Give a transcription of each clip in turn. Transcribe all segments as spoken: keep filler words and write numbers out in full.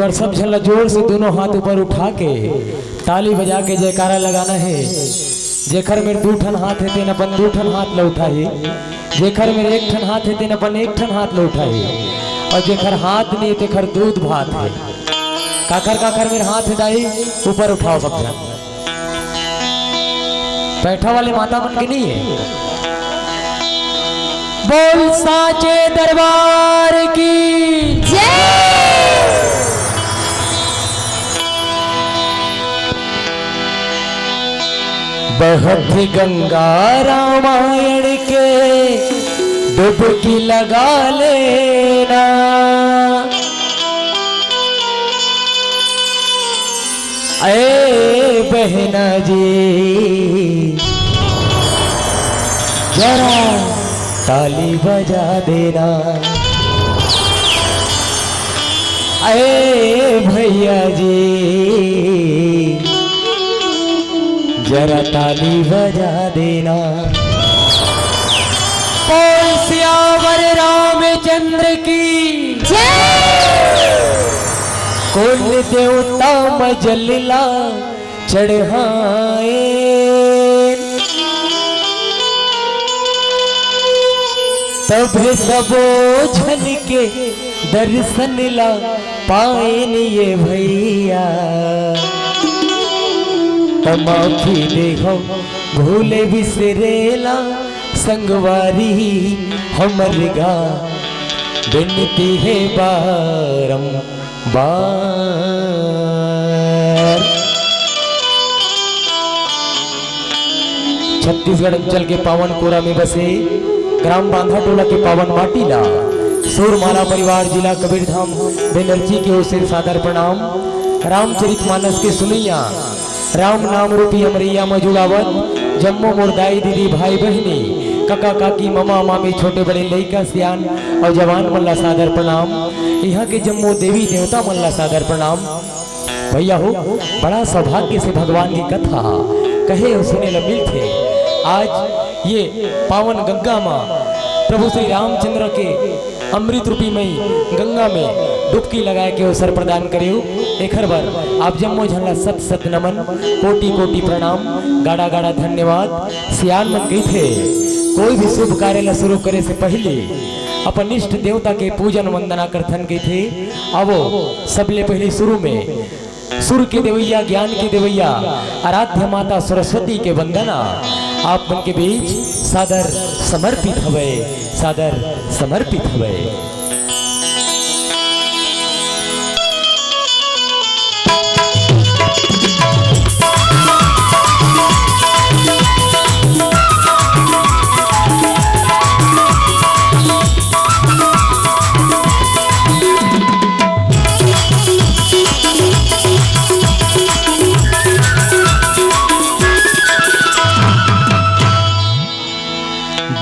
अउ सब झन ला जोर से दूनों हाथ ऊपर उठा के ताली बजा के जयकारा लगाना हे। जेखर मेर दू ठन हाथ हे, तेन अपन दू ठन हाथ ला उठाही। जेखर मेर एक ठन हाथ हे, तेन अपन एक ठन हाथ ला उठाही। अउ जेखर हाथ नइ हे, तेखर दूध भात हे। काखर काखर मेर हाथ हे दाई, ऊपर उठाव सब झन। पैठा वाले माता मन के नइ हे। बोल साचे दरबार की जय। बहत गंगा रामायण के डुबकी लगा लेना। ए बहना जी, जरा ताली बजा देना। ए भैया जी, जरा ताली बजा देना। बोल सियावर रामचंद्र की जय। कोन देवता म जल ला चढ़ाए, तभे सबो झन के दर्शन ला पाएन ये भैया। त माफी देहव भूले बिसरे ला संगवारी, हमर गा बिनती हे बारंबार। छत्तीसगढ़ अंचल के पावन कोरा में बसे ग्राम बांधा टोला के पावन माटी ला सूरमाला परिवार जिला कबीरधाम बनर्जी के ओर से सादर प्रणाम। रामचरित मानस के सुनइया, राम नाम रूपी अमरैया म जुड़ावत जम्मो मोर दाई दीदी भाई बहिनी, कका काकी, ममा मामी, छोटे बड़े लइका सियान अउ जवान मन ला सादर प्रणाम। इहाँ के जम्मो देवी देवता मन ला सादर प्रणाम। भैया हो, बड़ा सौभाग्य से भगवान की कथा कहे अउ सुने ला मिलथे। आज ये पावन गंगा म प्रभु श्री रामचंद्र के अमृत रूपी मई गंगा में डुबकी लगाए के अवसर प्रदान करेव। एखर बर आप जम्मो झन ला सत सत नमन, कोटि कोटि प्रणाम, गाड़ा गाड़ा धन्यवाद। सियान मन कहिथे, कोई भी शुभ कार्य ला शुरू करे से पहले अपन इष्ट देवता के पूजन वंदना करथन कहिथे। आवो, सबले पहले शुरू में सुर के देवैया, ज्ञान के देवैया, आराध्य माता सरस्वती के वंदना आप मन के बीच सादर समर्पित हवय, सादर समर्पित हवय।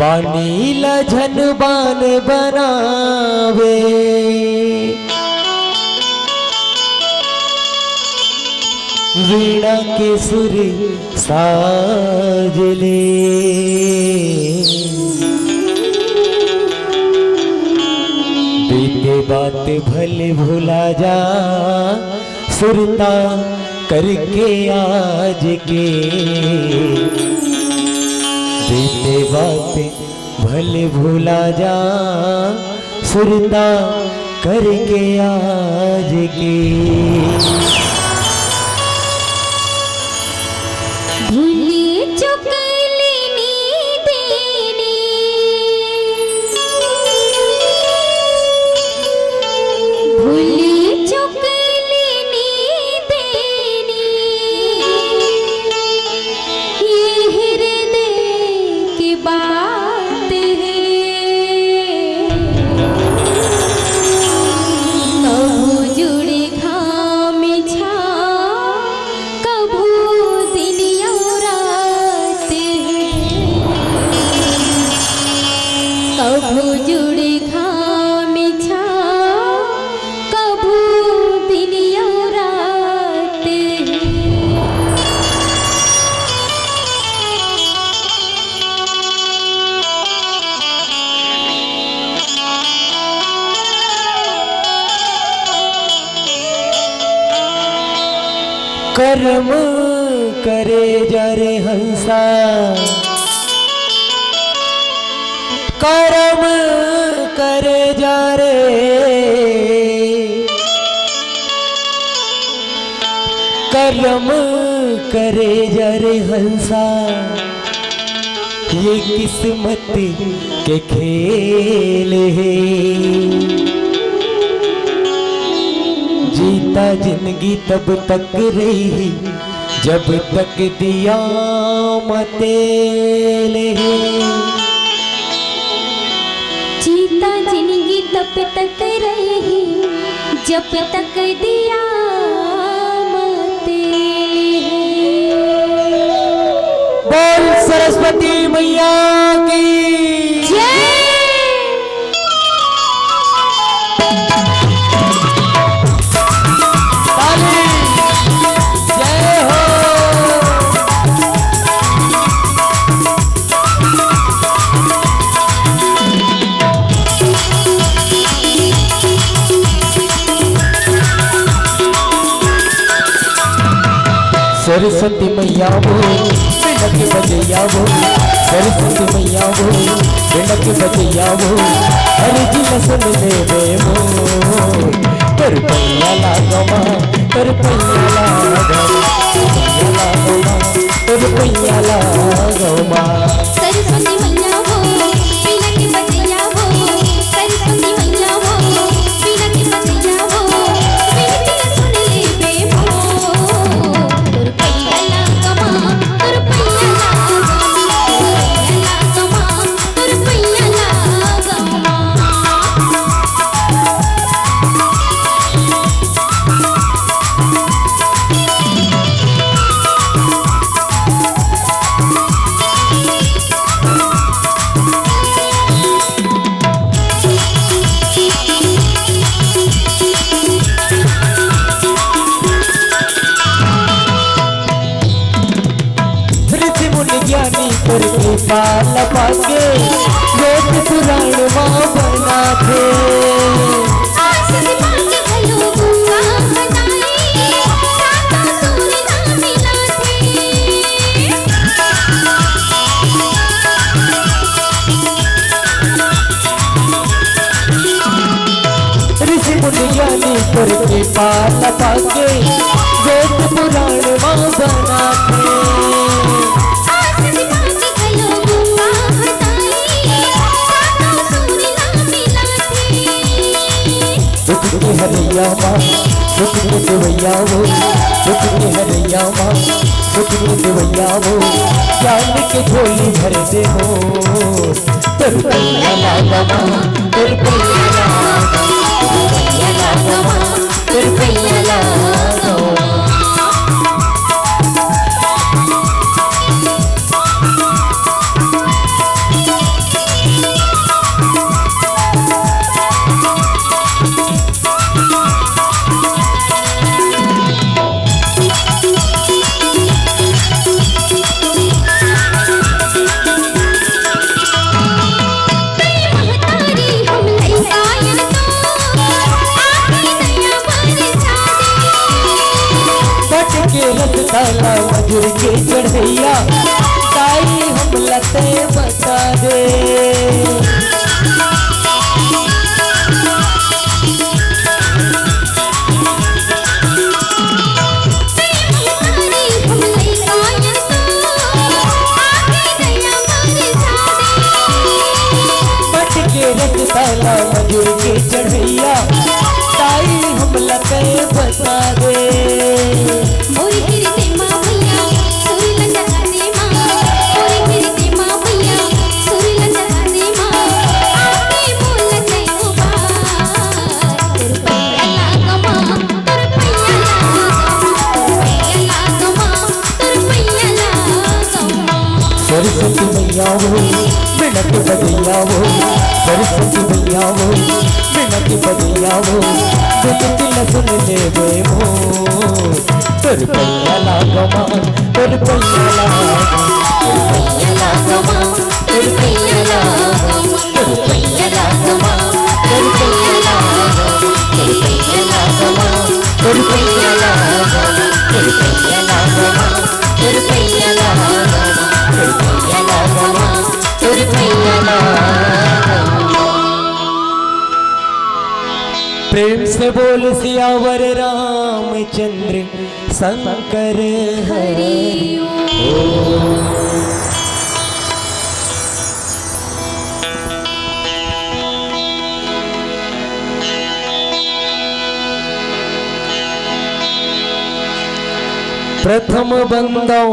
बानी ला झन बान बनावे, वीणा के सुर साज ले। बीते बात भले भुला जा, सुरता करके आज के। बीते बात भले भुला जा, सुरता करके आज के। भूली चुकलिनी देनी, भूली चुकलिनी देनी, ये हृदय की बात है। कभू जुड़े घाम छाँव, कभू दिन अउ रात करम करे जा रे हंसा, करम करे जा रे, करम करे जा रे हंसा। ये किस्मत के खेल हे। जीता जिंदगी तब तक रही, जब तक दिया म तेल हे। जीता जिंदगी तब तक रही, जब तक दिया म तेल हे। बोल सरस्वती मैया की जय। ताली। जय हो। सरस्वती मैया वो, बिनक बजैया वो, सरस्वती मैया वो, बिनक बजैया वो, हर जिला सुन ले रे वो। तोर पैया लागमा, तोर पैया लागमा, तोर पैया लागमा, तोर पैया लागमा। सरस्वती मैया वो, बिनक बजैया वो, सरस्वती मैया वो, बिनक बजैया वो, बिनती सुन ले बे वो। तोर पैया लागमा, तोर पैया लागमा, तोर पैया लागमा, तोर पैया लागमा। ऋषि मुनि ज्ञानी तोर कृपा ल पाके, वेद पुराण मा बनाथे। आशीष पाके घलो गंगा हटाई, सातों सुर ला मिलाथे। ऋषि मुनि ज्ञानी तोर कृपा ल पाके, वेद पुराण मा बनाथे। दुख के हरैया माँ, सुख के देवैया वो, दुख के हरैया माँ, सुख के देवैया वो, ज्ञान के झोली भर दे हो। तोर पैया लागमा, तोर पैया लागमा, तोर पैया लागमा, तोर पैया लागमा। बट के रसगुल्ला मधुर के चढ़ैया, ताई हमला तैं बता दे। बट के रसगुल्ला मधुर के चढ़ैया, ताई हमला तैं बता दे। मोर हिरदे मा भैया, सुर ल जगा दे मा। मोर हिरदे मा भैया, सुर ल जगा दे मा। आके बोल जय हो बा। तोर पैया लागमा, तोर पैया लागमा, तोर पैया लागमा, तोर पैया लागमा। सरस्वती मैया वो, बिनक बजैया वो, सरस्वती मैया वो, बिनक बजैया वो, बिनती ल सुन लेबे मोर। तोर पैया लागमा, तोर पैया लागमा, तोर पैया लागमा, तोर पैया लागमा, तोर पैया लागमा, तोर पैया लागमा, तोर पैया लागमा, तोर पैया लागमा, तोर पैया लागमा। प्रेम से बोल सियावर रामचंद्र शंकर हरि। प्रथम बंदौ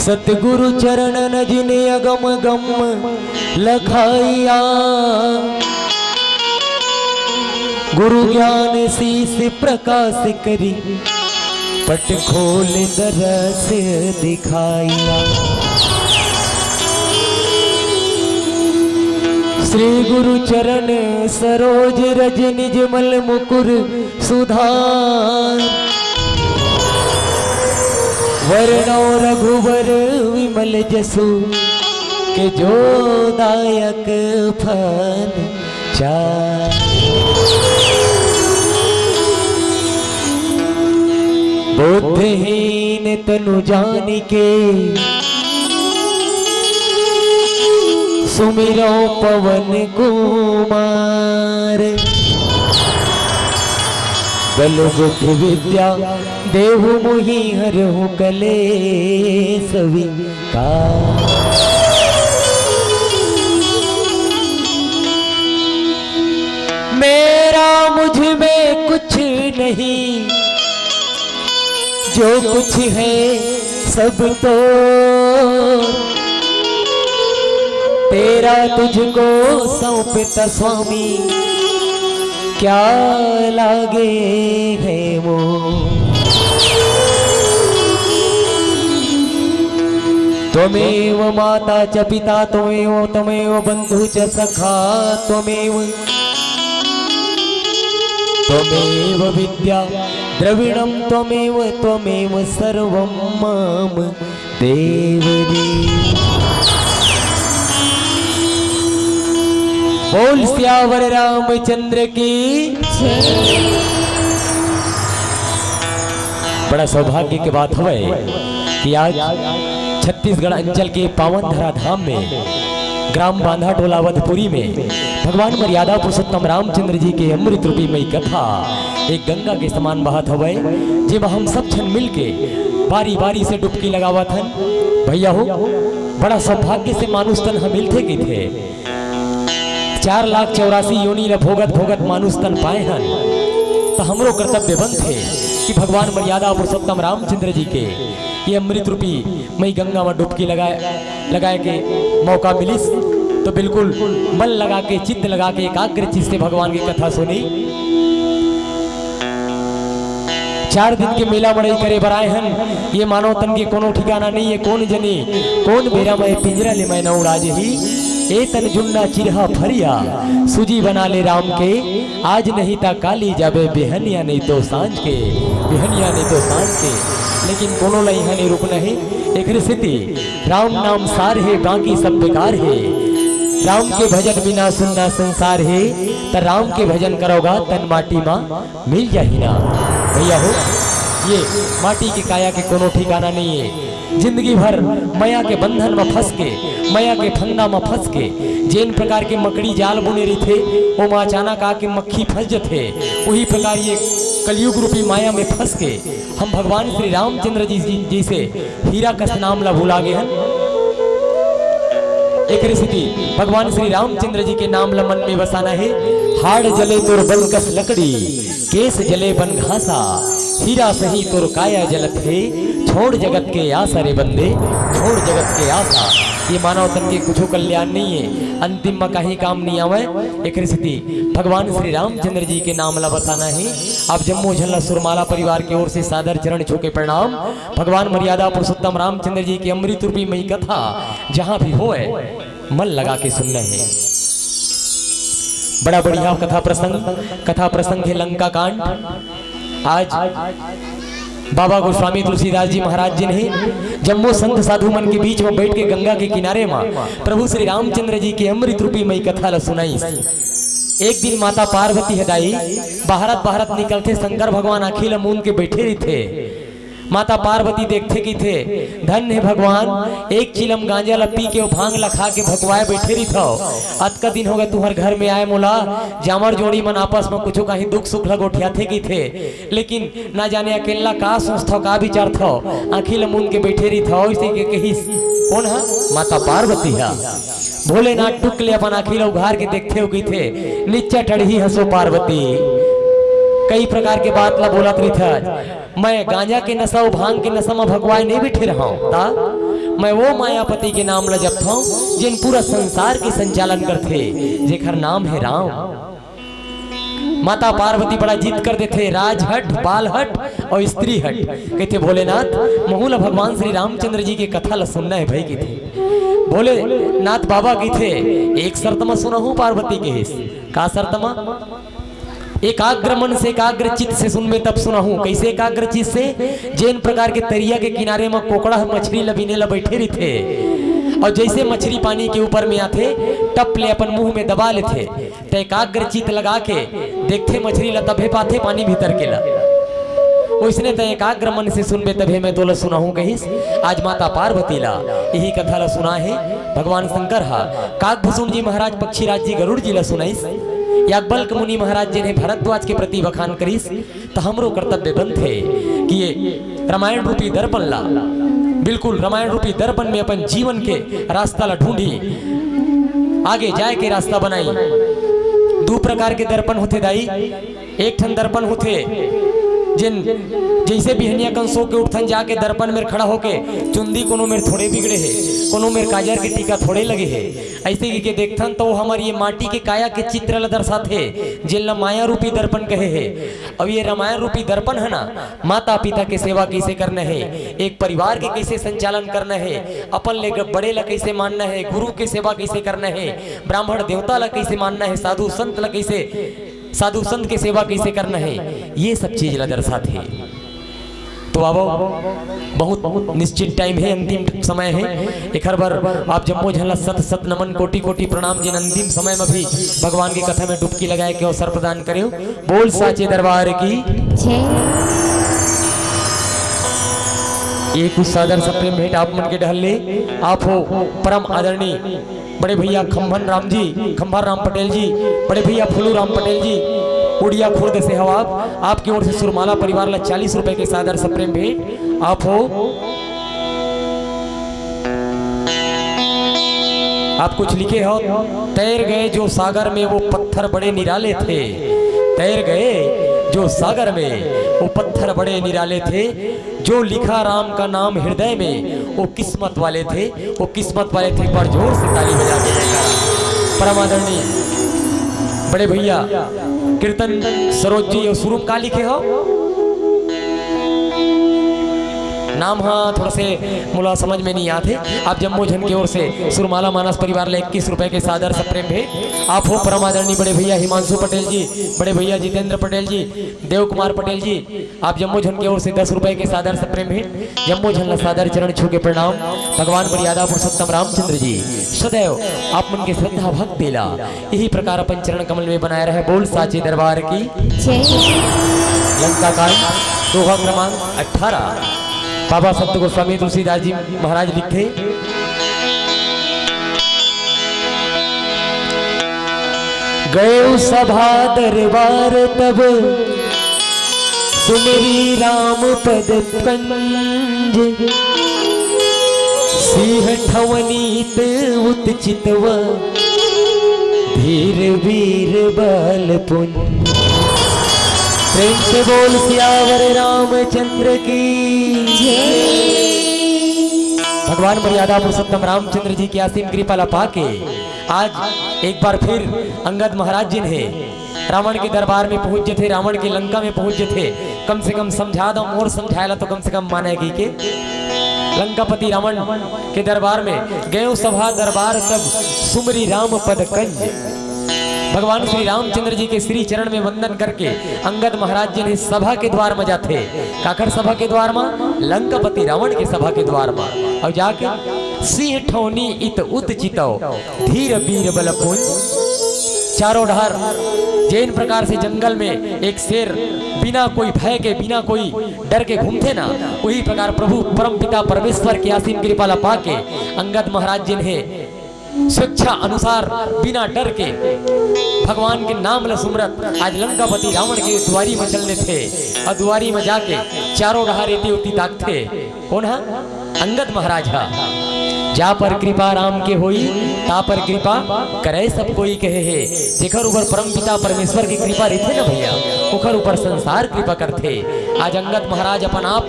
सतगुरु चरणन जिन अगम गम लखाइया। गुरु ज्ञान शीश प्रकाश करी पट खोल दरस दिखाइया। श्री गुरु चरण सरोज रज निज मल मुकुर सुधार। वरणौ रघुवर विमल जसु के जो दायक फल चार। बुद्धहीन तनु जानिके सुमिरौ पवन कुमार। बल बुद्धि विद्या देहु मुहि हरहु कलेस विकार। मेरा मुझ में कुछ नहीं, जो कुछ है सब तो तेरा, तुझको सौंपता स्वामी, क्या लागे है मोह। त्वमेव माता च पिता त्वमेव, त्वमेव बंधु च सखा त्वमेव, त्वमेव विद्या द्रविणम त्वमेव, त्वमेव सर्वम मम देव रे। बोल सियावर रामचंद्र की। बड़ा सौभाग्य के बात हवय कि आज छत्तीसगढ़ अंचल के पावन धरा धाम में ग्राम बांधा टोला वधपुरी में भगवान मर्यादा पुरुषोत्तम रामचंद्र जी के अमृत रूपी मई कथा एक गंगा के समान बहत हवय, जेमा हम सब झन मिलके बारी बारी से डुबकी लगावत हन। भैया हो, बड़ा सौभाग्य से मानुष तन ह मिलथे कहिथे। चार लाख चौरासी योनि ल भोगत भोगत मानुष तन पाए हन, त हमरो कर्तव्य बनथे कि भगवान मर्यादा पुरुषोत्तम रामचंद्र जी के ये अमृत रूपी मई गंगा में डुबकी लगाए, लगाए के मौका मिलिस, तो बिल्कुल मन लगा के, चित्त लगा के, एकाग्र चित्त से भगवान की कथा सुनी। चार दिन के मेला मड़ई करे बर आए हन। ये मानव तन के कोनो ठिकाना नहीं है, कौन जनी कौन बेरा में पिंजरा ले मैं न उड़ा जही। ए तन जुन्ना चिरहा फरिया, सूजी बना ले राम के, आज नहीं ता काली जाबे, बिहनिया नहीं तो सांझ के, बिहनिया नहीं तो सांझ के। लेकिन कोनो ला इहाँ नहीं रुकना है। एकरे सेती राम नाम सार हे, बाकी सब बेकार हे। राम के भजन बिना सुन्ना संसार हे, त राम के भजन करोगा तन माटी मा मिल जाही ना। भैया हो, ये माटी के काया के कोनो ठिकाना नहीं है। जिंदगी भर मया के बंधन म फंस के, मया के फंदा म फंस के, जेन प्रकार के मकड़ी जाल बुने रहिथे, ओमा अचानक आके मक्खी फंस जथे, वही प्रकार ये कलयुग रूपी माया में फंस के हम भगवान श्री रामचंद्र जी जी-, जैसे हीरा कस नाम ला भुला गे हन। एकरे सेती भगवान श्री रामचंद्र जी के नाम ला मन में बसाना है। हाड़ जले तोर बल कस लकड़ी, केस जले बन घासा, हीरा सही तोर काया जलत हे, छोड़ जगत के आसा रे बंदे, छोड़ जगत के आसा। ये मानव तन के कुछो कल्याण नहीं है, अंतिम में कहीं काम नहीं आवे। एकरे सेती भगवान श्री रामचंद्र जी के नाम ला बसाना है। आप जम्मो झन ला सुरमाला परिवार की ओर से सादर चरण छू के प्रणाम। भगवान मर्यादा पुरुषोत्तम रामचंद्र जी के अमृत रूपी मई कथा जहाँ भी होए, मन लगा के सुनना है। बड़ा बढ़िया कथा प्रसंग, कथा प्रसंग है लंका कांड। आज बाबा गोस्वामी तुलसीदास जी महाराज जी ने जम्मो संत साधु मन के बीच में बैठ के गंगा के किनारे में प्रभु श्री रामचंद्र जी के अमृत रूपी मई कथा ला सुनाई। एक दिन माता पार्वती ह दाई बहरत बहरत निकलथे, शंकर भगवान आँखी ला मूंद के बैठे रहिथे। माता पार्वती देखथे कहिथे, "धन्य हे भगवान, एक चिलम गांजा ल पी के, ओ भांग ल खा के भकुआए बइठे रहिथव। अतका दिन होगे तुंहर घर में आए मोला, जामर जोड़ी मन आपस म कुछु काहीं दुख सुख ल गोठियाथे कहिथे, लेकिन ना जाने अकेल्ला का सोचथव, का बिचारथव, आंखी ल मूंद के बइठे रहिथव," अइसे के कहिस। कोन ह? माता पार्वती ह। भोलेनाथ टुक ले अपन आंखी ल उघार के देखथे अउ कहिथे, "निच्चट अड़ही हस ओ पार्वती, कई प्रकार के बात ल बोलत रहिथस। मैं गांजा के नशा अउ भांग के नशा म भकुआए नइ बइठे रहंव, त मैं ओ मायापति के नाम ल जपथंव, जेन पूरा संसार के संचालन करथे, जेखर नाम हे राम।" माता पार्वती बड़ा जिद कर देथे, "राजहट, बालहट अउ स्त्रीहट।" कहिथे, "भोलेनाथ, महूं ल भगवान श्री रामचंद्र जी के कथा ल सुनना हे भई," कहिथे। भोलेनाथ बाबा कहिथे, "एक शर्त म सुनहूं पार्वती," कहिस। "का शर्त म?" "एकाग्र मन से, एकाग्र चित्त से सुनबे तब सुनहूं।" कइसे एकाग्र चित्त से? जेन प्रकार के तरिया के किनारे म कोकड़ा ह मछरी ल बीने ल बइठे रहिथे अउ जइसे मछरी पानी के ऊपर में आथे, टप ले अपन मुंह में दबा लेथे, त एकाग्र चित्त लगा के देखथे मछरी ल, तभे पाथे पानी भीतर के ल। ओइसने त एकाग्र मन से सुनबे तभे मैं तोला सुनाहूं कहिस। आज माता पार्वती ल इही कथा ल सुनाए हे भगवान शंकर ह। काकभूषुंड जी महाराज, पक्षीराज जी, गरुड़ जी ल सुनाइस। याज्ञवल्क्य मुनि महाराज जेन हे भरद्वाज के प्रति बखान करिस, त हमरो कर्तव्य बनथे कि ये रामायण रूपी दर्पण ला, बिल्कुल रामायण रूपी दर्पण में अपन जीवन के रास्ता ला ढूंढी, आगे जाए के रास्ता बनाई। दू प्रकार के दर्पण होथे दाई। एक ठन दर्पण होथे, जेन जइसे बिहनिया कन सो के उठथन, जाके दर्पण मेर खड़ा होके, चुंदी कोनो मेर थोड़े बिगड़े हे, कोनो मेर काजर के टीका थोड़े लगे हे, अइसे कहिके देखथन, त वो हमर ये माटी के काया के चित्र ला दर्शाथे, जेन ला माया रूपी दर्पण कहे हे। अउ ये रामायण रूपी दर्पण हे ना, माता पिता के सेवा कइसे करना हे, एक परिवार के कइसे संचालन करना हे, अपन ले ग-, बड़े ला कइसे मानना हे, गुरु के सेवा कइसे करना हे, ब्राह्मण देवता ला कइसे मानना हे, साधु संत ला कइसे, साधु संत के सेवा कइसे करना हे, ये सब चीज ला दर्शाथे। तो आवो, बहुत, बहुत निश्चित टाइम हे, अंतिम समय हे, एखर बर आप जम्मो झन ला सत सत नमन, कोटि कोटि प्रणाम, जेन अंतिम समय में भी भगवान के कथा में डुबकी लगाए के अवसर प्रदान करेव। बोल साचे दरबार की। जय। एक कुछ सादर सप्रेम भेंट आप मन के डहर ले। आप हो परम आदरणीय बड़े भैया खंभन राम जी, खंभा राम पटेल जी, बड़े भैया फुलू राम पटेल जी, उड़िया खुर्द से हो आप। आपकी ओर से सुरमाला परिवार ला चालीस रुपए के सादर सप्रेम भेंट। आप हो, आप कुछ लिखे हो, "तैर गए जो सागर में वो पत्थर बड़े निराले थे, तैर गए जो सागर में वो पत्थर बड़े निराले थे, जो लिखा राम का नाम हृदय में वो किस्मत वाले थे, वो किस्मत वाले थे।" एक बार जोर से ताली बजा के जयकारा। परम आदरणीय बड़े भैया कीर्तन सरोज जी, ये सुरुम का लिखे हो? नाम हा थोड़ा से मोला समझ में नहीं आते। आप जम्मो झन के ओर से सुरमाला मानस परिवार ले इक्कीस रुपए के सादर सप्रेम भेंट। आप हो परम आदरणीय बड़े भैया हिमांशु पटेल जी, बड़े भैया जितेंद्र पटेल जी, देव कुमार पटेल जी, आप जम्मो झन के ओर से दस रुपए के सादर सप्रेम भेंट। जम्मो झन ला सादर चरण छू के प्रणाम। भगवान मर्यादा पुरुषोत्तम रामचंद्र जी सदैव आप मन के श्रद्धा भक्ति ला इही प्रकार अपन चरण कमल में बनाए रहे। बोल साचे दरबार की। जय। लंका कांड, दोहा क्रमांक अठारह। बाबा संत गोस्वामी तुलसीदास जी महाराज लिखथे, गए सभा दरबार तब सुमिरी राम पद कंज। सिंह ठवनीत उत चितव धीर वीर बल पुंज। प्रेम से बोल सियावर रामचंद्र की। भगवान मर्यादा पुरुषोत्तम रामचंद्र जी की असीम कृपा ला पाके आज एक बार फिर अंगद महाराज जी ने रावण के दरबार में पहुंच जथे, रावण के लंका में पहुंच जथे। कम से कम समझा दो, मोर समझाए ला तो कम से कम माने की के। लंकापति रावण के दरबार में गयो सभा दरबार तब सुमरी राम पद कंज। भगवान श्री रामचंद्र जी के श्री चरण में वंदन करके अंगद महाराज जी ने सभा के द्वार में जाथे। काकर सभा के द्वार में? लंकापति रावण के सभा के द्वार में। और जाके सिंह ठौनी इत उत चितव धीर वीर बल पुंज। चारों डहर जेन प्रकार से जंगल में एक शेर बिना कोई भय के, बिना कोई डर के घूमथे ना, उही प्रकार प्रभु परमपिता परमेश्वर के असीम कृपा ला पाके अंगद महाराज जिन हे स्वेच्छा अनुसार बिना डर के भगवान के नाम ला सुमरत आज लंकापति रावण के दुआरी में चल देथे अउ दुआरी में जाके चारों डहर एती ओती ताकथे। कोन हा? अंगद महाराज हा। जा पर कृपा राम के होई, ता पर कृपा करे सब कोई कहे हे। जेकर ऊपर परमपिता परमेश्वर की कृपा रहिथे ना भैया, ओकर ऊपर संसार कृपा करथे। आज अंगद महाराज अपन आप,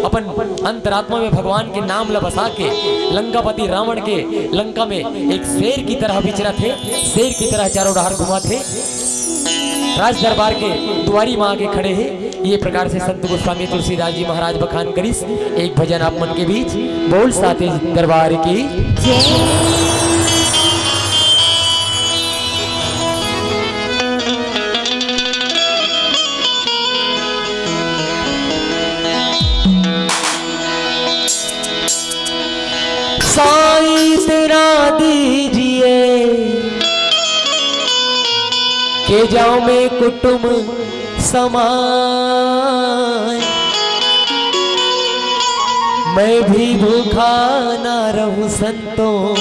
अपन अंतरात्मा में भगवान के नाम ला बसा के लंकापति रावण के लंका में एक शेर की तरह विचरत हे, शेर की तरह चारों डहर घुमात हे। राज दरबार के दुआरी में आके खड़े हे। ये प्रकार से संत गोस्वामी तुलसीदास जी महाराज बखान करिस। एक भजन आप मन के बीच, बोल साचे दरबार की जय। साईं तेरा दीजिए के जाऊं मैं कुटुम समाए, मैं भी भूखा ना रहूं संतों,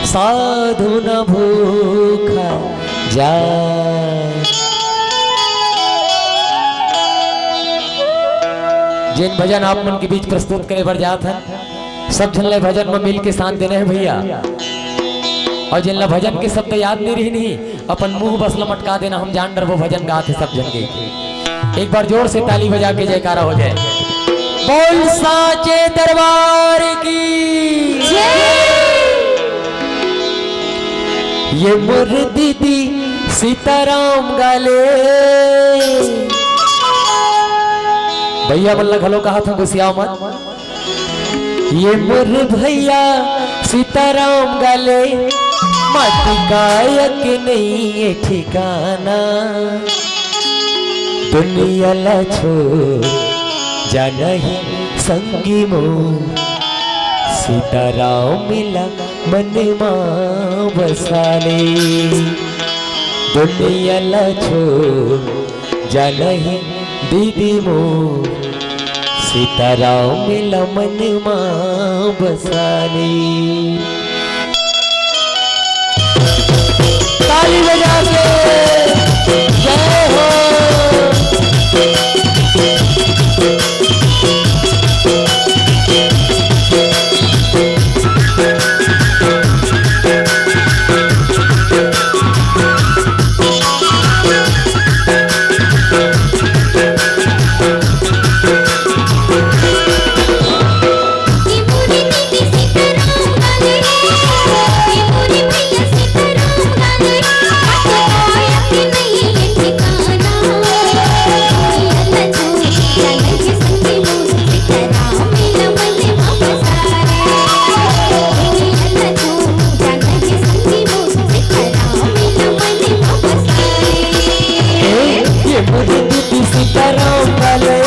साधु ना भूखा जाए। जेन भजन आप मन के बीच प्रस्तुत करे बर जात हन, सब झन ला भजन में मिल के साथ देना हे भैया। अउ जेन ला भजन के शब्द याद नइ रही, अपन मुंह बस लमटका देना, हम जान डरबो भजन गात हे सब झन के। एक बार जोर से ताली बजा के जयकारा हो जाए। बोल साचे दरबार की जय। ये मोर दीदी सीताराम गाले। भैया मन ला घलो कहा था गुसियाव मत। ये मोर भैया सीताराम गाले, माटी काया के नइ हे ठिकाना। दुनिया ला छोड़ जाना हे संगी मोर, सीताराम ला मन मा बसा ले। दुनिया ला छोड़ जाना हे दीदी मोर, सीताराम ला मन मा बसा ले। ताली बजा के जय हो। ए, ये मोर दीदी सीताराम वाले,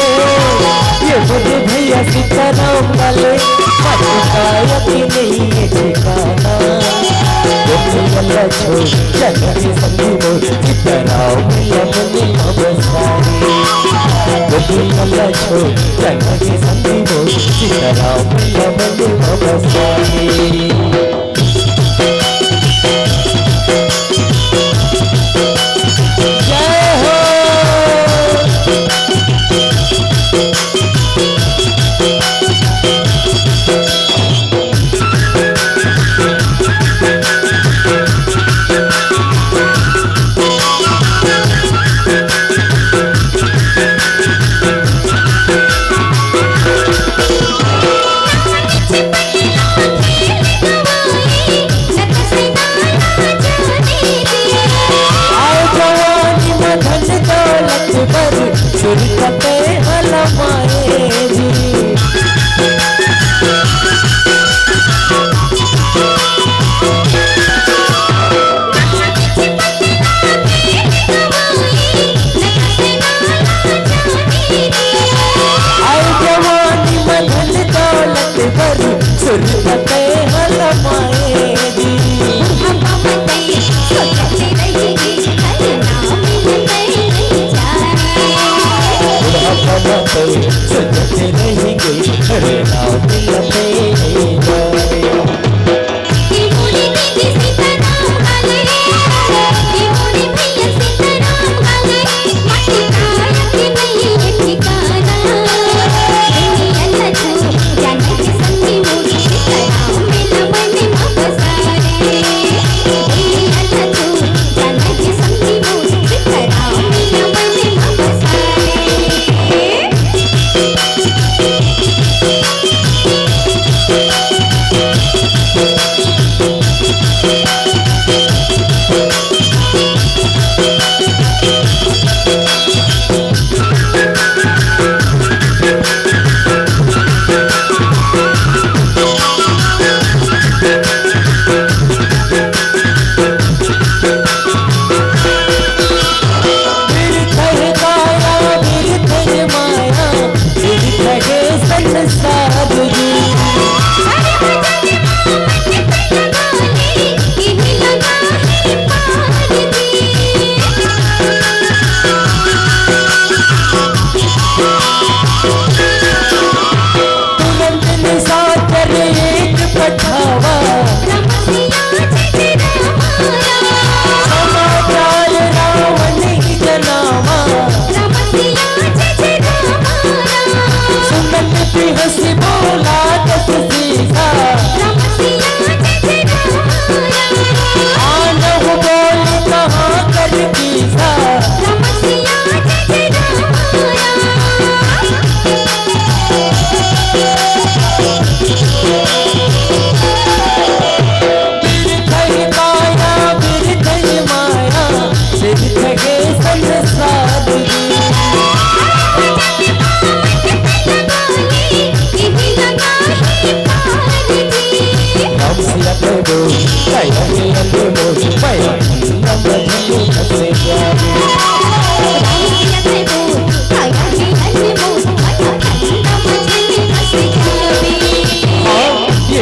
ये मोर भैया सीताराम वाले, मत काया कि नहीं ये ठिकाना। ये मोर लल्ला छो, चल के संगी मोर, सीताराम लमन मबसारी। ये मोर लल्ला छो, चल के संगी मोर, सीताराम लमन मबसारी। जय हो। आए जवानी में धन दौलत बर सुरकते हलमाए जी। आए जवानी में धन दौलत बर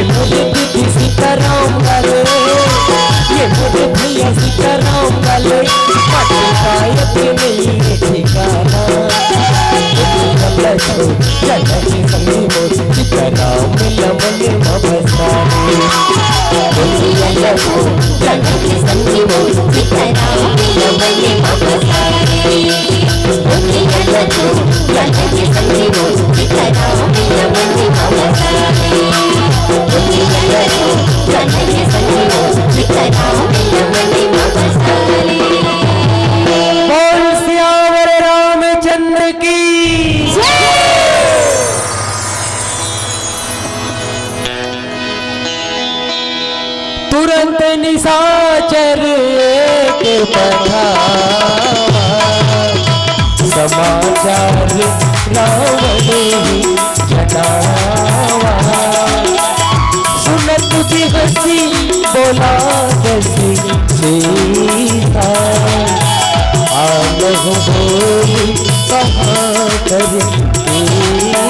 मोरे दीदी सीताराम वाले, ये मोरे भैया सीताराम वाले, बाटे गायक नहीं है ठिकाना। दुनिया लखो, जनक संगी मोर, सीताराम लमन मबसारे। दुनिया लखो, जनक संगी मोर, सीताराम लमन मबसारे। बोल सियावर रामचंद्र की। तुरंत निशाचर एक पठावा, समाचार रावण ही जनावा। सुनत बिहसी बोला दसि सीसा, आनहु बोली कहाँ करि कीसा।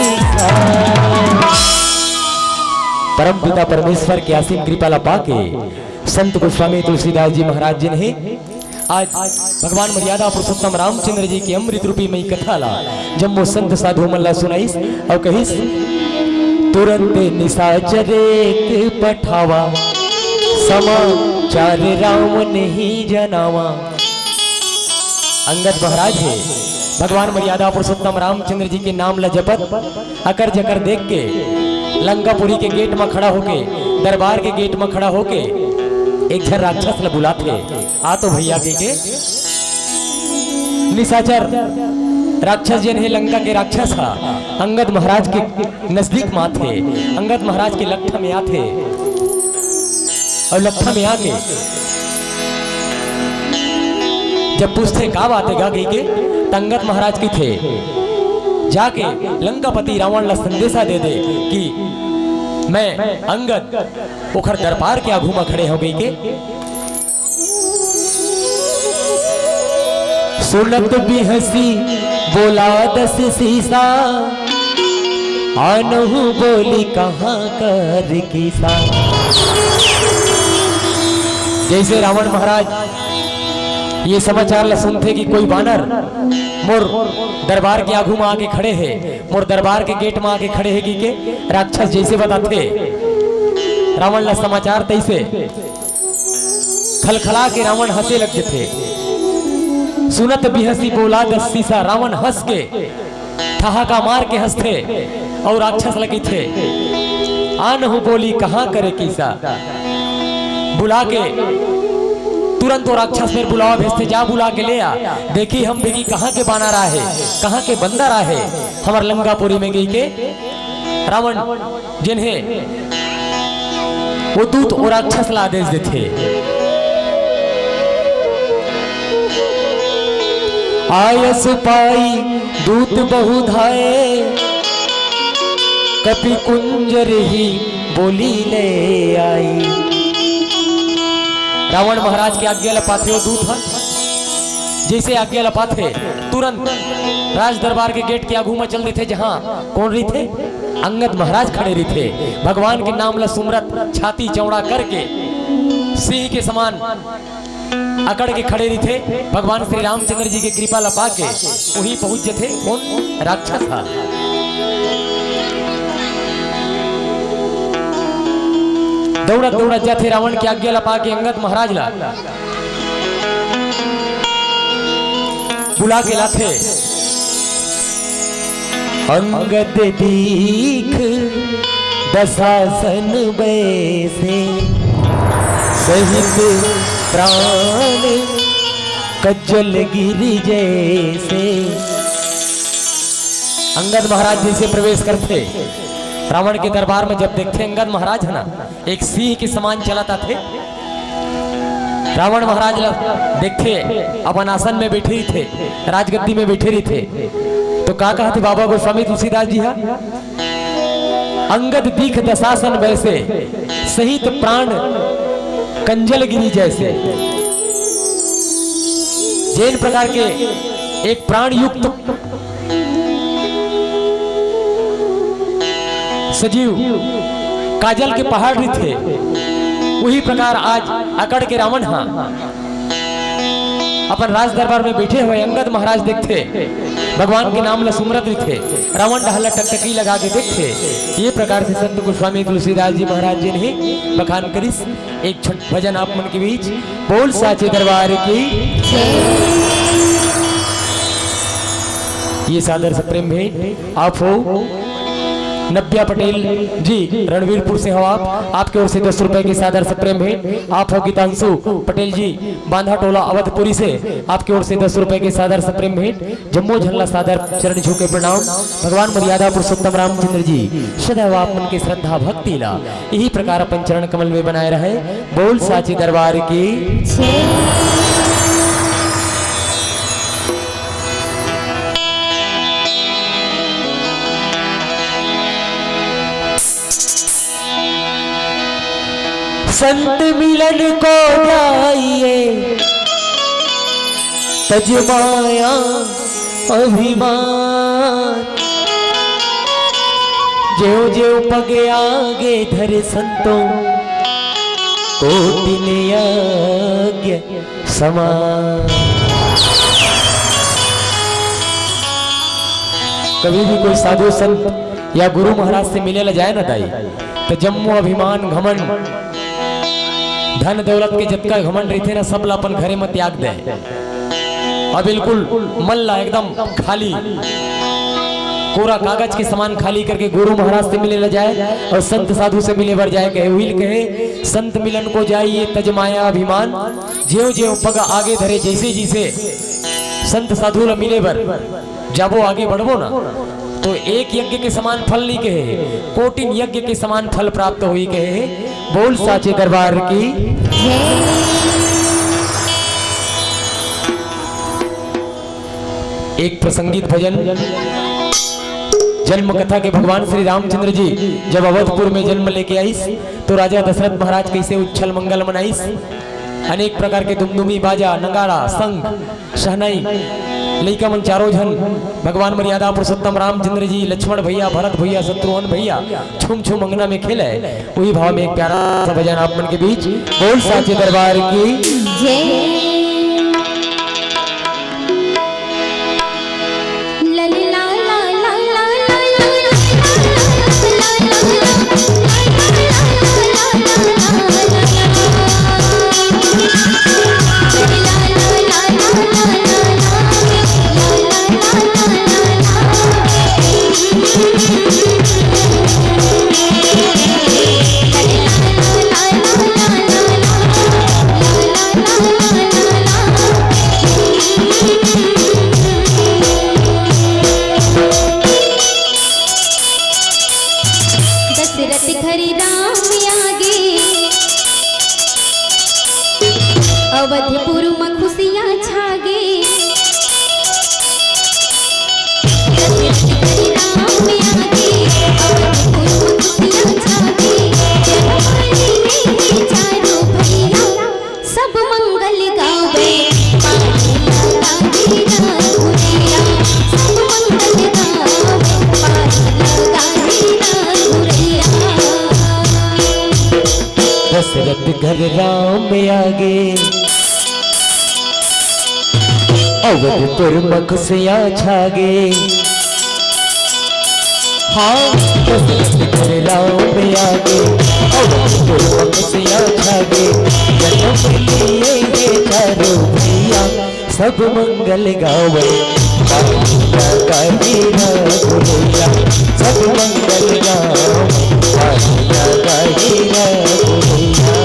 परम पिता परमेश्वर के असीम कृपा ला पाके संत गोस्वामी तुलसीदास जी महाराज जिन हे आज भगवान मर्यादा पुरुषोत्तम रामचंद्र जी के अमृत रूपी मई कथा ला जम्मो संत साधु मन ला सुनाइस अउ कहिस, तुरंत निशाचर एक पठावा, समाचार रावण ही जनावा। अंगद महाराज हे भगवान मर्यादा पुरुषोत्तम रामचंद्र जी के नाम ला जपत अकर जकर देख के लंकापुरी के गेट म खड़ा होके, दरबार के गेट म खड़ा होके एक झन राक्षस ल बुलाथे, "आ तो भैया," कहिके। निशाचर राक्षस जेन हे, लंका के राक्षस ह, अंगद महाराज के नजदीक म आथे, अंगद महाराज के लट्ठा में आथे। अउ लट्ठा में आके जब पूछथे, "का बात हे गा?" कहिके, त अंगद महाराज कहिथे, "जाके लंकापति रावण ला संदेशा दे दे कि मैं अंगद ओखर दरबार के आगू म खड़े हंव," कहिके। सुनत बिहसी बोला दसि सीसा, आनहु बोली कहाँ करि कीसा। जइसे रावण महाराज ये समाचार ला सुनथे कि कोई बानर मोर दरबार के आगू म आके खड़े हे, मोर दरबार के गेट म आके खड़े हे कहिके राक्षस जइसे बताथे रावण ला समाचार, तइसे खलखला के रावण हंसे लग जथे। सुनत बिहसी बोला दस सीसा, रावण हंस के ठहाका मार के हंसथे अउ राक्षस ल कहिथे, "आनहु बोली कहाँ करि कीसा।" बुला के तुरंत वो राक्षस मेर बुलावा भेजथे, "जा बुला के ले आ, देखी हम देखी कहाँ के बानर आहे, कहाँ के बंदर आहे हमर लंकापुरी में," कहिके रावण जेन हे वो दूत ओ राक्षस ला आदेश देथे। आय सुपाई दूत बहुधाय, कपि कुंजर ही बोली ले आई। रावण महाराज के आज्ञा ल पाथे वो दूत ह, जइसे आज्ञा ल पाथे तुरंत राज दरबार के गेट के आगू म चल देथे, जहां कोन रहिथे? अंगद महाराज खड़े रहिथे। भगवान के नाम ल सुमरत छाती चौड़ा करके सिंह के समान अकड़ के खड़े रहिथे। भगवान श्री रामचंद्र जी के कृपा ल पाके उही पहुंच जथे। कोन? राक्षस ह। दौड़त दौड़त जाथे रावण के आज्ञा ल पाके अंगद महाराज ला बुला के लाथे। अंगद दीख दशासन बैसे, सहित प्राण कज्जल गिरि जैसे। अंगद महाराज जइसे प्रवेश करथे रावण के दरबार में, जब देखथे अंगद महाराज ह ना, एक सिंह के समान चलत आथे। रावण महाराज ला देखथे, अपन आसन में बैठे रहिथे, राजगद्दी में बैठे रहिथे, तो का कहथे बाबा गोस्वामी तुलसीदास जी हा, "अंगद दीख दशासन बैसे, सहित प्राण कंजल गिरी जैसे।" जेन प्रकार के एक प्राण युक्त सजीव काजल के पहाड़ रिथे, उही प्रकार आज अकड़ के रावण हा अपन राज दरबार में बैठे हुए अंगद महाराज देखथे, भगवान के नाम ला सुमरत रिथे, रावण डहला टकटकी लगा के देखथे। ये प्रकार से संत गोस्वामी तुलसीदास जी महाराज जी ने बखान करिस। एक छोट भजन आप मन के बीच, बोल साचे दरबार की। ये सादर से प्रेम भेंट आप हो नब्या पटेल जी, रणवीरपुर से हो आप, आपके ओर से दस रुपए के सादर से प्रेम भेंट। आप हो गीतांशु पटेल जी, बांधा टोला अवधपुरी से, आपके ओर से दस रुपए के सादर से प्रेम भेंट। जम्मो झन ला सादर चरण छू के प्रणाम। भगवान मर्यादा पुरुषोत्तम रामचंद्र जी सदैव आप मन के श्रद्धा भक्ति ला इही प्रकार अपन चरण कमल में बनाए रहे। बोल साचे दरबार की। संत मिलन को जाइए तजमाया अभिमान। जेव जेव पग आगे धरे संतों, कोटिन यज्ञ समान। कभी भी कोई साधु संत या गुरु महाराज से मिले ला जाए ना दाई, तो जम्मो अभिमान, घमंड, धन दौलत के जतका घमंड रहिथे ना, सब ला अपन घरे म त्याग दे। और बिल्कुल मन ला एकदम खाली, कोरा कागज के समान खाली करके गुरु महाराज से मिले ला जाए और संत साधु से मिले बर जाए कहे। उही ल कहे, संत मिलन को जाइए तज माया अभिमान। जेव जेव पग आगे धरे, जैसे जैसे संत साधु ला मिले बर जाबो, आगे बढ़बो ना, तो एक यज्ञ के समान फल नहीं कहे, कोटिन यज्ञ के समान फल प्राप्त होई कहे। बोल साचे दरबार की। एक प्रसंगित भजन, जन्म कथा के। भगवान श्री रामचंद्र जी जब अवधपुर में जन्म लेके आइस, तो राजा दशरथ महाराज कैसे उच्छल मंगल मनाइस, अनेक प्रकार के दुमदुमी, बाजा, नगाड़ा, शंख, शहनाई, लइका मन चारों झन भगवान मर्यादा पुरुषोत्तम रामचंद्र जी, लक्ष्मण भैया, भरत भैया, शत्रुघ्न भैया छुम छुम अंगना में खेले। उही भाव में एक प्यारा सा भजन आप मन के बीच। बोल साचे दरबार की। जय। दशरथ घर राम आगे, अवधपुर म खुशियाँ छागे। दशरथ घर राम आगे, अवधपुर म खुशियाँ छागे। जगमोहन में चारों भैया, सब मंगल गावे, पानी लगा दीना गुरैया। सब मंगल गावे, पानी लगा दीना गुरैया। दशरथ घर राम आगे, अवधपुर म खुशियाँ छागे। हाँ, दशरथ घर राम आगे, अवधपुर म खुशियाँ छागे। जन्म लिए ये चारों भैया, सब मंगल गावे, पानी लगा दीना गुरैया। सब मंगल गावे, पानी लगा दीना गुरैया।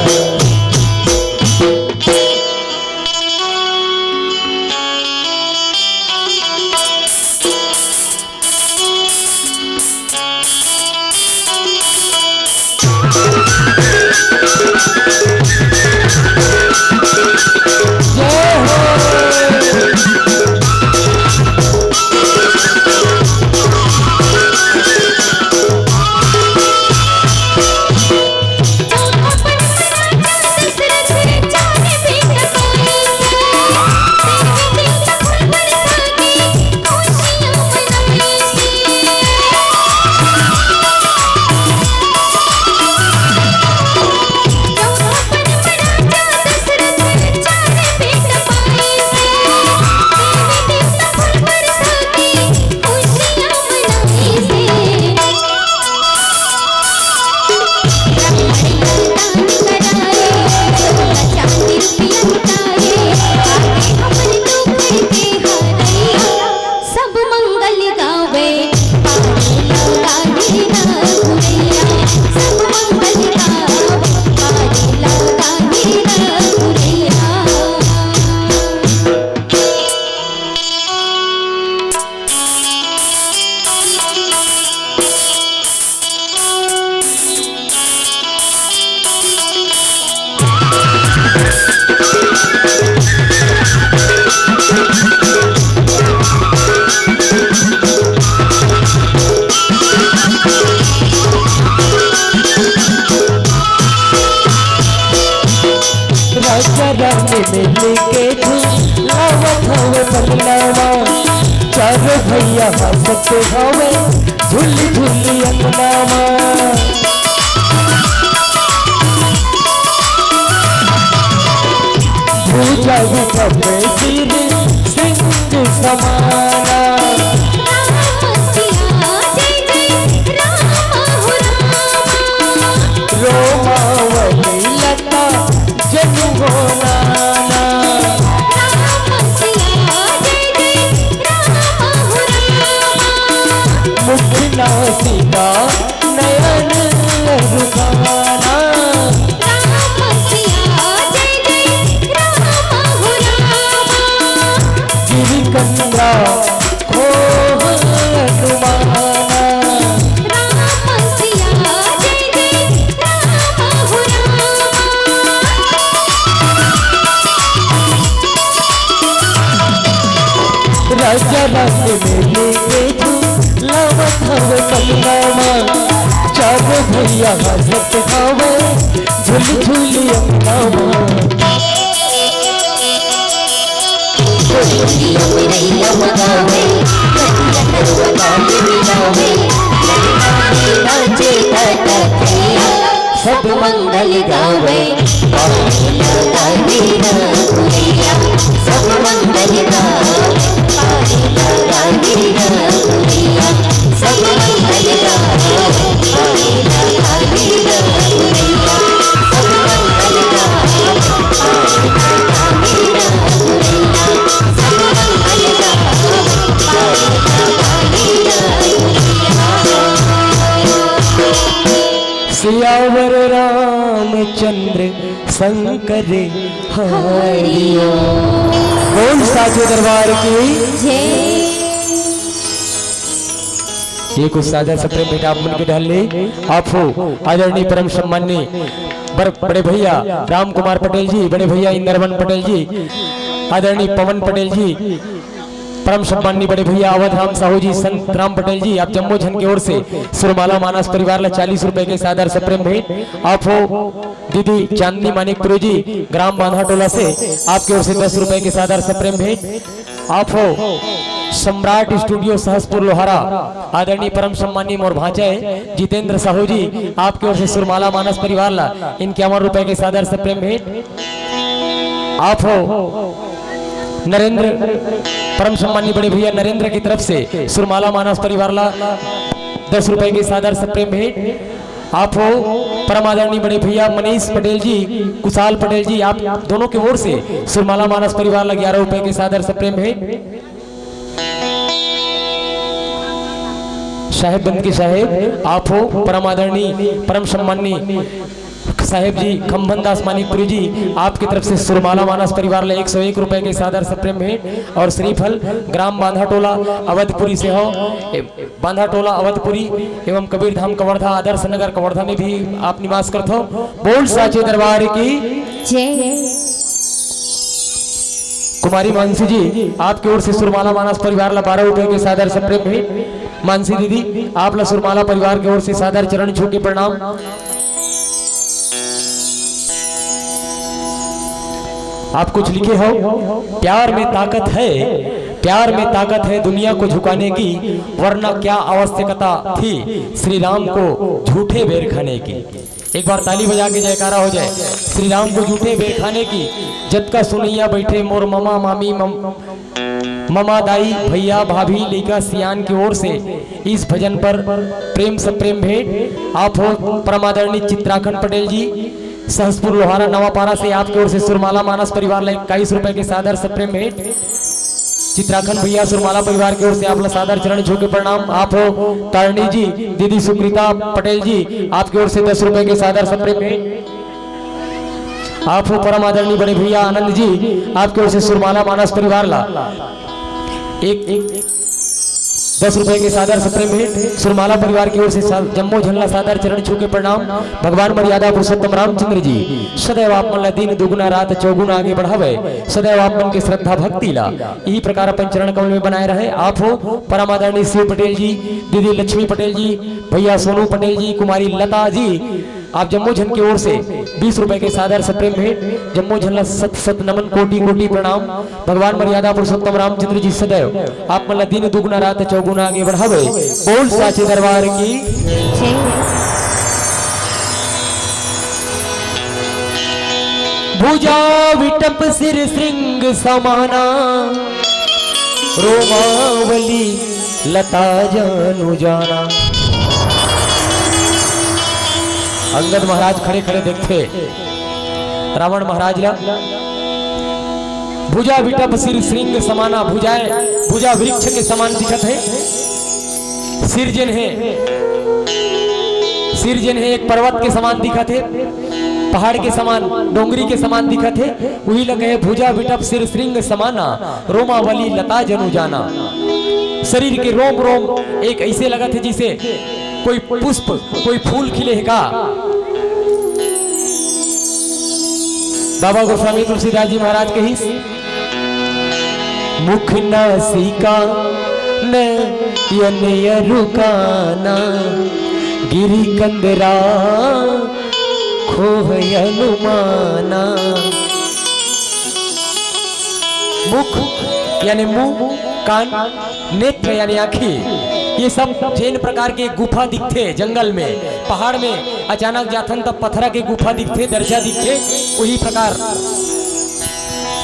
भैया हंसत हवे झुल्ली झुल्ली अंगना मा। भुजा बिछबे सिर सिंह समाना। राम सिया जय जय राम हो रामा। रोमावली लता जनु हो नाना। राम सिया जय जय राम हो रामा। मुखना सीता नयन रुखाना। राम सिया जय जय राम हो रामा। गिरि कंदरा खोह हनुमाना। राम सिया जय जय राम हो रामा। राजा रंग में लेके झूलावत हवे पलनामा। चारों भैया हंसत हवे झुल झुल अंगनामा। सब मंगल गावे, पानी लगा दीना गुड़िया। सब मंगल गावे, पानी लगा दीना गुड़िया। सब मंगल गावे, पानी लगा दीना गुड़िया। सब मंगल गावे, पानी लगा दीना गुड़िया। सब मंगल गावे, पानी लगा दीना गुड़िया। सियावर रामचंद्र शंकर हरिओम। बोल साचे दरबार की। जय। ये कुछ सादर सप्रेम भेंट आप मन के ढाल ले। आप हो आदरणीय परम सम्माननीय बर-, बड़े भैया राम कुमार पटेल जी, बड़े भैया इंदरवन पटेल जी, आदरणीय पवन पटेल जी, परम सम्माननीय बड़े भैया अवध राम साहू जी, संत राम पटेल जी, आप जम्मो झन के ओर से सुरमाला मानस परिवार ला चालीस रुपए के सादर सप्रेम भेंट। आप हो दीदी चांदनी मानिकपुरी जी, ग्राम बांधा टोला से, आपके ओर से दस रुपए के सादर सप्रेम भेंट। आप हो सम्राट स्टूडियो सहसपुर लोहारा, आदरणीय परम सम्माननीय मोर भांचा है जितेंद्र साहू जी, आपके ओर से सुरमाला मानस परिवार ला इक्यावन रुपए के सादर सप्रेम भेंट। आप हो नरेंद्र, परम सम्माननीय बड़े भैया नरेंद्र की तरफ से सुरमाला मानस परिवार ला दस रुपए की सादर सप्रेम भेंट। आप हो परम आदरणीय बड़े भैया मनीष पटेल जी, कुशाल पटेल जी, आप दोनों की ओर से सुरमाला मानस परिवार ला ग्यारह रुपए की सादर सप्रेम भेंट। साहेब बंद के साहेब, आप हो परम आदरणीय, परम सम्माननीय साहेब जी खंभन दास मानिकपुरी जी, आपकी तरफ से सुरमाला मानस परिवार ला एक सौ एक रुपए के सादर सप्रेम भेंट और श्रीफल ग्राम बांधाटोला अवधपुरी से हो, ए, बांधाटोला अवधपुरी एवं कबीर धाम कवर्धा आदर्श नगर कवर्धा में भी आप निवास करत हो। बोल साचे दरबार की जय। कुमारी मानसी जी, आपकी ओर से सुरमाला मानस परिवार ला बारह रुपए के सादर सप्रेम भेंट। मानसी दीदी, आप ला सुरमाला परिवार की ओर से सादर चरण छू के प्रणाम। आप कुछ लिखे हो, प्यार में ताकत है, प्यार में ताकत है दुनिया को झुकाने की, वरना क्या आवश्यकता थी श्री राम को झूठे बेर खाने की। एक बार ताली बजा के जयकारा हो जाए। श्री राम को झूठे बेर खाने की, जतका सुनैया बैठे मोर ममा मामी मम, ममा दाई भैया भाभी लइका सियान की ओर से इस भजन पर प्रेम से प्रेम भेंट। आप हो परम आदरणीय चित्राखंड पटेल जी, सहसपुर लोहारा नवापारा से, आपकी ओर से सुरमाला मानस परिवार ला इक्कीस रुपए के सादर सप्रेम भेंट। चित्राखंड भैया सुरमाला परिवार की ओर से आप ला सादर चरण छू के प्रणाम। आप हो तारणी जी, दीदी सुकृता पटेल जी, आपकी ओर से दस रुपए के सादर सप्रेम भेंट। आप हो परम आदरणीय बड़े भैया आनंद जी, आपकी ओर से सुरमाला मानस परिवार ला एक, एक दस रुपए के सादर सप्रेम भेंट। सुरमाला परिवार की ओर से सा-, जम्मो झन ला सादर चरण छू के प्रणाम। भगवान मर्यादा पुरुषोत्तम रामचंद्र जी सदैव आप मन ला दिन दुगुना रात चौगुना आगे बढ़ावे, सदैव आप मन के श्रद्धा भक्ति ला इही प्रकार अपन चरण कमल में बनाए रहे। आप हो परम आदरणीय शिव पटेल जी, दीदी लक्ष्मी पटेल जी, भैया सोनू पटेल जी, कुमारी लता जी, आप जम्मो झन के ओर से बीस रुपए के सादर से प्रेम भेंट, जम्मो झन ला सत सत नमन, कोटि कोटि प्रणाम। भगवान मर्यादा पुरुषोत्तम रामचंद्र जी सदैव आप मन ला दिन दुगुना रात चौगुना आगे बढ़ावे। बोल साचे दरबार की। भुजा विटप सिर श्रृंग समाना, रोमावली लता जनु जाना। अंगद महाराज खड़े खड़े देखथे रावण महाराज ला। भुजा विटप सिर श्रृंग समाना, भुजाएं, भुजा वृक्ष के समान दिखत हे। सिर जेन हे, सिर जेन हे एक पर्वत के समान दिखत हे, पहाड़ के समान, डोंगरी के समान दिखत हे। उही ल कहे भुजा विटप सिर श्रृंग समाना, रोमावली लता जनु जाना। शरीर के रोम रोम एक ऐसे लगत हे जैसे कोई पुष्प, कोई फूल खिले हे का। बाबा गोस्वामी तुलसीदास जी महाराज कहिस, मुख नासिका नयन अरु काना, गिरि कंदरा खोह अनुमाना। मुख यानी मुंह, कान, नेत्र यानी आँखी, ये सब जेन प्रकार के गुफा दिखथे जंगल में, पहाड़ में, अचानक जाथन तब पथरा के गुफा दिखथे, दरजा दिखथे, उही प्रकार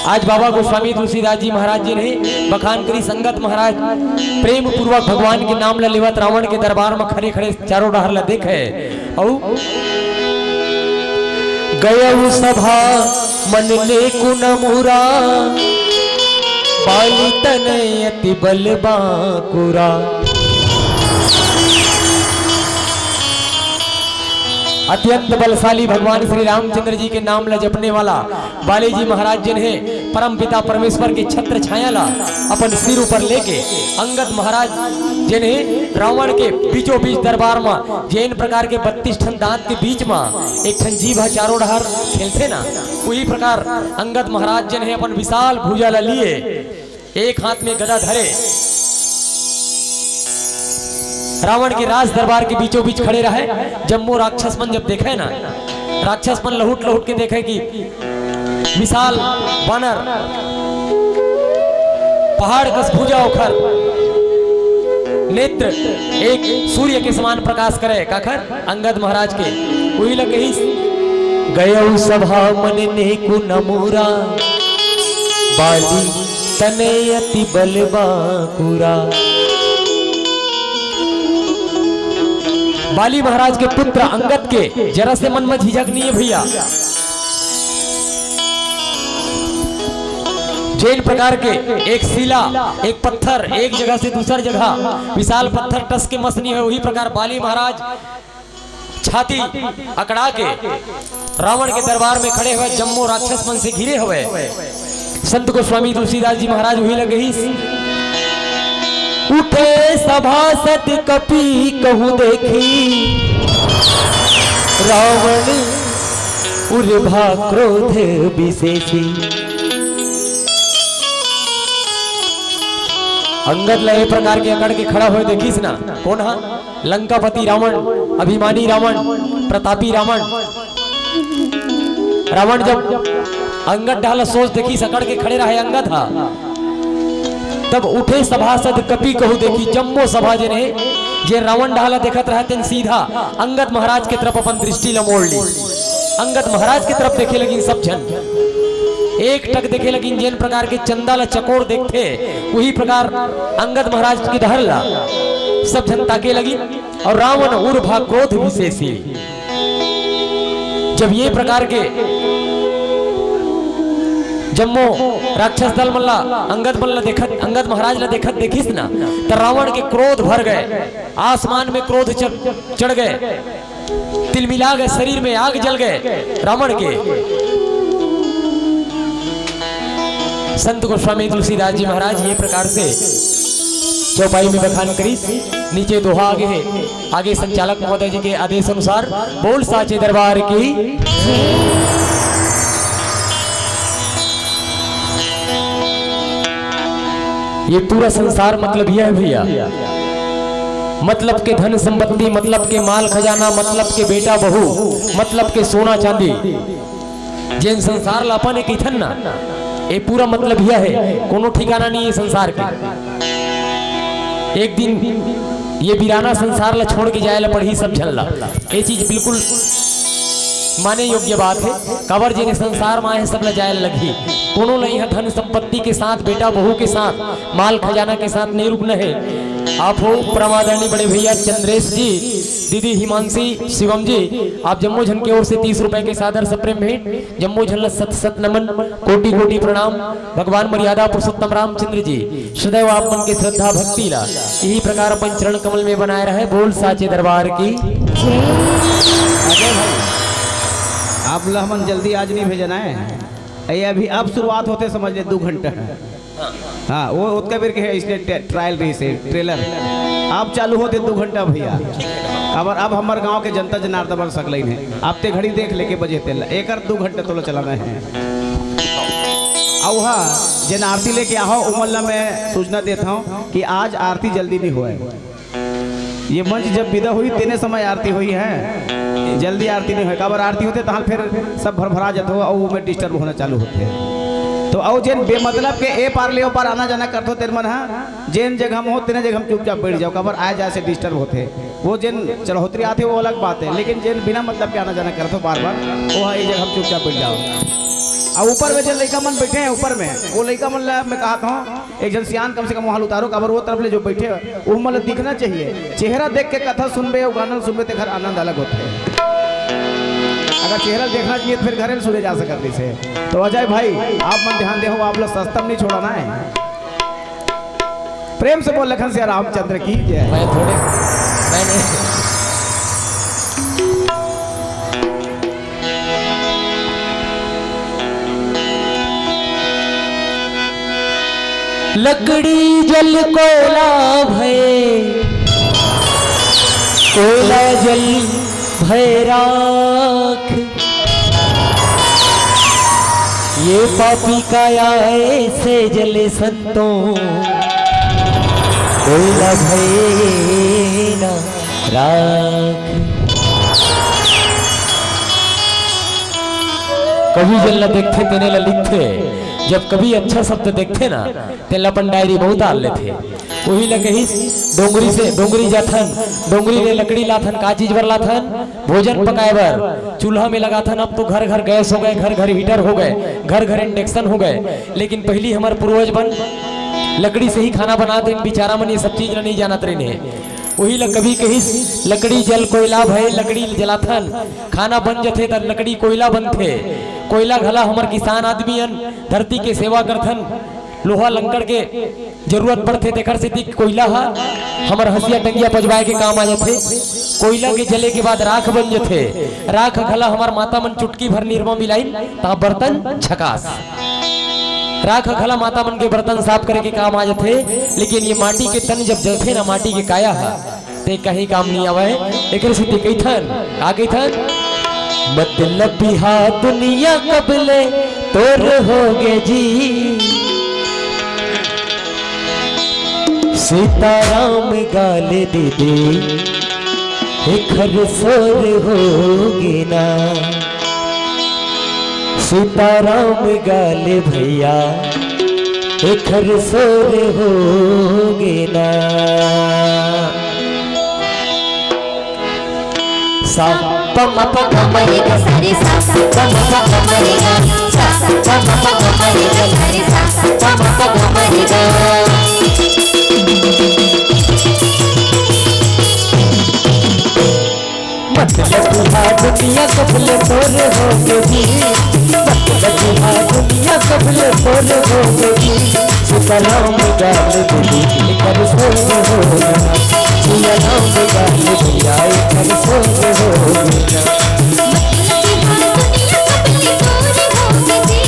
आज बाबा गोस्वामी तुलसीदास जी महाराज जेन हे बखान करिस, अंगद महाराज प्रेम पूर्वक भगवान के नाम ल लेवत रावण के दरबार म खड़े खड़े चारों डहर ल देखे। अउ गयउ सभा मन नेकु न मुरा, बाली तनय अति बल बांकुरा। अत्यंत बलशाली भगवान श्री रामचंद्र जी के नाम ल जपने वाला बाली जी महाराज जेन हे परम पिता परमेश्वर के छत्र छाया ला अपन सिर ऊपर लेके अंगद महाराज जेन हे रावण के बीचों बीच दरबार म जेन प्रकार के बत्तीस ठन दांत के बीच म एक ठन जीभ ह चारों डहर खेलथे ना, उही प्रकार अंगद महाराज जेन हे अपन विशाल भुजा ला लिए एक हाथ में गदा धरे रावण के राज दरबार के बीचों बीच खड़े रहे। जम्मो राक्षस मन जब देखे ना, राक्षस मन लहुट लहुट के देखे कि विशाल बानर, पहाड़ कस भुजा ओखर, नेत्र एक सूर्य के समान प्रकाश करे, काखर अंगद महाराज के। उही ल कहिस, गयउ सभा मन नेकु न मुरा, बाली तनय अति बल बांकुरा। बाली महाराज के पुत्र अंगद के जरा से मन म झिझक नहीं है भैया। जेन प्रकार के एक शिला, एक पत्थर, एक जगह से दूसर जगह विशाल पत्थर टस के मस नहीं है, उही प्रकार बाली महाराज छाती अकड़ा के रावण के दरबार में खड़े हुए जम्मो राक्षस मन से घिरे हुए। संत गोस्वामी तुलसीदास जी महाराज उही ल कहिस, उठे सभासद कपि कहु देखि, रावण उर भा क्रोध बिसेसी। अंगद ल ए प्रकार के अकड़ के खड़ा होए देखिस ना, कोन हा? लंकापति रावण, अभिमानी रावण, प्रतापी रावण। रावण जब अंगद डहर ल सोच देखिस, अकड़ के खड़े रहे अंगद हा, तब उठे सभासद कपि कहु देखि, जम्मो सभा जेन हे, जे रावण डहर ल देखत रहे, तेन सीधा अंगद महाराज के तरफ अपन दृष्टि ल मोड़ ली। अंगद महाराज के तरफ देखे लगिन सब झन, एक टक देखे लगिन, जेन प्रकार के चंदा ल चकोर देखथे, उही प्रकार अंगद महाराज के डहर ल सब झन ताके लगिन। और रावण उर भा क्रोध बिसेसी। जब ये प्रकार के जम्मो राक्षस दल मन ला, अंगद मन ला देखत, अंगद महाराज ला देखत देखिस ना, त रावण के क्रोध भर गए, आसमान में क्रोध चढ़, चढ़ गए, तिलमिला गए, शरीर में आग जल गए रावण के। संत गोस्वामी तुलसीदास जी महाराज ये प्रकार से चौपाई में बखान करिस। नीचे दोहा आगे है, आगे संचालक महोदय जी के आदेश अनुसार। बोल साचे दरबार की। ये पूरा संसार मतलब यह है भैया, मतलब के धन संपत्ति, मतलब के माल खजाना, मतलब के बेटा बहू, मतलब के सोना चांदी, जेन संसार ला अपन ए कहिथन ना, ए पूरा मतलब यह है, कोनो ठिकाना नहीं है संसार के। एक दिन ये बिराना संसार ला छोड़ के जाए ला पड़ही सब झन ला। ए चीज बिल्कुल माने योग्य बात है। काबर जेन संसार मा है, सब ला जाए ला लगही। कोनो ला इहाँ धन संपत्ति के साथ, बेटा बहू के साथ, माल खजाना के साथ नहीं रुकना है। आप हो परमादरणीय बड़े भैया चंद्रेश जी, दीदी हिमांशी, शिवम जी, आप जम्मो झन के ओर से तीस रुपए के सादर सप्रेम भेंट। जम्मो झन ला सत सत नमन, कोटि कोटि प्रणाम। भगवान मर्यादा पुरुषोत्तम रामचंद्र जी सदैव आप मन के श्रद्धा भक्ति ला इही प्रकार अपन चरण कमल में बनाए रहे। बोल साचे दरबार की। अजय भाई, आप ला हमन जल्दी आज नहीं भेजना है। ये अभी अब शुरुआत होते, समझ ले, दू घंटा। हाँ, वो ओतका बेर के है, इसलिए टे-, ट्रायल रहिस हे, ट्रेलर। अब चालू होते दू घंटा भैया। अब, अब हमर गांव के जनता जनार्दन मन सकलाइन हे। अब ते घड़ी देख ले के बजे तेला, एकर दू घंटा तोला चलाना है। अउ हाँ, जेन आरती लेके आहो, उमन ला मैं सूचना देत हूँ कि आज आरती जल्दी नहीं होए। ये मंच जब विदा होही, तेने समय आरती होही है, जल्दी आरती नहीं होय। काबर आरती होथे, तहां फिर सब भरभरा जात हो, अउ ओमे डिस्टर्ब होना चालू होथे। तो अउ जेन बेमतलब के ए पार ले ओ पार आना जाना करथो, तेन मन ह जेन जगह में हो, तेने जगह में चुपचाप बैठ जाओ, काबर आए जाए से डिस्टर्ब होथे। वो जेन चलहोत्री आथे, वो अलग बात है, लेकिन जेन बिना मतलब के आना जाना करथो बार बार, वो ह ए जगह में चुपचाप बैठ जाओ। अउ ऊपर में जेन लइका मन बैठे हैं ऊपर में, वो लइका मन ला मैं कहत हूँ, एक झन सियान कम से कम वहां उतारो, काबर वो तरफ ले जो बैठे हे, वो मन ला दिखना चाहिए। चेहरा देख के कथा सुनबे अउ गाना सुनबे, तेखर आनंद अलग होथे। अगर चेहरा देखना चाहिए, तो फिर घरे में सुने जा सकत रहिसे। तो अजय भाई, आप मन ध्यान देहो, आप लोग सस्ता में नहीं छोड़ाना है। प्रेम से बोल लखन सिया रामचंद्र की जय। मैं थोड़े, मैंने लकड़ी जल कोयला भय, कोयला जल भय राख। ये पापी काया ऐसे जले संतों, कोयला भय ना राख। कवि जेन ला देखथे, तेने ला लिखथे। जब कवि अच्छा शब्द देखथे ना, तेन ला अपन डायरी में उतार लेथे। वही ला कहिस, डोंगरी से, डोंगरी जाथन, डोंगरी ले लकड़ी लाथन, का चीज बर लाथन? भोजन पकाए बर। चूल्हा में लगाथन, अब तो घर घर गैस हो गए, घर घर हीटर हो गए, घर घर इंडक्शन हो गए, लेकिन पहली हमर पूर्वज मन लकड़ी से ही खाना बनात रहिन, बिचारा मन ये सब चीज ला नहीं जानत रहिन हे। वही ला कवि कहिस, लकड़ी जल कोयला भय, लकड़ी जलाथन, खाना बन जथे त लकड़ी कोयला बनथे। कोयला घला हमर किसान आदमी अन धरती के सेवा करथन, लोहा लंकड़ के जरूरत पड़थे, तेखर सेती कोयला ह हमर हंसिया टंगिया पजवाए के काम आ जथे। कोयला के जले के बाद राख बन जथे। राख घला हमर माता मन चुटकी भर निरमा मिलाइन, ता बर्तन झकास। राख घला माता मन के बर्तन साफ करे के काम आ जथे। लेकिन ये माटी के तन जब जलथे ना, माटी के काया ह, ते कहीं काम नहीं आवय। एकरे सेती कहिथन, का कहिथन? मतलबिहा दुनिया कब ले तोर होगे जी। सीताराम गा ले दीदी, एखर सोर होगे ना। सीताराम गा ले भैया, एखर सोर होगे ना। सा, प म प ग म रे ग सा रे सा, प म प ग म रे ग, सा, प म प ग म रे ग सा रे सा, प म प ग म रे ग। मतलबिहा दुनिया कब ले तोर होगे जी। मतलबिहा दुनिया कब ले तोर होगे जी। सीताराम गा ले दीदी, एखर सोर होगे ना। सीताराम गा ले भैया, एखर सोर होगे ना। मतलबिहा दुनिया कब ले तोर होगे जी।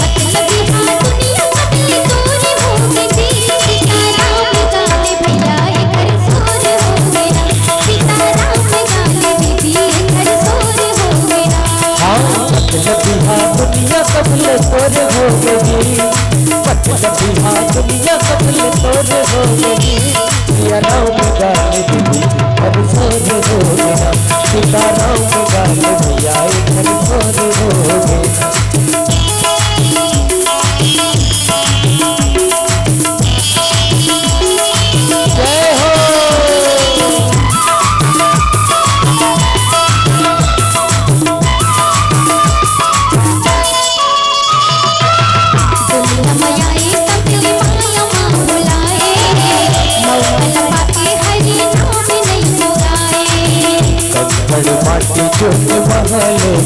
मतलबिहा दुनिया कब ले तोर होगे जी। सीताराम गा ले भैया, एखर सोर होगे ना। सीताराम गा ले दीदी, एखर सोर होगे ना। हाँ, मतलबिहा दुनिया कब ले तोर होगे जी। मतलबिहा दुनिया कब ले तोर होगे जी। सिया राम गा ले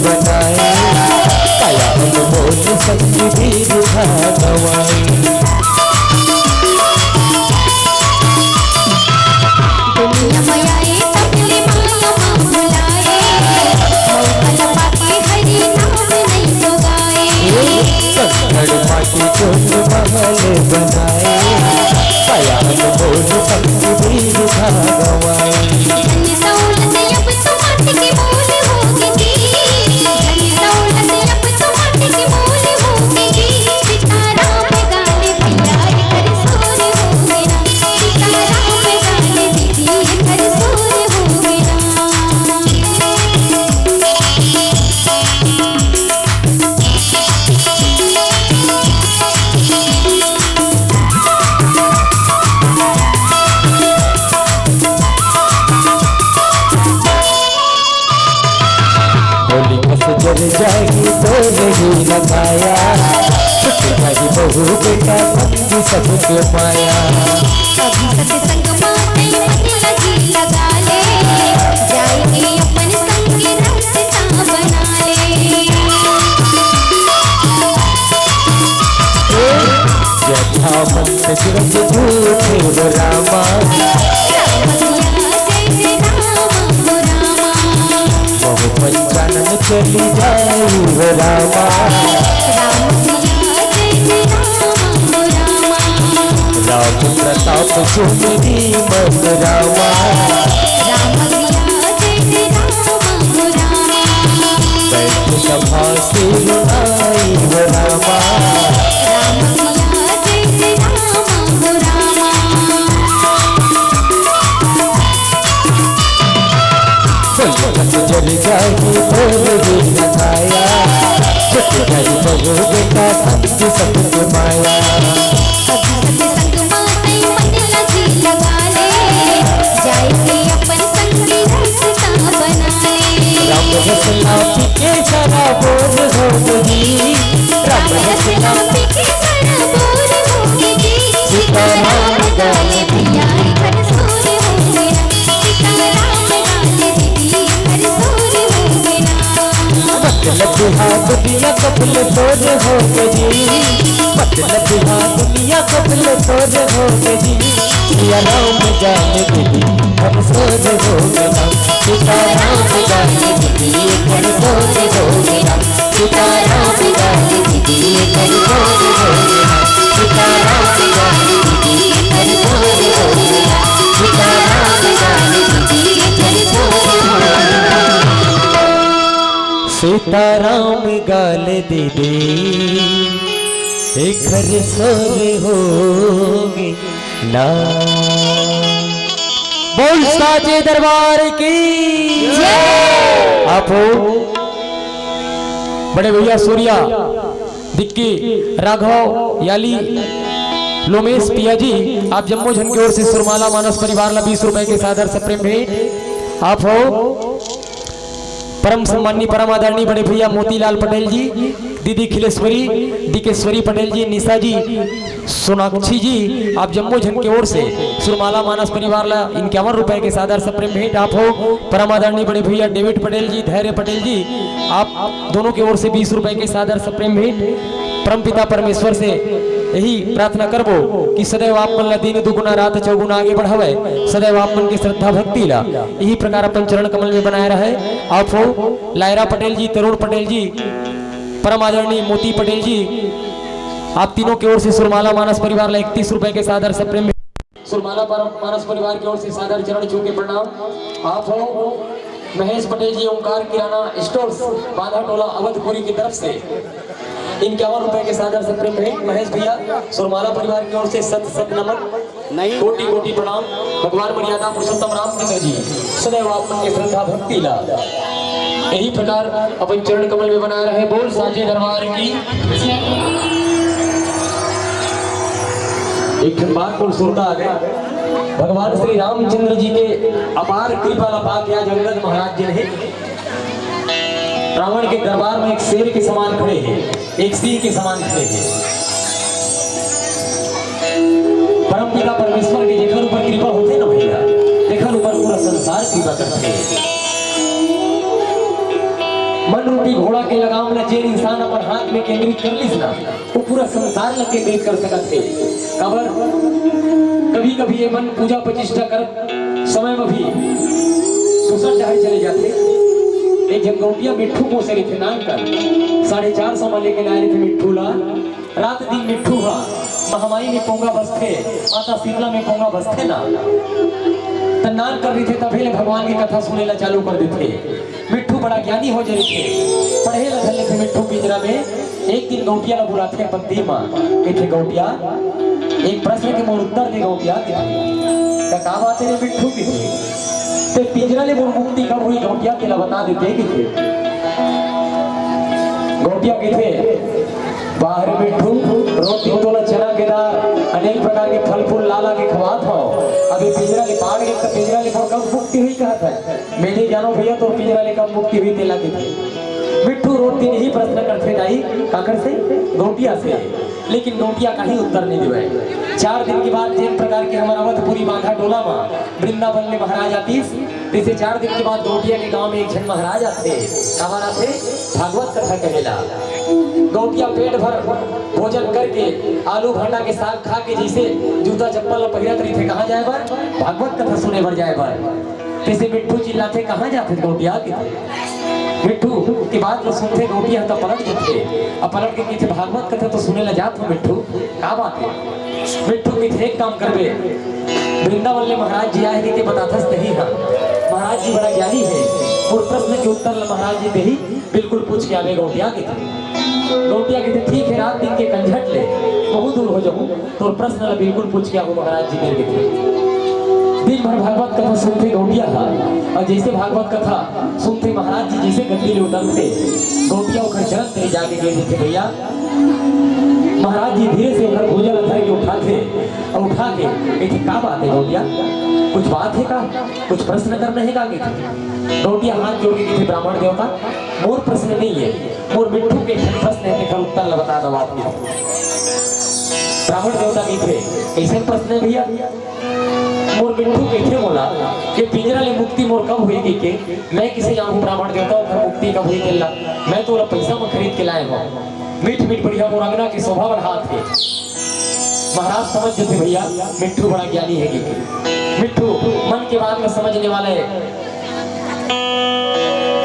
बनाए, काया अनमोल संग बीरधा गवाए। दुनिया में आए तब ले माया मा भुलाए, मौका लपा के हरि नाम नहीं तो गाए। कंकड़ माटी चून महल बनाए, काया अनमोल संग बीरधा गवाए। धन दौलत अब तो माटी के मोल होगे जी, धन दौलत अब तो माटी के मोल होगे जी। सीताराम गाले भैया एकर सोर होगे ना, सीताराम गाले दीदी एकर सोर होगे ना। होली कस जर जाही तोर ही लगाया, छुट जाही बहू बेटा संग सबके माया। अभी सत्संग मा कई मन लगी लगा ले, जाए के अपन संग रास्ता बना ले। यथा मंत सूरज धूप हो रामा, राम सिया जय जय राम हो रामा। बहु पंचानन चली जाई हो रामा, राम सिया जय जय राम हो रामा। राम प्रताप सुमिरी मन रामा, राम सिया जय जय राम हो रामा। बैठ सभा सिर नाई हो रामा, राम सिया जय जय राम हो रामा। संकट जल जाही तोर ही लगाया, छुट जाही बहू बेटा संग सबके माया। अभी सत्संग मा कई मन लगी लगा ले, जाए के अपन संग रास्ता बना ले। राम रसना पी के सराबोर हो गई, राम रसना पी के सराबोर होगे जी। सीताराम गाले भैया एकर सोर होगे ना, सीताराम गाले दीदी एकर सोर होगे ना। मतलब हा दुनिया कब ले तोर होगे जी, मतलब हा दुनिया कब ले तोर होगे जी। सिया राम गाले दीदी एकर सोर होगे ना, सीताराम गाले दीदी एकर सोर होगे ना। सीताराम गाले दीदी एकर सोर होगे ना, सीताराम गाले दीदी एकर सोर होगे ना, सीताराम गाले दीदी एकर सोर होगे ना। सीताराम गाले दीदी एकर सोर होगे ना। बोल साचे दरबार की जय। आप हो बड़े भैया सूर्या, दिक्की, राघव, याली, लोमेश, पिया जी, आप जम्मो झन के ओर से सुरमाला मानस परिवार ला बीस रुपए के सादर सप्रेम भेंट। आप हो परम सम्माननीय, परम आदरणीय बड़े भैया मोतीलाल पटेल जी, दीदी खिलेश्वरी, डीकेश्वरी पटेल जी, निशा जी, सोनाक्षी जी, आप जम्मो झन के ओर से सुरमाला मानस परिवार ला इक्यावन रुपए के सादर सप्रेम भेंट। आप हो परम आदरणीय बड़े भैया डेविड पटेल जी, धैर्य पटेल जी, आप दोनों के ओर से बीस रुपए के सादर सप्रेम भेंट। परमपिता परमेश्वर से यही प्रार्थना करबो कि सदैव आप मन ला दिन दुगुना रात चौगुना आगे बढ़ावे, सदैव आप मन के श्रद्धा भक्ति ला यही प्रकार अपन चरण कमल में बनाए रहे। आप हो लायरा पटेल जी, तरुण पटेल जी, परम आदरणीय मोती पटेल जी, आप तीनों की ओर से सुरमाला मानस परिवार ला इकतीस रुपए के सादर सप्रेम। सुरमाला पर-, मानस परिवार की ओर से सादर चरण छू के प्रणाम। आप हो महेश पटेल जी, ओंकार किराना स्टोर्स, बांधा टोला, अवधपुरी की तरफ से इक्यावन रुपए के सादर सप्रेम भेंट। महेश भैया, सुरमाला परिवार की ओर से सत सत नमन, नहीं। कोटि कोटि प्रणाम। भगवान मर्यादा पुरुषोत्तम रामचंद्र जी सदैव आप मन के श्रद्धा भक्ति ला यही प्रकार अपन चरण कमल में बनाए रहे। बोल साचे दरबार की। एक ठन बात बोल सुरता आ गए। भगवान श्री रामचंद्र जी के अपार कृपा ला पाके आज अंगद महाराज जी ने रावण के दरबार में एक शेर के समान खड़े हैं, एक सिंह के समान खड़े हैं। परमपिता परमेश्वर के जेकर ऊपर कृपा होथे ना भैया, तेकर ऊपर पूरा संसार कृपा करथे। मन रूपी घोड़ा के लगाम ला जेन इंसान अपन हाथ में केंद्रित कर लिस ना, वो पूरा संसार ला केंद्रित कर सकत हे। काबर, कभी-कभी ये मन पूजा प्रतिष्ठा करत समय में भी दूसर डहर चले जाथे। एक झन गौंटिया मिट्ठू पोसे रहिथे नानकन, साढ़े चार सौ में लेके लाए रहिथे मिट्ठू ला। रात दिन मिट्ठू हा महामाई में पोंगा बसथे, माता शीतला में पोंगा बसथे ना, त नानकन रहिथे तभे ले भगवान के कथा सुने ला चालू कर देथे। मिट्ठू बड़ा ज्ञानी हो जाथे, पढ़े ला धर लेथे मिट्ठू पिंजरा में। एक दिन गौंटिया ला बुलाथे अपन तीर मा, कहिथे, "गौंटिया, एक प्रश्न के मोर उत्तर दे गौंटिया।" कहिथे, "का, का बात हे रे मिट्ठू?" कहिथे, "ते पिंजरा ले मोर मुक्ति कब होही गौंटिया, तेला बता देते," कहिथे। गौंटिया कहिथे, "वाह रे मिट्ठू, रोज दिन तोला चना के दार, अनेक प्रकार के फल फूल ला ला के खवात हंव। अब ये पिंजरा ले बाढ़ गे त पिंजरा ले मोर कब मुक्ति होही कहत हस? मैं नइ जानंव भइया, तोर पिंजरा ले कब मुक्ति होही तेला," कहिथे। मिट्ठू रोज दिन यही प्रश्न करथे दाई, काकर से? गौंटिया से। लेकिन गौंटिया कहीं उत्तर नइ देवय। चार दिन के बाद जेन प्रकार के हमर अवधपुरी बांधा टोला मा वृंदावन ले महाराज आतिस, तइसे चार दिन के बाद गौंटिया के गांव में एक झन महाराज आथे। काबर आथे? भागवत कथा कहे ला। गौंटिया पेट भर भोजन करके, आलू भाटा के साग खा के जइसे जूता चप्पल ला पहिरत रहिथे, कहाँ जाए बर? भागवत कथा सुने बर जाए बर। तइसे मिट्ठू चिल्लाथे, "कहाँ जाथे गौंटिया?" कहिथे। मिट्ठू के बात ला सुनथे गौंटिया ह त पलट जथे। अब पलट के कहिथे, "भागवत कथा तो सुने ला जात हंव मिट्ठू, का बात हे?" मिट्ठू कहिथे, "एक काम करबे, वृंदावन ले महाराज जी आए हे कहिके बताथस तहीं हा। महाराज जी बड़ा ज्ञानी हे, मोर प्रश्न के उत्तर ला महाराज जी तहीं बिल्कुल पूछ के आबे गौंटिया," कहिथे। गौंटिया कहिथे, "ठीक हे, रात दिन के कंझट ले, बहुत दूर हो जाहूं, तोर प्रश्न ला बिल्कुल पूछ के आहूं महाराज जी मेर," कहिथे। दिन भर भागवत कथा सुनथे गौंटिया हा, अउ जइसे भागवत कथा सुनथे महाराज जी जइसे गद्दी ले उतरथे, गौंटिया ओकर चरण तरी जाके गिर जथे भइया। महाराज जी धीरे से ओकर भुजा ला धर के उठाथे, अउ उठा के कहिथे, "का बात हे गौंटिया, कुछ बात हे का, कुछ प्रश्न करना हे का?" कहिथे। गौंटिया हाथ जोड़ के कहिथे, "ब्राह्मण देवता, मोर प्रश्न नइ हे, मोर मिट्ठू के एक ठन प्रश्न हे, तेकर उत्तर ला बता दव आप।" ब्राह्मण देवता कहिथे, "कइसन प्रश्न हे भइया?" "मोर मिट्ठू कहिथे मोला के पिंजरा ले मुक्ति मोर कब होही कहिके, मैं कइसे जानहूं ब्राह्मण देवता ओकर मुक्ति कब होही तेला? मैं तो ओला पइसा म खरीद के लाए हंव, मीठ मीठ बढ़िया मोर अंगना के शोभा बढ़ात हे।" महाराज समझ जथे भइया मिट्ठू बड़ा ज्ञानी हे कहिके। मिट्ठू मन के बात ला समझने वाला हे।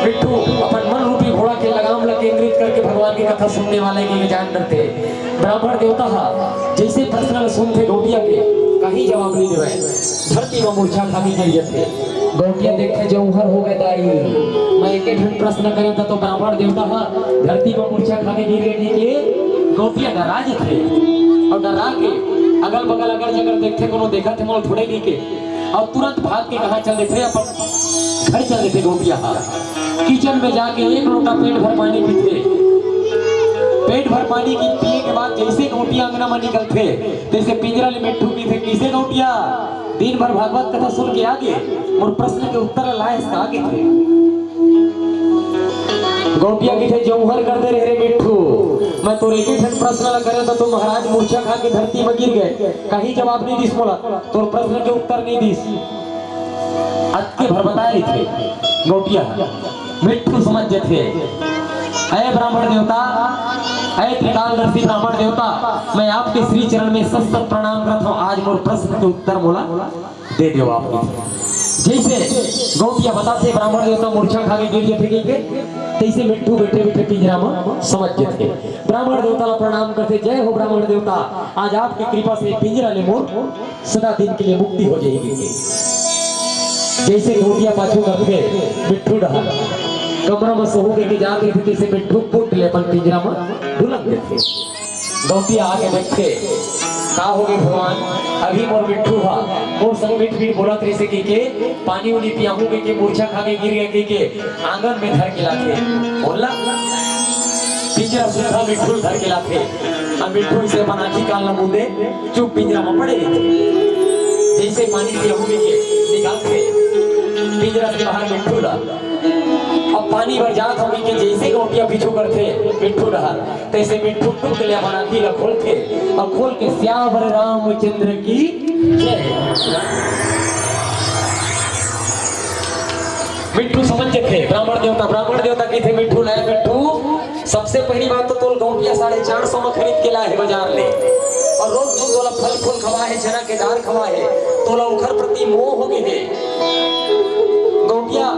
मिट्ठू अपन मन रूपी घोड़ा के लगाम ला केंद्रित करके भगवान के कथा सुनने वाला हे कहिके जान डरथे। ब्राह्मण देवता हा जइसे प्रश्न ला सुनथे गौंटिया के, कहीं जवाब नइ देवय, धरती म मूर्छा खा के गिर जथे। गौंटिया देखथे, "जौहर हो गे दाई, मैं एके ठन प्रश्न करेंव त तो ब्राह्मण देवता हा धरती म मूर्छा खा के गिर गे," कहिके गौंटिया डरा जथे। अउ डरा के अगल बगल अगर जगह देखथे, कोनो देखत हे मोला थोड़े कहिके, अउ तुरंत भाग के कहाँ चल देथे, अपन घर चल देथे गौंटिया हा। किचन में जाके एक लोटा पेट भर पानी पीथे। पेट भर पानी की पिए के बाद जइसे गौंटिया अंगना में निकलथे, तइसे पिंजरा ले मिट्ठू कहिथे, "कइसे गौंटिया, दिन भर भागवत कथा सुन के आगे, मोर प्रश्न के उत्तर लाए हस का?" कहिथे। गौंटिया कहिथे, "जौहर कर दे रहे रे मिट्ठू, मैं तोर एके ठन प्रश्न ला करेंव त तो महाराज मूर्छा खा के धरती म गिर गे, कहीं जवाब नइ दिस मोला, तोर प्रश्न के उत्तर नइ दिस।" अतके भर बताए रहिथे गौंटिया ह। मिट्ठू समझ जथे, "अय ब्राह्मण देवता, अय त्रिकालदर्शी ब्राह्मण देवता, मैं आपके श्री चरण में शत शत प्रणाम करत हंव, आज मोर प्रश्न के उत्तर मोला दे देव आप।" जइसे गौंटिया बताथे ब्राह्मण देवता मूर्छा खा के गिर जथे कहिके, तइसे मिट्ठू बइठे बइठे पिंजरा म समझ जथे। ब्राह्मण देवता ला प्रणाम करथे, "जय हो ब्राह्मण देवता, आज आपके कृपा से पिंजरा ले मोर सदा दिन के लिए मुक्ति हो जाही" कहिके। जइसे गौंटिया पाछू करथे मिट्ठू डहर, कमरा म सोहूं कहिके जात रहिथे, तइसे मिट्ठू पुट ले अपन पिंजरा म ढुलक देथे। गौंटिया आके बइठथे, "का हो गे भगवान, अभी मोर मिट्ठू हा मोर संग मीठ मीठ बोलत रहिसे कहिके, पानी उनी पियाहूं कहिके, मूर्छा खा के गिर गे कहिके, आंगन में धर के लाथे, बोलना, पिंजरा सुद्धा मिट्ठू ल धर के लाथे।" अब मिट्ठू अइसे अपन आंखी कान ल मूंदे, चुप पिंजरा म पड़े रहिथे। जइसे पानी पियाहूं कहिके निकालथे पिंजरा से बाहर मिट्ठू ल, अब पानी बर जात हंव कहिके जइसे गौंटिया पीछू करथे मिट्ठू डहर, तइसे मिट्ठू टुक ले अपन आंखी ल खोलथे अउ खोल के, "सियावर रामचंद्र की जय।" मिट्ठू समझ जथे, ब्राह्मण देवता, ब्राह्मण देवता कहिथे, "मिट्ठू लाय मिट्ठू, सबसे पहली बात तो तोल गौंटिया साढ़े चार सौ में खरीद के लाय हे बाजार ले, और रोज रोज तोला फल फूल खवाय हे, चना के दाल खवाय हे, तोला ओखर प्रति मोह हो गे हे। गौंटिया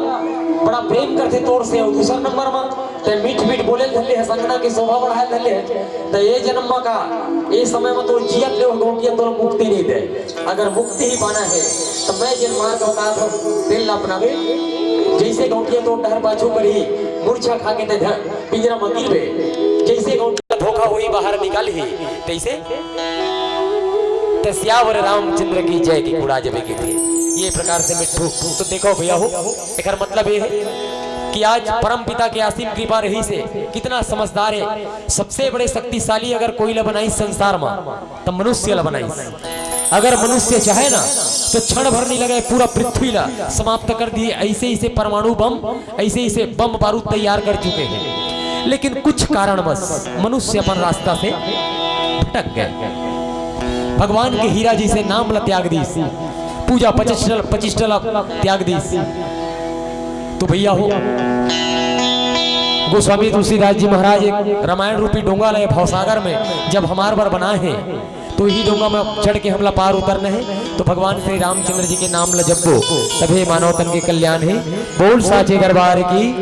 बड़ा प्रेम करथे तोर से, और दूसर नंबर में ते मीठ मीठ बोले धर ले हस, अंगना के शोभा बढ़ाय धर ले हस, त ए जन्म म का, ए समय म तो जियत ले ओ गौंटिया तोला मुक्ति नइ दे। अगर मुक्ति ही पाना हे, त मैं जेन मार्ग बतात हंव, तेन ला अपनाबे। जइसे गौंटिया तोर डहर पाछू करही, मूर्छा खा के ते धर पिंजरा म गिरबे। जइसे गौंटिया धोखा होही, बाहर निकलही, तइसे त सियावर रामचंद्र की जय के कुड़ा जबे के थे।" ये प्रकार से मिट्ठू, तो देखो भैया हो, एकर मतलब ये हे कि आज परम पिता के असीम कृपा रहिसे, कितना समझदार हे। सबसे बड़े शक्तिशाली अगर कोई ला बनाइस संसार म, त मनुष्य ला बनाइस। अगर मनुष्य चाहे ना, तो क्षण भर नइ लगे, पूरा पृथ्वी ला समाप्त कर दिही, अइसे अइसे परमाणु बम, अइसे अइसे बम बारूद तैयार कर चुके हे। लेकिन कुछ कारणवश मनुष्य अपन रास्ता से भटक गे। भगवान के हीरा जइसे नाम ला त्याग दिस, पूजा पचिष्ठल पचिष्ठल त्याग दिस। तो भैया हो, गोस्वामी तुलसीदास जी महाराज एक रामायण रूपी डोंगा ले भवसागर में जब हमार बर बनाय हे, तो इही डोंगा में चढ़ के हमला पार उतरना हे। तो भगवान श्री रामचंद्र जी के नाम ल जपबो, तभे मानव तन के कल्याण हे। बोल साचे दरबार की।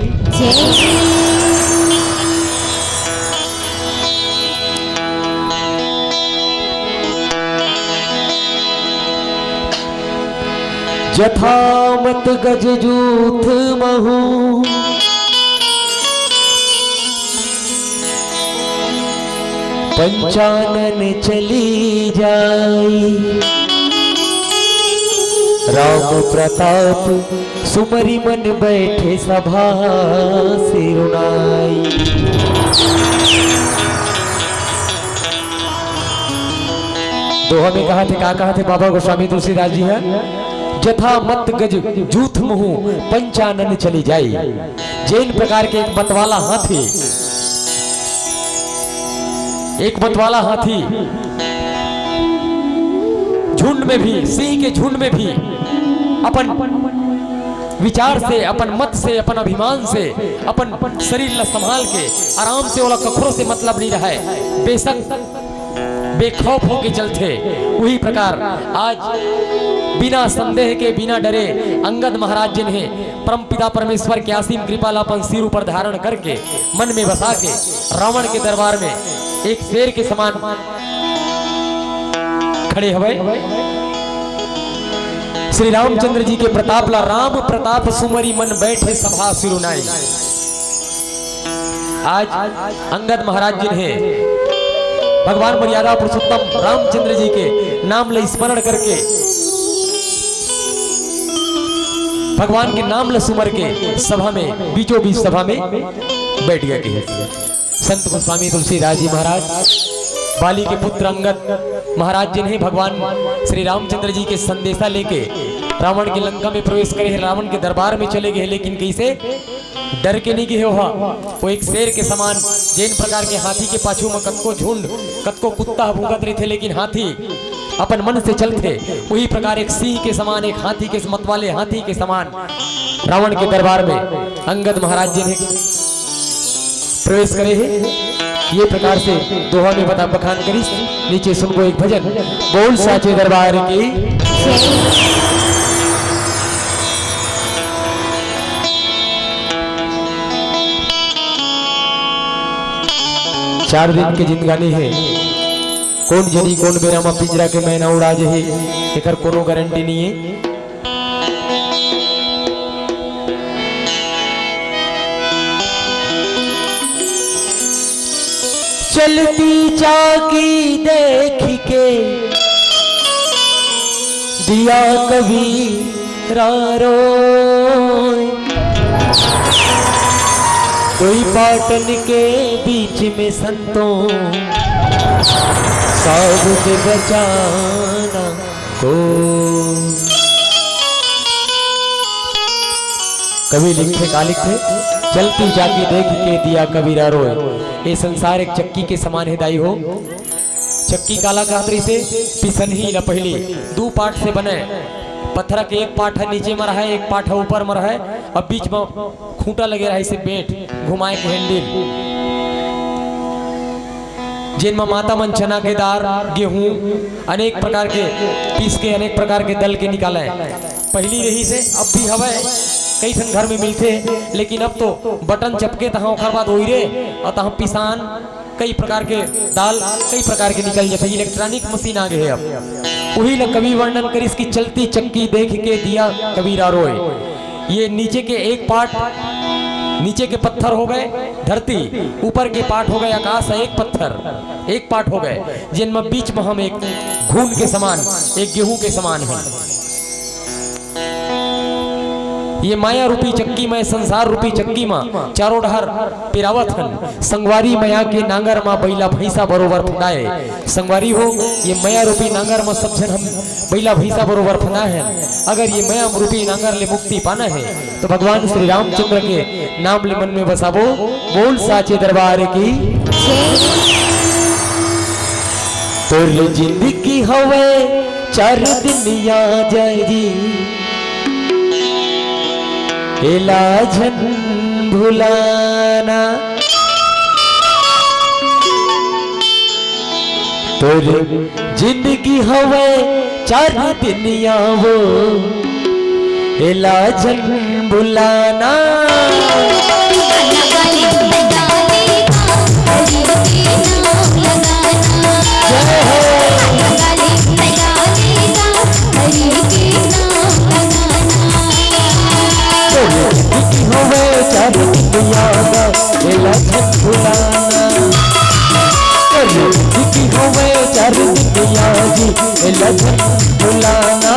जथा मत गज जूथ महू, पंचानन चली जाई। राम प्रताप सुमरि मन बैठे सभा सिरुनाई। दोहा में कहाथे, का कहाथे बाबा गोस्वामी तुलसीदास जी ह? "जथा मत गज जूथ महू, पंचानन चली जाई।" जेन प्रकार के एक मतवाला हाथी, एक मतवाला हाथी झुंड में भी, सिंह के झुंड में भी अपन विचार से, अपन मत से, अपन अभिमान से, अपन शरीर ला संभाल के आराम से, ओला कखरो से मतलब नइ रहय, बेशक बेखौफ होके चलथे। उही प्रकार आज बिना संदेह के, बिना डरे अंगद महाराज जिन्हें परमपिता परमेश्वर के असीम कृपा ला अपन सिर ऊपर धारण करके, मन में बसा के रावण के दरबार में एक शेर के समान खड़े हवय। श्री रामचंद्र जी के प्रताप ला, "राम प्रताप सुमरि मन बैठे सभा सिरुनाई।" आज अंगद महाराज जिन्हें भगवान मर्यादा पुरुषोत्तम रामचंद्र जी के नाम ला स्मरण करके, भगवान के नाम ला सुमर के सभा में, बीचों बीच सभा में बैठ गया कि संत गोस्वामी तुलसीदास जी महाराज, बाली के पुत्र अंगद महाराज जिन्हें भगवान श्री रामचंद्र जी के संदेशा लेके रावण के लंका में प्रवेश करे हे, रावण के दरबार में चले गए हे, लेकिन कइसे? डर के नइ गे हे ओहा। वो एक शेर के समान, जेन प्रकार के हाथी के पाछू म कतको झुंड, कतको कुत्ता ह भूंकत रहिथे, लेकिन हाथी अपन मन से चलथे, उही प्रकार एक सिंह के समान, एक हाथी के मत वाले हाथी के समान रावण के दरबार में अंगद महाराज जिन्हें प्रवेश करे हे। ये प्रकार से दोहा में बता बखान करिस। नीचे सुनबो एक भजन, बोल साचे दरबार की। चार दिन के जिंदगानी हे, कोन जनी कोन बेरा म पिंजरा के मैना उड़ा जही, एकर कोनो गारंटी नइ हे। चलती चाकी देख के दिया कबीरा रोय। कोई पाटन के बीच में संतों साबुत बचाना को। कवि लिखे, का लिखथे? चलती चाकी देख के दिया कबीरा रोय। ये संसार एक चक्की के समान हे दाई हो। चक्की काला कहत रहिसे? पिसनही ला पहिली दू पाट से बने, पथरा के एक पाट ह नीचे म रहय, एक पाट ह ऊपर म रहय, अउ बीच म खूंटा लगे रहय, इसे बेंट घुमाए के handle, जेन म माता मन चना के दार, गेहूं, अनेक प्रकार के पीस के, अनेक प्रकार के दल के निकालय। पहिली रहिसे, अब भी हवय, कई ठन घर में मिलथे, लेकिन अब तो बटन चपके तहां, ओखर बाद ओइरे, अउ तहां पिसान, कई प्रकार के दाल, कई प्रकार के निकल जाथे। Electronic मशीन आ गे हे अब। उही ल कवि वर्णन करिस कि चलती चक्की देख के दिया कबीरा रोय। ये नीचे के एक पाट, नीचे के पत्थर हो गए धरती, ऊपर के पाट हो गए आकाश, एक पत्थर, एक पाट हो गए, जेन म बीच म हम एक घून के समान, एक गेहूं के समान है। ये माया रूपी चक्की म, संसार रूपी चक्की म चारों डहर पिरावत हन। संगवारी मया के नांगर म बइला भैंसा बरोबर फंदाए। संगवारी हो, ये मया रूपी नांगर म सब झन हम बइला भैंसा बरोबर फंदाए हन। अगर ये मया रूपी नांगर ले मुक्ति पाना है, तो भगवान श्री रामचंद्र के नाम ले मन में बसाबो। बोल साचे दरबार की। तोर जिंदगी हवे चार दिन याद आही, एला झन भुलाना। तोर जिंदगी हवे चार दिन यावो, एला झन भुलाना। जय हो। तोर जिंदगी हवे चार दिन यावो, एला झन भुलाना। तोर जिंदगी हवे चार दिन यावो, एला झन भुलाना।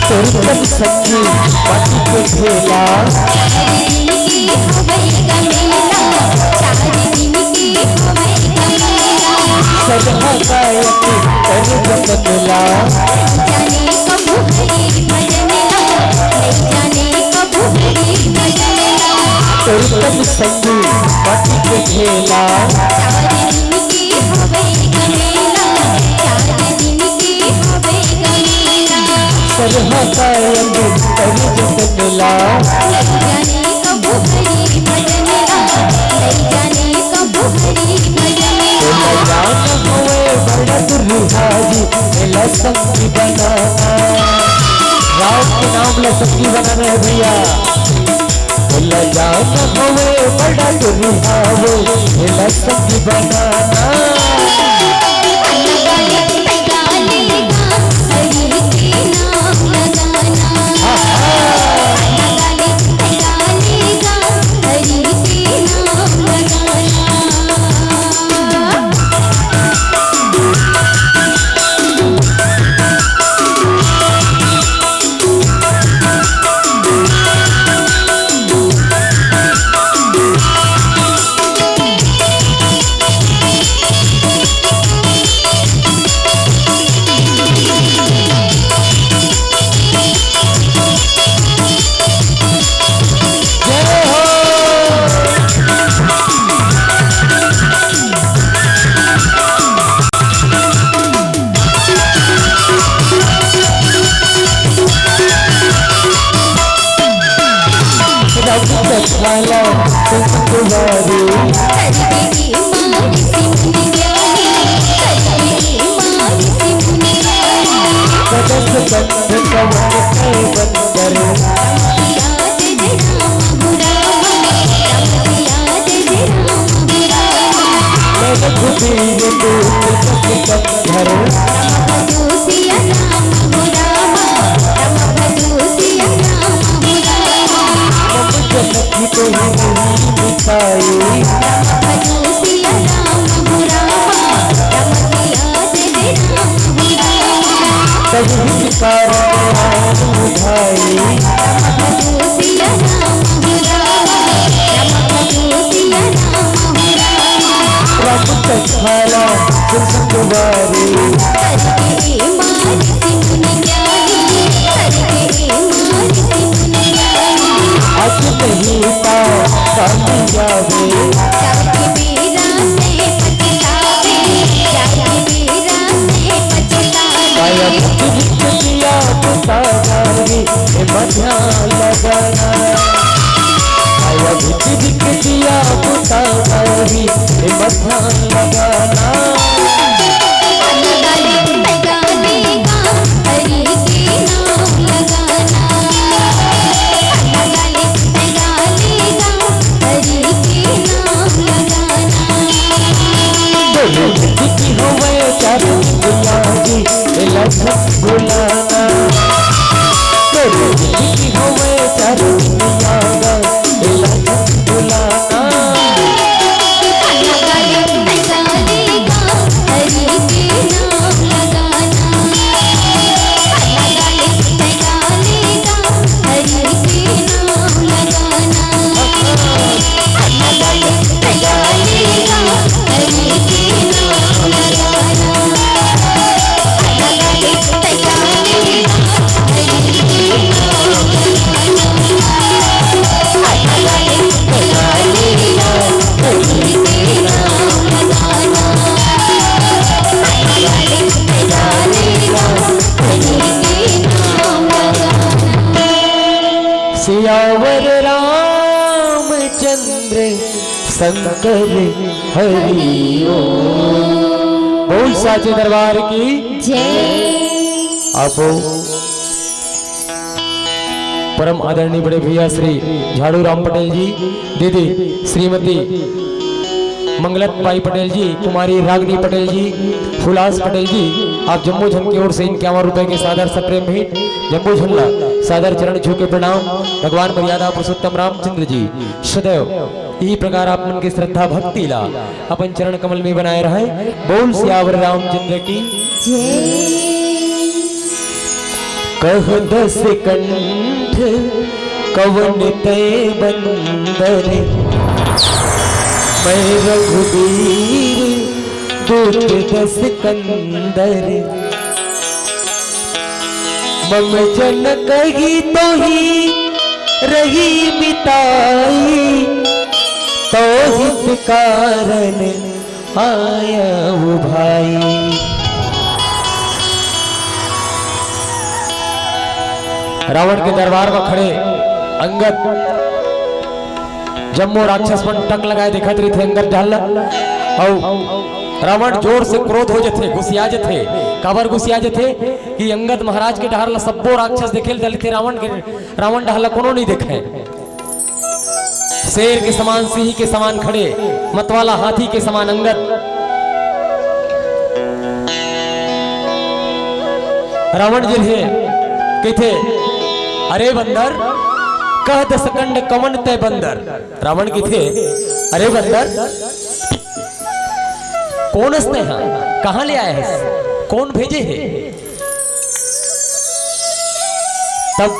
तोर तन संगी माटी के ढेला। सरहा गायक कर जतन ला। तोर तन संगी माटी के ढेला। सरहा गायक कर जतन ला। तोला जान हवे बड़ा दुर्हारी, एला संगी बनाना। राम के नाम ला संगी बनाना है भैया। तोला जान हवे बड़ा दुर्हारी, एला संगी बनाना। कारण आए भाई। राम कथा ला सुन संगवारी। अज नहीं ता काली आवे। काया भुज भुज दिया बुता गारी, ए मध्या लगाना। काया भुज भुज दिया बुता गारी, ए मध्या लगाना। बोले की होवे चारू दुनिया जी, ए लखन बुलाना। बोले की होवे चारू दुनिया गा, ए लखन बुलाना। सियावर रामचंद्र शंकर हरि ओम। बोल साचे दरबार की जय। आपो परम आदरणीय बड़े भैया श्री झाड़ू राम पटेल जी, दीदी श्रीमती मंगलत बाई पटेल जी, कुमारी रागनी पटेल जी, हुलास पटेल जी, आप जम्मो झन की ओर से इक्यावन रुपए के सादर सप्रेम भेंट, जम्मो झन ला सादर चरण छू के प्रणाम। भगवान मर्यादा पुरुषोत्तम रामचंद्र जी सदैव यही प्रकार आप मन के श्रद्धा भक्ति ला अपन चरण कमल में बनाए रहे। बोल सियावर रामचंद्र की जय। कह दस कंठ कवन तय बंदर, मैं रघुबीर दूत दस कंदर। मम जन कही तो ही रही मिताई, तो हित कारण आया वो भाई। रावण के दरबार में खड़े अंगद, जम्मो राक्षस मन टक लगाए देखत रहिथे अंगद डहर ला। अउ रावण जोर से क्रोध हो जथे, गुसिया जथे। काबर गुसिया जथे कि अंगद महाराज के डहर ला सब्बो राक्षस देखे ल धरथे, रावण के, रावण डहर ला कोनो नहीं देखे। शेर के समान, सिंह के समान खड़े, मतवाला हाथी के समान अंगद। रावण जी हे कहिथे, "अरे बंदर, कह दस कंठ कवन तय बंदर।" रावण कहिथे, "अरे बंदर, कोन अस तैं हा? कहाँ ले आए हस? कोन भेजे हे?" तब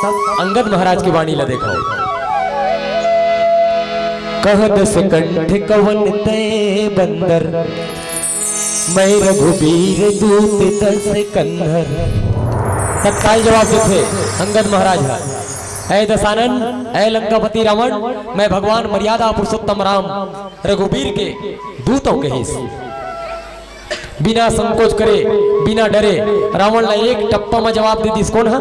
अंगद महाराज के वाणी ला देखो। कह दस कंठ कवन तय बंदर, मैं रघुबीर दूत दस कंधर। तत्काल जवाब देथे अंगद महाराज हा, "ऐ दसानन, ऐ लंकापति रावण, मैं भगवान मर्यादा पुरुषोत्तम राम रघुबीर के दूत हौं," कहिस। बिना संकोच करे, बिना डरे रावण ला एक टप्पा म जवाब दे दिस। कोन हा?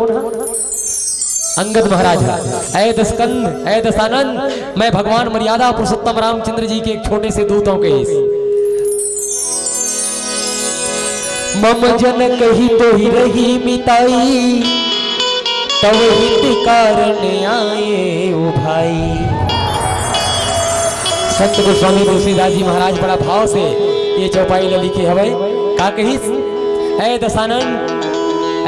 अंगद महाराज हा। "ऐ दसकंध, ऐ दसानन, मैं भगवान मर्यादा पुरुषोत्तम रामचंद्र जी के एक छोटे से दूत हौं," कहिस। "मम जन कही तो ही रही मिताई, तव हित कारण आए ओ भाई।" संत गोस्वामी तुलसीदास जी महाराज बड़ा भाव से ये चौपाई ला लिखे हवय। का कहिस? "ऐ दसानन,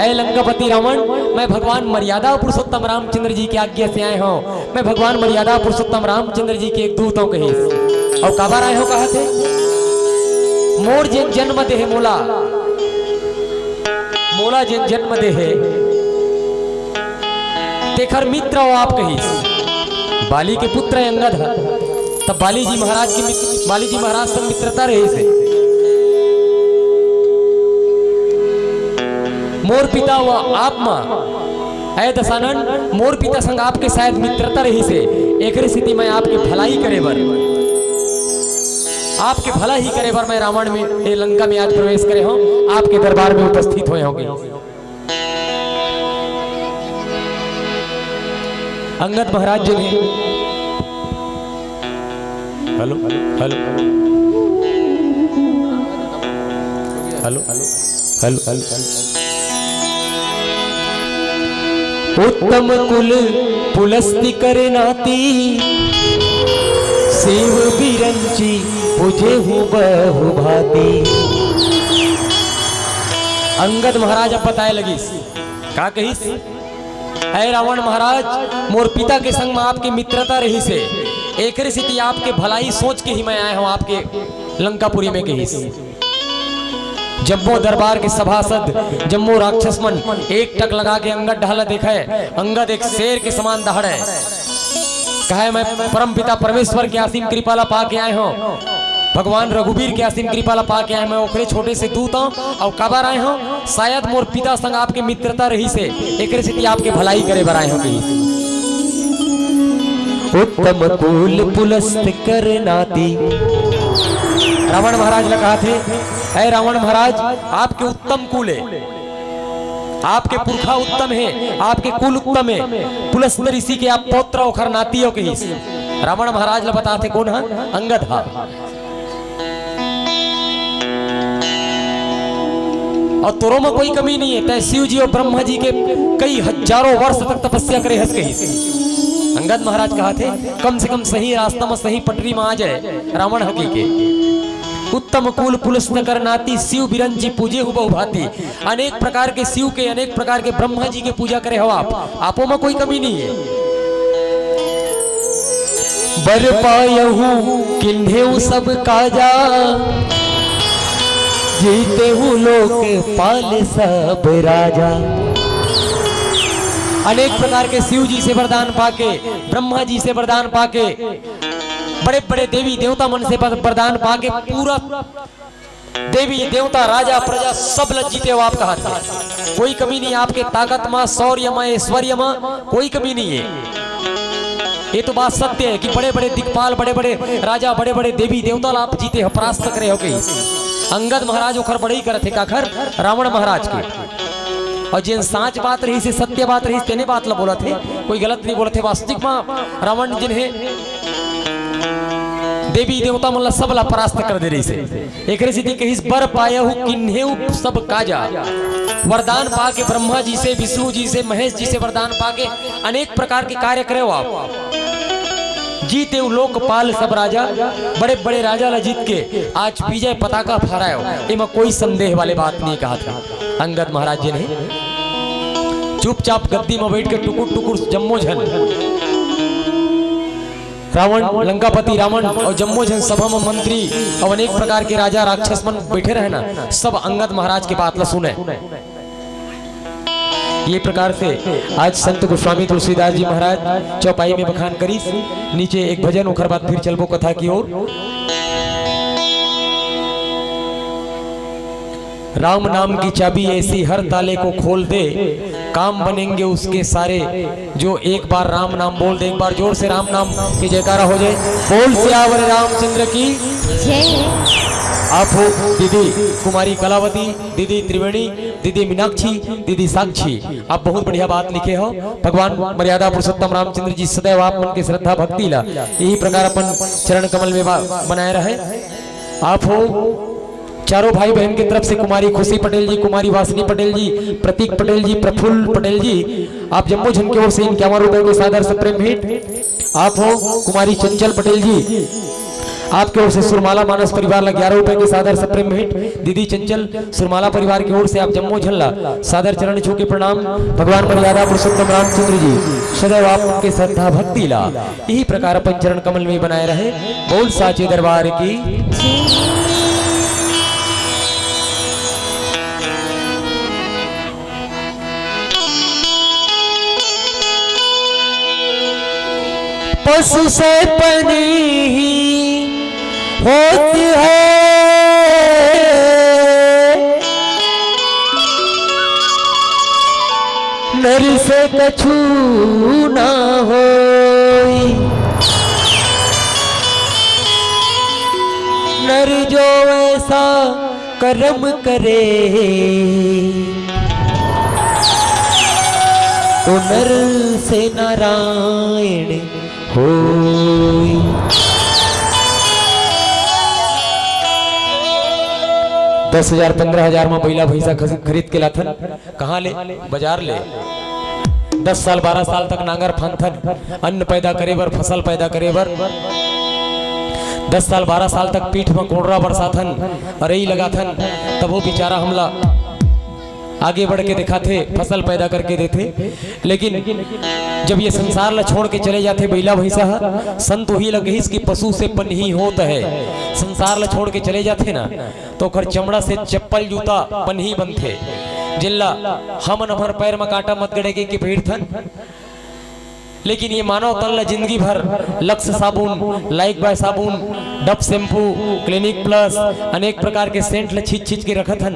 ऐ लंकापति रावण, मैं भगवान मर्यादा पुरुषोत्तम रामचंद्र जी की आज्ञा से आए हौं, मैं भगवान मर्यादा पुरुषोत्तम रामचंद्र जी के एक दूत हौं," कहिस। अउ काबर आए हौं कहत हे, "मोर जेन जन्म दे हे मोला, मोला जेन जन्म दे हे, एकर मित्र हो आप कहिस। बाली के पुत्र अंगद ह। तब बाली जी महाराज की मित-, बाली जी महाराज से मित्रता रहिस हे। मोर पिता व आप मा, ऐ दशानन, मोर पिता संग आपके शायद मित्रता रहिस हे। एकरे सेती मैं आपके भलाई करे बर, आपके भला ही करे बर मैं रावण में, ए लंका में आज प्रवेश करे हंव, आपके दरबार में उपस्थित होय हंव। अंगद महाराज जी ने, hello, hello, hello, hello, hello, hello. उत्तम कुल पुलस्ति कर नाती, शिव बिरंची पूजे हूँ बहु भांति। अंगद महाराज अब बताए लगिस, का कहिस? ऐ रावण महाराज, मोर पिता के संग म आपके मित्रता रहिस हे, एकरे सेती आपके भलाई सोच के ही मैं आए हंव आपके लंकापुरी में, कहिस। जम्मो दरबार के सभासद, जम्मो राक्षस मन एक टक लगा के अंगद डहर ल देखय। अंगद एक शेर के समान दहाड़य। कहय, मैं परम पिता परमेश्वर के असीम कृपा ला पाके आए हंव, भगवान रघुवीर के असीम कृपा ला पाके आए हंव, मैं ओकरे छोटे से दूत हंव, अउ काबर आए हंव, शायद मोर पिता संग आपके मित्रता रहिस हे, एकरे सेती आपके भलाई करे बर आए हंव, कहिस। उत्तम कुल पुलस्त कर नाती। रावण महाराज ला कहत हे, ऐ रावण महाराज, आपके उत्तम कुल हे, आपके पुरखा उत्तम हे, आपके कुल उत्तम हे, पुलस्त ऋषि के आप पौत्र ओखर नाती हो, कहिस। रावण महाराज ला बताथे कोन ह? अंगद ह। अउ तोरो म कोई कमी नहीं हे, तैं शिव जी अउ ब्रह्मा जी के कई हजारों वर्ष तक तपस्या करे हस, कहिस। अंगद महाराज कहथे, कम से कम सही रास्ता म, सही पटरी म आ जाए रावण ह कहिके। उत्तम कुल पुलस्त कर नाती, शिव बिरंची पूजे हूँ बहु भांति। अनेक प्रकार के शिव के, अनेक प्रकार के ब्रह्मा जी के पूजा करे हव आप, आपो म कोई कमी नहीं हे। बर पायहूँ किन्हें सब काजा, जीते हूँ लोकपाल सब राजा। अनेक प्रकार के शिव जी से वरदान पाके, ब्रह्मा जी से वरदान पाके, बड़े-बड़े देवी देवता मन से वर-, वरदान पाके पूरा देवी देवता, राजा प्रजा सब ल जीते हो आप, कहत हे। कोई कमी नहीं आपके ताकत म, शौर्य म, ऐश्वर्य म कोई कमी नहीं हे। ये तो बात सत्य हे कि बड़े-बड़े दिक्पाल, बड़े-बड़े राजा, बड़े-बड़े देवी देवता ल आप जीते हो, परास्त करे हो, कहिस। अंगद महाराज ओखर बड़ई करत हे, काखर? रावण महाराज के। अउ जेन सांच बात रहिस हे, सत्य बात रहिस, तेने बात ल बोलत हे, कोई गलत नहीं बोलत हे। वास्तविक म रावण जेन हे, देवी देवता मन ला सब ला परास्त कर दे रहिस हे। एकरे सेती कहिस, बर पायहूँ किन्हें सब काजा। वरदान पाके ब्रह्मा जी से, विष्णु जी से, महेश जी से वरदान पाके अनेक प्रकार के कार्य करे हो आप। जीते हूँ लोकपाल सब राजा, बड़े-बड़े राजा ला जीत के आज विजय पताका फहराए हो, एमा कोई संदेह वाले बात नहीं, कहत हे अंगद महाराज जी ने। चुपचाप गद्दी में बैठ के टुकुर टुकुर जम्मो झन रावण, लंकापति रावण अउ जम्मो झन सभा म मंत्री अउ अनेक प्रकार के राजा राक्षस मन बैठे रहे ना, सब अंगद महाराज के बात ला सुने। ये प्रकार से आज संत गोस्वामी तुलसीदास जी महाराज चौपाई में बखान करिस। नीचे एक भजन, ओखर बाद फिर चलबो कथा की ओर। राम नाम की चाबी ऐसी, हर ताले को खोल दे, काम बनेंगे उसके सारे। जो एक बार राम नाम बोल दे, एक बार जोर से राम नाम की जयकारा हो जाए। बोल सियावर रामचंद्र की। जय। आप हो दीदी कुमारी कलावती, दीदी त्रिवेणी, दीदी मीनाक्षी, दीदी साक्षी, आप बहुत बढ़िया बात लिखे हो। भगवान मर्यादा पुरुषोत्तम रामचंद्र जी सदैव आप मन के श्रद्धा भक्ति ला यही प्रकार अपन चरण कमल में बा-, बनाए रहे। आप हो चारों भाई बहन की तरफ से कुमारी खुशी पटेल जी, कुमारी वासनी पटेल जी, प्रतीक पटेल जी, प्रफुल्ल पटेल जी, आप जम्मो झन के ओर से इक्यावन रुपए के सादर से प्रेम भेंट। आप हो कुमारी चंचल पटेल जी, आपके ओर से सुरमाला मानस परिवार ला ग्यारह रुपए के सादर से प्रेम भेंट। दीदी चंचल, सुरमाला परिवार की ओर से आप जम्मो झन ला सादर चरण छू के प्रणाम। भगवान मर्यादा पुरुषोत्तम रामचंद्र जी सदैव आप के श्रद्धा भक्ति ला यही प्रकार अपन चरण कमल में बनाए रहे। बोल साचे दरबार की। पशु से पनही होत है, नर से कछु ना होई। नर जो ऐसा करम करे, तो नर से नारायण होई। दस हजार, पन्द्रह हजार म बइला भइसा खस-, खरीद के लाथन। कहाँ ले? बाजार ले। दस साल, बारह साल तक नांगर फांदथन, अन्न पैदा करे बर, फसल पैदा करे बर। दस साल, बारह साल तक पीठ म कोड़रा बरसाथन, अरई लगाथन, तभो बिचारा हमला आगे बढ़ के दिखाथे, फसल पैदा करके देथे। लेकिन जब ये संसार ला छोड़ के चले जाथे बइला भइसा ह, संत उही ला कहिस कि पशु से पनही होत है। संसार ला छोड़ के चले जाथे ना, तो ओखर चमड़ा से चप्पल जूता पनही बनथे, जेन ला हमन हमर पैर म कांटा मत गड़े कहिके पहिरथन। लेकिन ये मानव तन ला जिंदगी भर लक्स साबुन, लाइक बाय साबुन, डव शैम्पू, क्लिनिक प्लस, अनेक प्रकार के सेंट ला छींच छींच के रखत हन।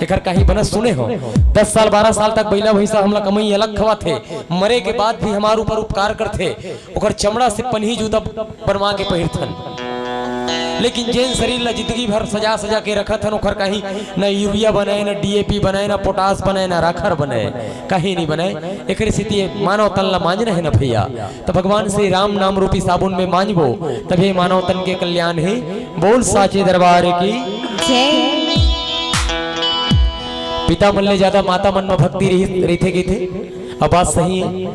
एकर काही बनत सुने हो? दस साल, बारह साल तक बइला भइसा हमला कमई अलग खवाथे, मरे के बाद भी हमार ऊपर उपकार करथे, ओकर चमड़ा से पनही जूता बनवा के पहिरथन। लेकिन जेन शरीर ला जिंदगी भर सजा सजा के रखत हन, ओखर काही न यूरिया बने, न डीएपी बने, न पोटास बने, न राखर बने, काही नहीं बने। एकरे सेती ये मानव तन ला मांजना है ना भइया, त भगवान श्री राम नाम रूपी साबुन में मांजबो, तभे मानव तन के कल्याण है। बोल साचे दरबार की। जय। पिता मन ले ज्यादा माता मन म भक्ति रही, रहिथे कहिथे। अब बात सही है,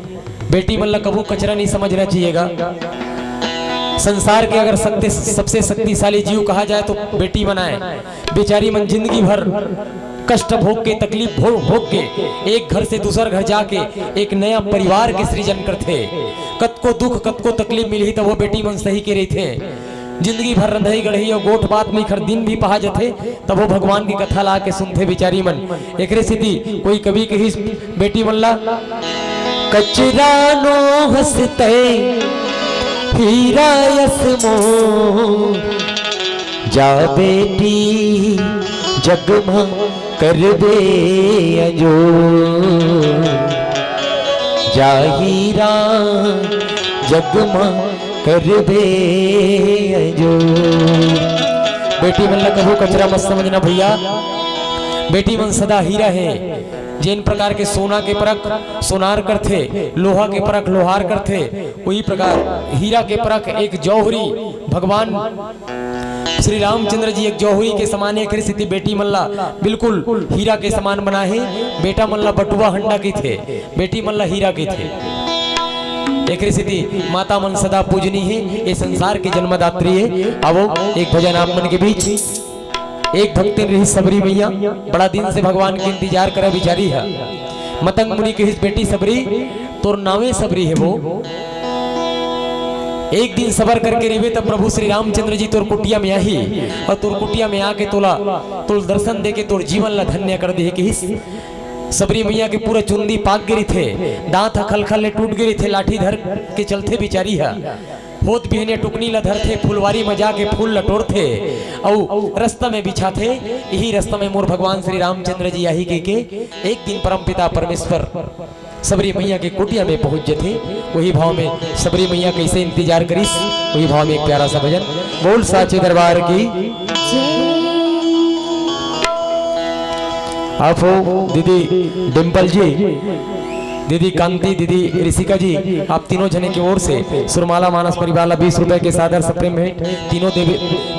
बेटी मन ला कभू कचरा नहीं समझना चाहिएगा। संसार के अगर शक्ति, सबसे शक्तिशाली जीव कहा जाए तो बेटी मन आय। बेचारी मन जिंदगी भर कष्ट भोग के, तकलीफ भो-, भोग के एक घर से दूसर घर जाके एक नया परिवार के सृजन करथे। कतको दुख, कतको तकलीफ मिलही, तभो बेटी मन सही के रहिथे। जिंदगी भर रंधई गढ़ई अउ गोठ बात में एखर दिन भी पहा जथे, तभो भगवान की कथा ला के सुनथे बिचारी मन। एकरे सेती कोई कवि कहिस बेटी मन ला, "कचरा नोहस तैं हीरा यस मोर, जा बेटी जग म करबे अंजोर, जा हीरा जग म करबे अंजोर।" बेटी मन ला कभू कचरा मत समझना भइया, बेटी मन सदा हीरा हे। जेन प्रकार के सोना के परख सोनार करथे, लोहा के परख लोहार करथे, वही प्रकार हीरा के परख एक जौहरी भगवान श्री रामचंद्र जी एक जौहरी के समान हे, एकरे सेती बेटी मन ला बिल्कुल हीरा के समान बनाए हे, बेटा मन ला बटुआ हंडा कहिथे, बेटी मन ला हीरा कहिथे। एकरे सेती माता मन सदा पूजनीय हे, ये संसार के जन्मदात्री हे। आवो एक भजन आप मन के बीच, एक भक्तिन रही सबरी मैया, बड़ा दिन से भगवान के इंतजार करे बिचारी हे। मतंग मुनि कहिस बेटी सबरी, तोर नावे सबरी हे वो। एक दिन सबर करके रहिबे, तब प्रभु श्री रामचंद्र जी तोर कुटिया में आही अउ तोर कुटिया में आके तोला, तोल दर्शन देके तोर जीवन ला धन्य कर देही, कहिस। सबरी मैया के पूरा चुंदी पाक गे रहिथे, दांत ह खलखल ले टूट गे रहिथे, लाठी धर के चलथे बिचारी ह। होत बिहनिया टुकनी ला धरथे, फुलवारी म जाके फूल ला टोरथे, अउ रस्ता में बिछाथे, इही रस्ता में मोर भगवान श्री रामचंद्र जी आही कहिके एक दिन परमपिता परमेश्वर सबरी मैया के कुटिया में पहुंच जथे। वही भाव में सबरी मैया कैसे इंतजार करिस, वही भाव में एक प्यारा सा भजन। बोल साचे दरबार की। आप हो दीदी डिम्पल जी, दीदी कांति, दीदी ऋषिका जी, आप तीनों जने के ओर से सुरमाला मानस परिवार ला बीस रुपए के सादर सप्रेम भेंट। तीनों देवी,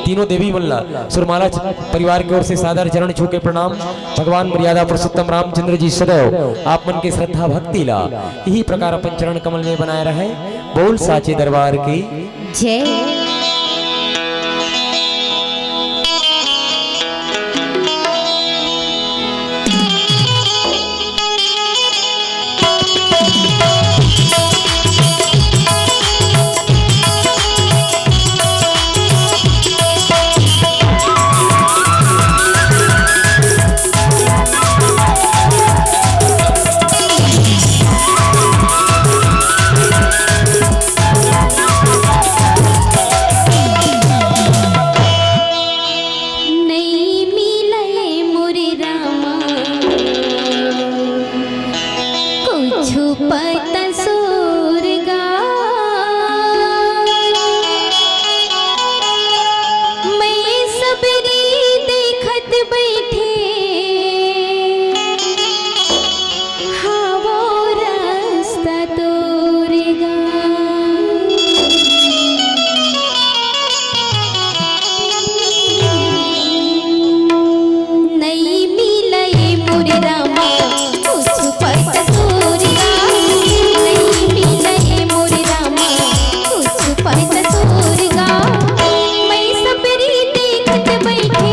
तीनों देवी मन ला सुरमाला परिवार के ओर से सादर चरण छू के प्रणाम। भगवान मर्यादा पुरुषोत्तम रामचंद्र जी सदैव आप मन के श्रद्धा भक्ति ला इही प्रकार अपन चरण कमल में बनाए रहे। बोल साचे दरबार की। जय। पता सोरगा। मैं सबरी देखत बैठे, हावो रस्ता तोरगा। नई मिलय मोरे रामा, कुछु पता सोरगा। नई मिलय मोरे रामा, कुछु पता सोरगा। मैं सबरी देखत बैठे,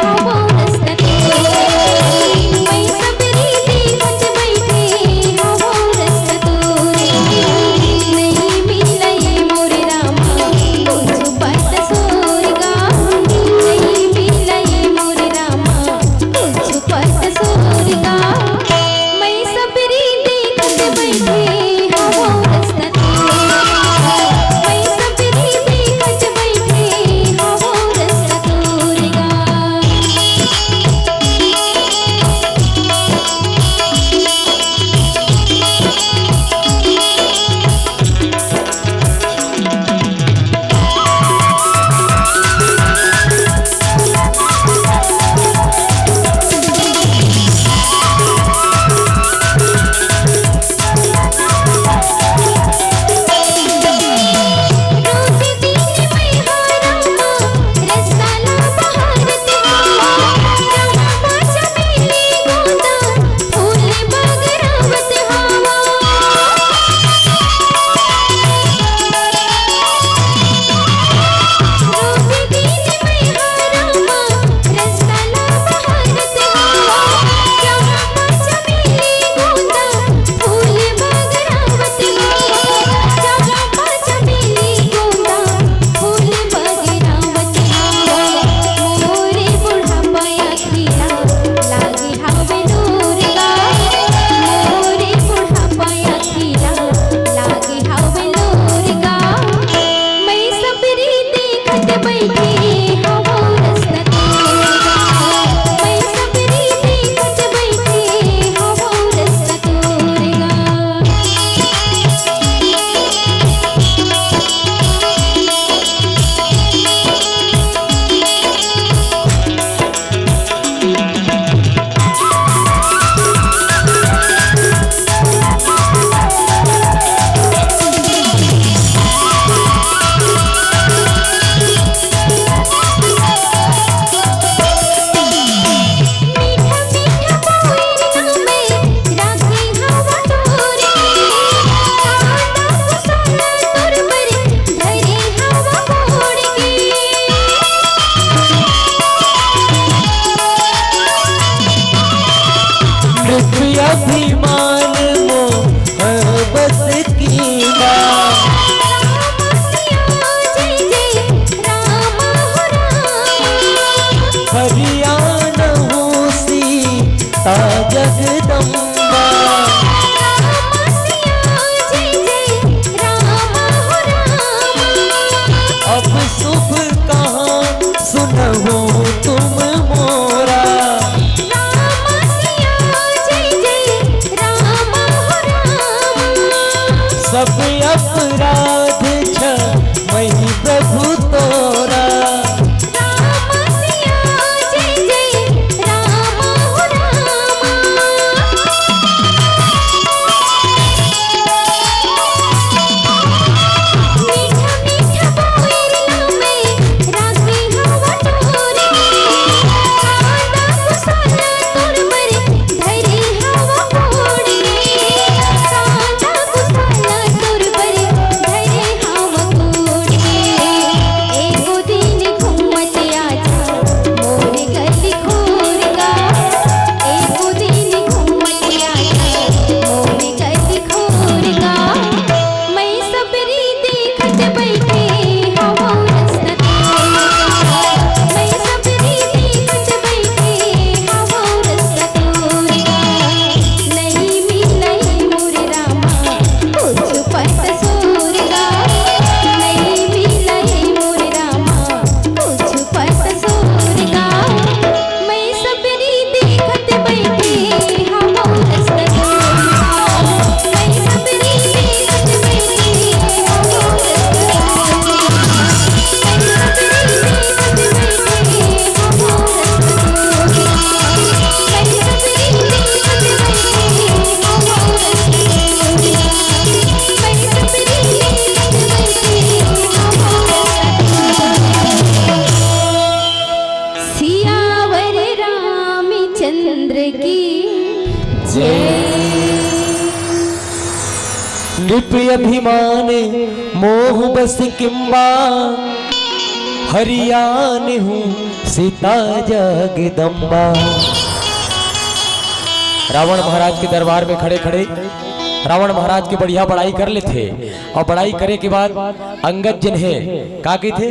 हावो रस्ता तोरगा। मैं सबरी देखत बैठे, हावो रस्ता तोरगा। नई मिलय मोरे रामा, कुछु पता सोरगा। नई मिलय मोरे रामा, कुछु पता सोरगा। मैं सबरी देखत बैठे, हावो रस्ता तोरगा। मैं सबरी देखत बैठे, हावो रस्ता तोरगा। अभिमान मोह बस कीना। हरियाणा हो सीता जगदम्बा। अब शुभ कहाँ सुनहु तुम मोरा। राम सिया जय जय राम हो राम। सब अपराध क्षमहि प्रभु तोरा। राम सिया जय जय राम हो राम। नृप अभिमान मोह बस किम्बा, हरियान हूँ सीता जगदम्बा। रावण महाराज के दरबार में खड़े खड़े रावण महाराज के बढ़िया बड़ाई कर लेथे, और बड़ाई करे के बाद अंगद जिन्हें का कहिथे,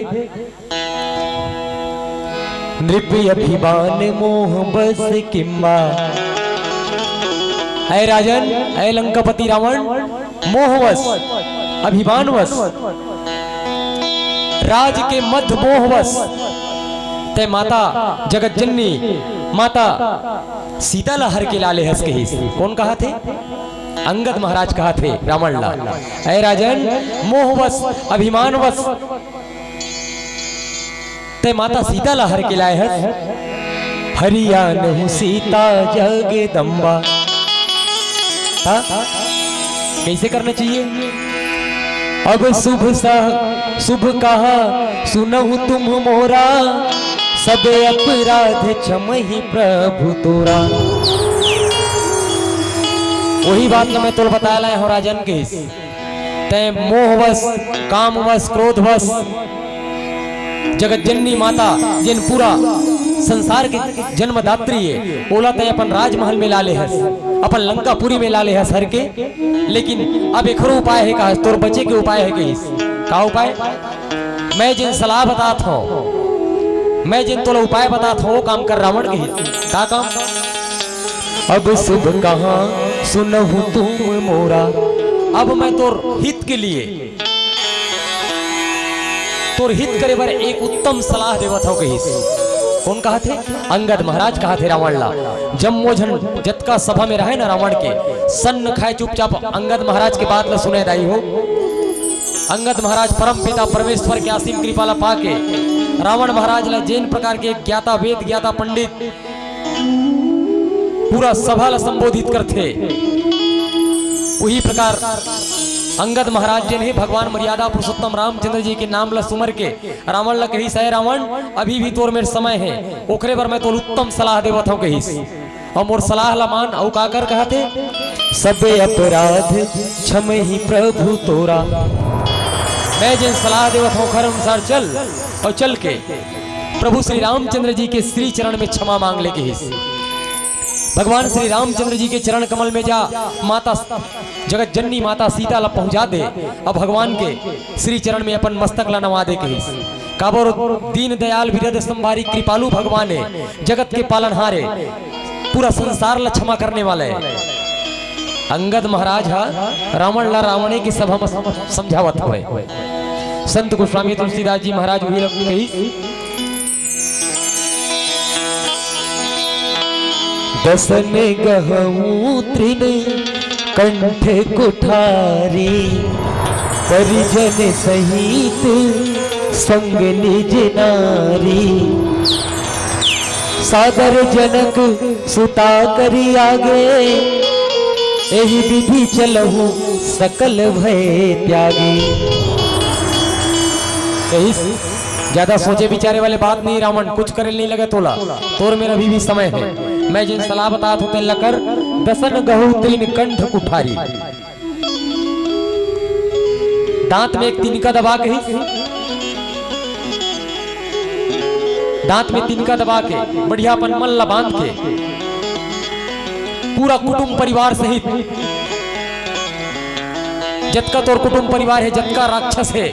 नृप अभिमान मोह बस किम्बा। ऐ राजन, ऐ लंकापति रावण, मोहवश, अभिमानवश, राज के मद मोहवश तै माता जगत जननी माता सीता ला हर के लाले हस कहिस। कोन कहाथे? अंगद महाराज कहाथे रावण ला, ऐ राजन, मोहवश, अभिमानवश तै माता सीता ला हर के लाए हस। हरियान हूँ सीता जगदम्बा। ता कैसे करना चाहिए? अब शुभ सा शुभ कहा सुनहु तुम मोरा, सबे अपराध क्षमहि प्रभु तोरा। वही बात ला मैं तोल बताए लाए हूँ राजन के। तै मोहवश, कामवश, क्रोधवश जगत जननी माता, जिन पूरा संसार के जन्मदात्री है, ओला तै अपन राजमहल में ला ले हस, अपन लंकापुरी में ला ले हस हर के। लेकिन अब एखरो उपाय है कहा, तोर बचे के उपाय है कहिस। का उपाय? मैं जिन सलाह बतात हूँ, मैं जिन तोला उपाय बतात हूँ, वो काम कर रावण कहिस। का काम? अब शुभ कहा सुनहु तुम मोरा। अब मैं तोर हित के लिए, तोर हित करे बर एक उत्तम सलाह देवत हूँ कहिस। कोन कहाथे? अंगद महाराज कहाथे रावण ला। जम्मो झन जतका सभा में रहे ना रावण के, सन्न खाए चुपचाप अंगद महाराज के बात ला सुने दाई हो। अंगद महाराज परम पिता परमेश्वर के असीम कृपा ला पाके रावण महाराज ला जेन प्रकार के ज्ञाता, वेद ज्ञाता पंडित, पूरा सभा ला संबोधित करथे। उही प्रकार अंगद महाराज जेन हे भगवान मर्यादा पुरुषोत्तम रामचंद्र जी के नाम ला सुमर के रावण ला कहिस, "ऐ रावण, अभी भी तोर मेर समय हे, ओखरे बर मैं तोर उत्तम सलाह देवत हूँ," कहिस। अउ मोर सलाह ला मान, अउ काकर कहाथे? "सबे अपराध क्षमहि प्रभु तोरा।" मैं जेन सलाह देवत हूँ, ओखर अनुसार चल, अउ चल के प्रभु श्री रामचंद्र जी के श्री चरण में क्षमा मांग ले कहिस। भगवान श्री रामचंद्र जी के चरण कमल में जा, माता जगत जननी माता सीता ला पहुंचा दे, अब भगवान के श्री चरण में अपन मस्तक ला नवा दे कहिस। काबर दीन दयाल विरद संभारी कृपालु भगवान हे, जगत के पालनहार हे, पूरा संसार ला क्षमा करने वाला हे। अंगद महाराज हा रावण ला रावणे की सभा में सम-, समझावत हवे। संत गोस्वामी तुलसीदास जी महाराज उही ला कहिस, दसन गहूँ तृण कंठ कुठारी, परिजन सहित संग निज नारी। सादर जनक सुता करि आगे, एहि विधि चलहु सकल भय त्यागे। कहिस, ज्यादा सोचे विचारे वाले बात नहीं रावण, कुछ करे नहीं लगे तोला, तोर मेर अभी भी समय हे। मैं जेन सलाह बतात हूँ तेन ला कर, दसन गहूँ तृण कंठ कुठारी। दांत में एक तिनका दबा के ही, दांत में तिनका दबा के बढ़िया अपन मन ला बांध के पूरा कुटुंब परिवार सहित जतका तोर कुटुंब परिवार हे, जतका राक्षस हे,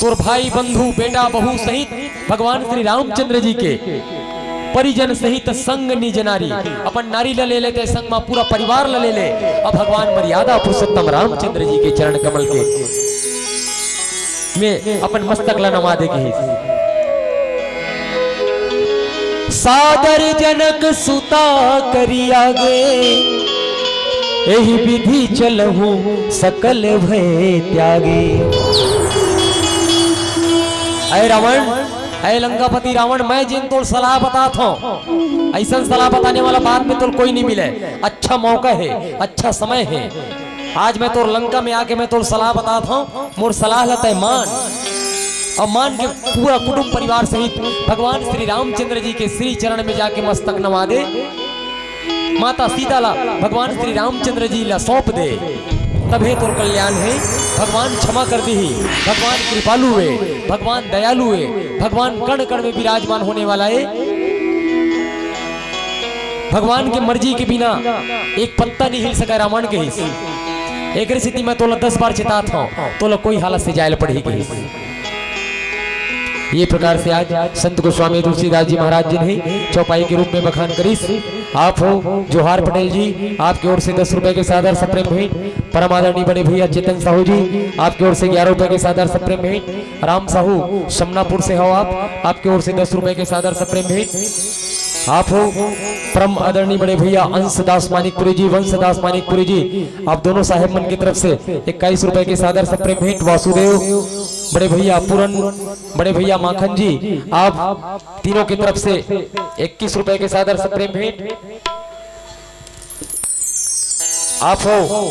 तोर भाई, बंधु, बेटा, बहू सहित भगवान श्री रामचंद्र जी के परिजन सहित संग निज नारी, अपन नारी ल ले लेते संग मा पूरा परिवार ल ले ले। अब भगवान मर्यादा पुरुषोत्तम रामचंद्र जी के चरण कमल के में अपन मस्तक ल नवा दे कहिस। सादर जनक सुता करि आगे, एहि विधि चलहु सकल भय त्यागे। अय रावण, अय लंकापति रावण, मैं जेन तोर सलाह बतात हूँ, अइसन सलाह बताने वाला बाद में तोर कोई नहीं मिले। अच्छा मौका हे, अच्छा समय हे। आज मैं तोर लंका में आके मैं तोर सलाह बतात हूँ, मोर सलाह ल तय मान। अउ मान के पूरा कुटुंब परिवार सहित भगवान श्री रामचंद्र जी के श्री चरण में जाके मस्तक नवा दे। माता सीता ला भगवान श्री रामचंद्र जी ला सौंप दे, तभे तोर कल्याण हे। भगवान क्षमा कर दीही, भगवान कृपालु हे, भगवान दयालु हे, भगवान कण कण में विराजमान होने वाला हे। भगवान के मर्जी के बिना एक पत्ता नहीं हिल सका, रावण कहिस। एकरे सेती मैं तोला दस बार चेतात हंव, तोला कोई हालत से जाय ल पड़ही कहिस। ये प्रकार से आज संत गोस्वामी तुलसीदास जी महाराज जी ने चौपाई के रूप में बखान करिस। आप हो जोहार पटेल जी, आपके ओर से दस रुपए के सादर सप्रेम भेंट। परम आदरणीय बड़े भैया चेतन साहू जी, आपके ओर से ग्यारह रुपए के सादर सप्रेम भेंट। राम साहू समनापुर से हो आप, आपके ओर से दस रुपए के सादर सप्रेम भेंट। आप हो परम आदरणीय बड़े भैया अंश दास मानिकपुरी जी, वंश दास मानिकपुरी जी, आप दोनों साहेब मन की तरफ से इक्कीस रुपए के सादर सप्रेम भेंट। वासुदेव बड़े भैया पूरन, बड़े भैया माखन जी, आप तीनों की तरफ से इक्कीस रुपए के सादर सप्रेम भेंट। आप हो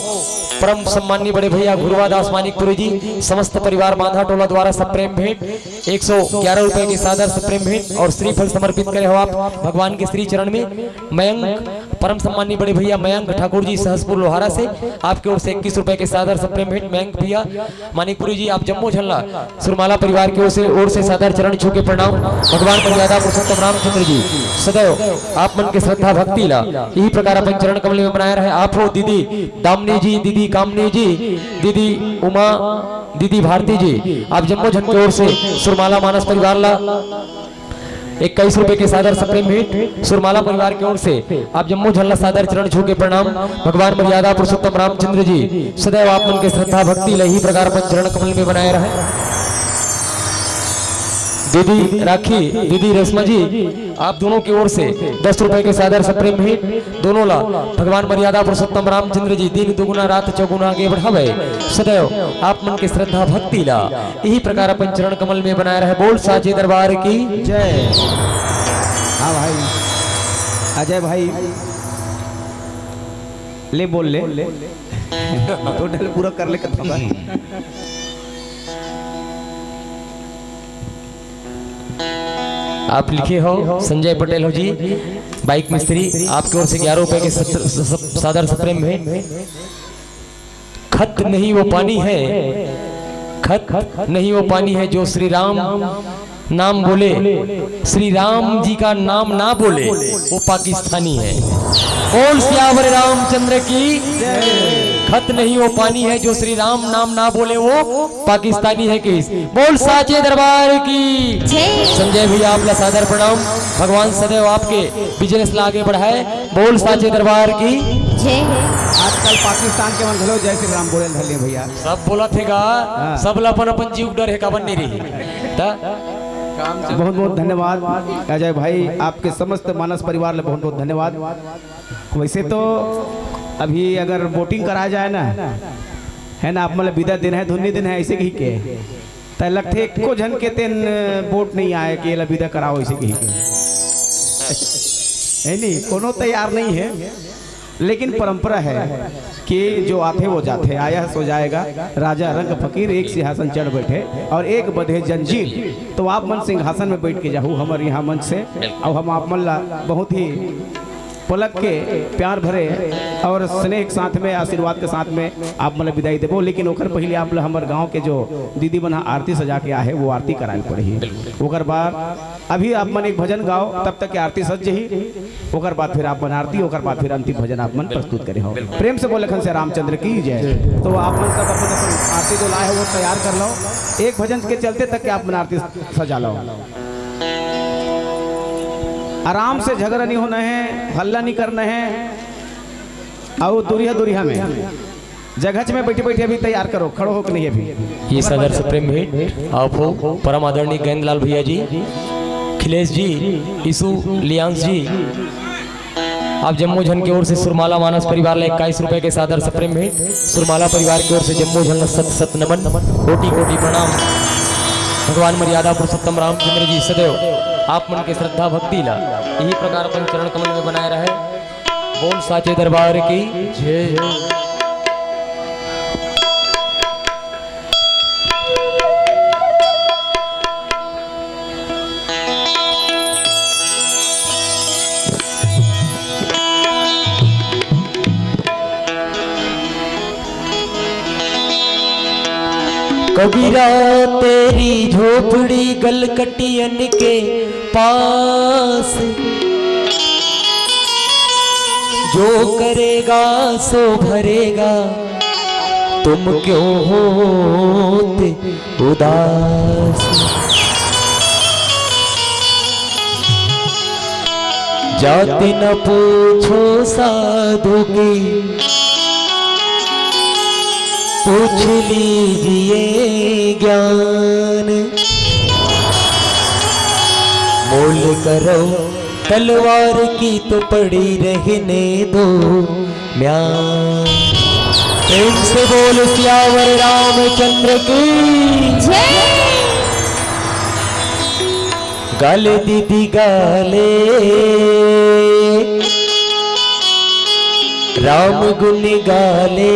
परम सम्माननीय बड़े भैया घुरवा दास मानिकपुरी जी, समस्त परिवार बांधा टोला द्वारा सप्रेम भेंट एक सौ ग्यारह रुपए की सादर सप्रेम भेंट और श्रीफल समर्पित करे हो आप भगवान के श्री चरण में। मयंक, परम सम्माननीय बड़े भैया मयंक ठाकुर जी सहसपुर लोहारा से, आपके ओर से इक्कीस रुपए के सादर सप्रेम भेंट। मयंक भैया मानिकपुरी जी, आप जम्मो झन ला सुरमाला परिवार के ओर से, ओर से सादर चरण छू के प्रणाम। भगवान मर्यादा पुरुषोत्तम रामचंद्र जी सदैव आप मन के श्रद्धा भक्ति ला यही प्रकार अपन चरण कमल में बनाए रहे। आप हो दीदी दामिनी जी, दीदी कामनी जी, दीदी उमा, दीदी भारती जी, आप जम्मो झन के ओर से सुरमाला मानस परिवार ला इक्कीस रुपए के सादर सप्रेम भेंट। सुरमाला परिवार के ओर से आप जम्मो झन ला सादर चरण छू के प्रणाम। भगवान मर्यादा पुरुषोत्तम रामचंद्र जी सदैव आप मन के श्रद्धा भक्ति ला यही प्रकार अपन चरण कमल में बनाए रहे। दीदी राखी, दीदी रेशमा जी, आप दोनों की ओर से दस रुपए के सादर सप्रेम भेंट। दोनों ला भगवान मर्यादा पुरुषोत्तम रामचंद्र जी दिन दुगुना रात चौगुना आगे बढ़ावे। सदैव आप मन के श्रद्धा भक्ति ला यही प्रकार अपन चरण कमल में बनाए रहे। बोल साचे दरबार की। जय। हाँ भाई, अजय भाई, ले बोल ले। टोटल पूरा कर ले कथा। आप लिखे हो संजय पटेल हो जी, बाइक मिस्त्री, आपके ओर से ग्यारह रुपए के सत्र-, स-, स-, सादर सप्रेम भेंट। खत नहीं वो पानी है, खत नहीं वो पानी है जो श्री राम नाम बोले, श्री राम जी का नाम ना बोले, वो पाकिस्तानी है। बोल सियावर रामचंद्र की। खत नहीं वो पानी है जो श्री राम नाम ना बोले, वो पाकिस्तानी है। किस बोल साचे दरबार की। जय। संजय भैया, आप ला सादर प्रणाम। भगवान सदैव आपके बिजनेस ला आगे बढ़ाए। बोल साचे दरबार की। जय। आजकल पाकिस्तान के मन घलो जय श्री राम बोले ल धर लिए भैया। सब बोलत हे गा, हाँ। सब ला अपन अपन जीव डर हे, काबर नहीं रही। त बहुत बहुत धन्यवाद अजय भाई, आपके समस्त मानस परिवार ला बहुत बहुत धन्यवाद। वैसे तो अभी अगर वोटिंग करा जाए ना, है ना, आप मन ला विदा देना है, धुन्नी देना है, ऐसे कही के, त लगथे एको झन के तेन वोट नहीं आए कि एला विदा कराओ, ऐसे कही के। है नहीं, कोनो तैयार नहीं है, लेकिन परंपरा है कि जो आथे वो जाथे, आया सो जाएगा। राजा रंक फकीर एक सिंहासन चढ़ बैठे और एक बधे जंजीर। तो आप मन सिंहासन में बैठ के जाहू हमर यहाँ मंच से, और हम आप मन ला बहुत ही पलक के प्यार भरे और स्नेह के साथ में, आशीर्वाद के साथ में आप मन ला विदाई देबो। लेकिन ओकर पहले आप ला हमर गांव के जो दीदी मन ह आरती सजा के आहे, वो आरती कराए पड़ही। ओकर बाद अभी आप मन एक भजन गाओ, तब तक के आरती सज जही। ओकर बाद फिर आप मन आरती, ओकर बाद फिर अंतिम भजन आप मन प्रस्तुत करे हो। प्रेम से बोले खन से रामचंद्र की जय। तो आप मन सब अपन अपन आरती जो लाए हो, वो तैयार कर लो। एक भजन के चलते तक के आप मन आरती सजा लो। आराम से, झगड़ा नहीं होना है, हल्ला नहीं करना है। और दूरिया दूरिया में जगह में बैठे बैठे अभी तैयार करो, खड़ो होके नहीं अभी। ये सादर सप्रेम भेंट आप हो परम आदरणीय गैंदलाल भैया जी, खिलेश जी, ईशु, लियांश जी, आप जम्मो झन के ओर से सुरमाला मानस परिवार ला इक्कीस रुपए के सादर सप्रेम भेंट। सुरमाला परिवार के ओर से जम्मो झन ला सत सत नमन, कोटि कोटि प्रणाम। भगवान मर्यादा पुरुषोत्तम रामचंद्र जी सदैव आप मन के श्रद्धा भक्ति ला यही प्रकार अपन चरण कमल में बनाए रहे। बोल साचे दरबार की जय। कबीरा, तेरी झोपड़ी गलकटियन के पास, जो करेगा सो भरेगा, तुम क्यों होते उदास। जात न पूछो साधु की, पूछ लीजिए ज्ञान। मोल करो तलवार की तो पड़ी रहने दो म्यान। प्रेम से बोल सियावर रामचंद्र की। गाले दीदी गाले, राम गुण गाले,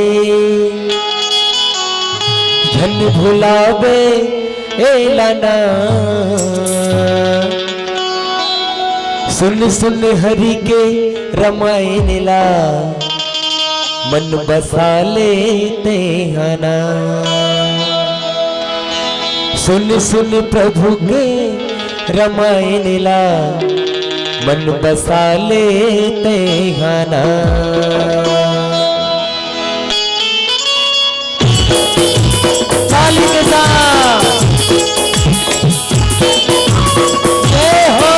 झन भुलावे एला ना। सुन सुन हरि के रमायन ला, मन बसा ले तेहा ना। सुन सुन प्रभु के रमायन ला, मन बसा ले तेहा ना। ताली के साथ। जय हो।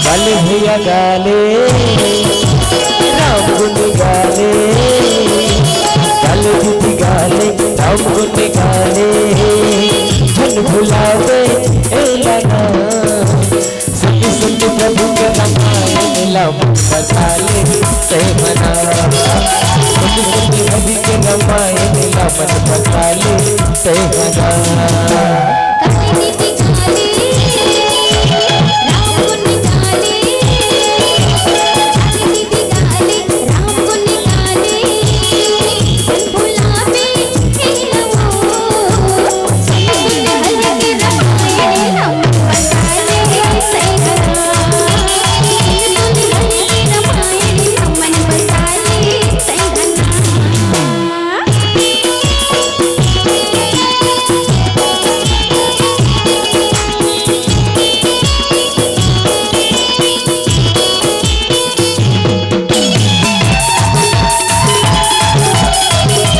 गाले भैया गाले, राम गुण गाले, गाले दीदी गाले, राम गुण गाले, झन भुलावे एला ना। सुन सुन प्रभु के रमायन ला मन बसा ले तेहा ना। सुन सुन हरि के रमायन ला मन बसा ले तेहा ना।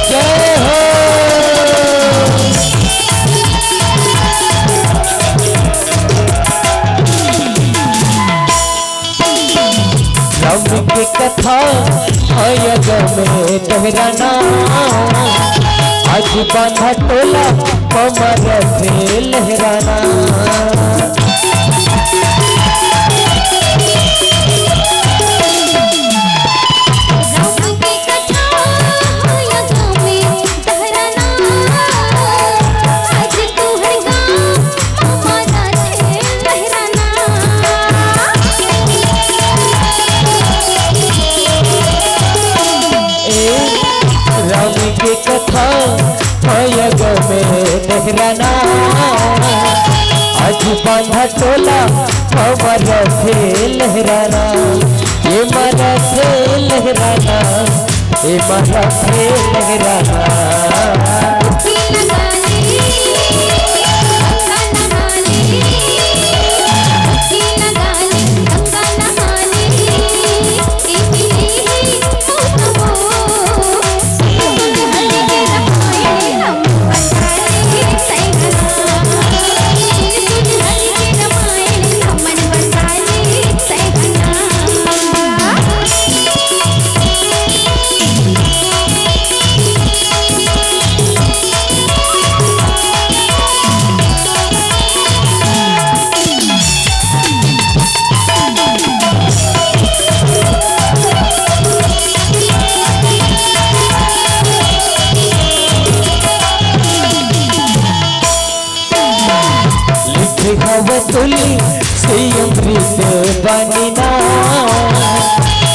जय हो। राम के कथा अयग में टहराना, आज बांधा टोला पमर से लहराना। ए, राम के कथा अयग में टहराना, आज बांधा टोला हमर से लहराना, ये मरा से लहराना, ये मरा से लहराना। लिखे हव तुलसी अमृत बानी ना,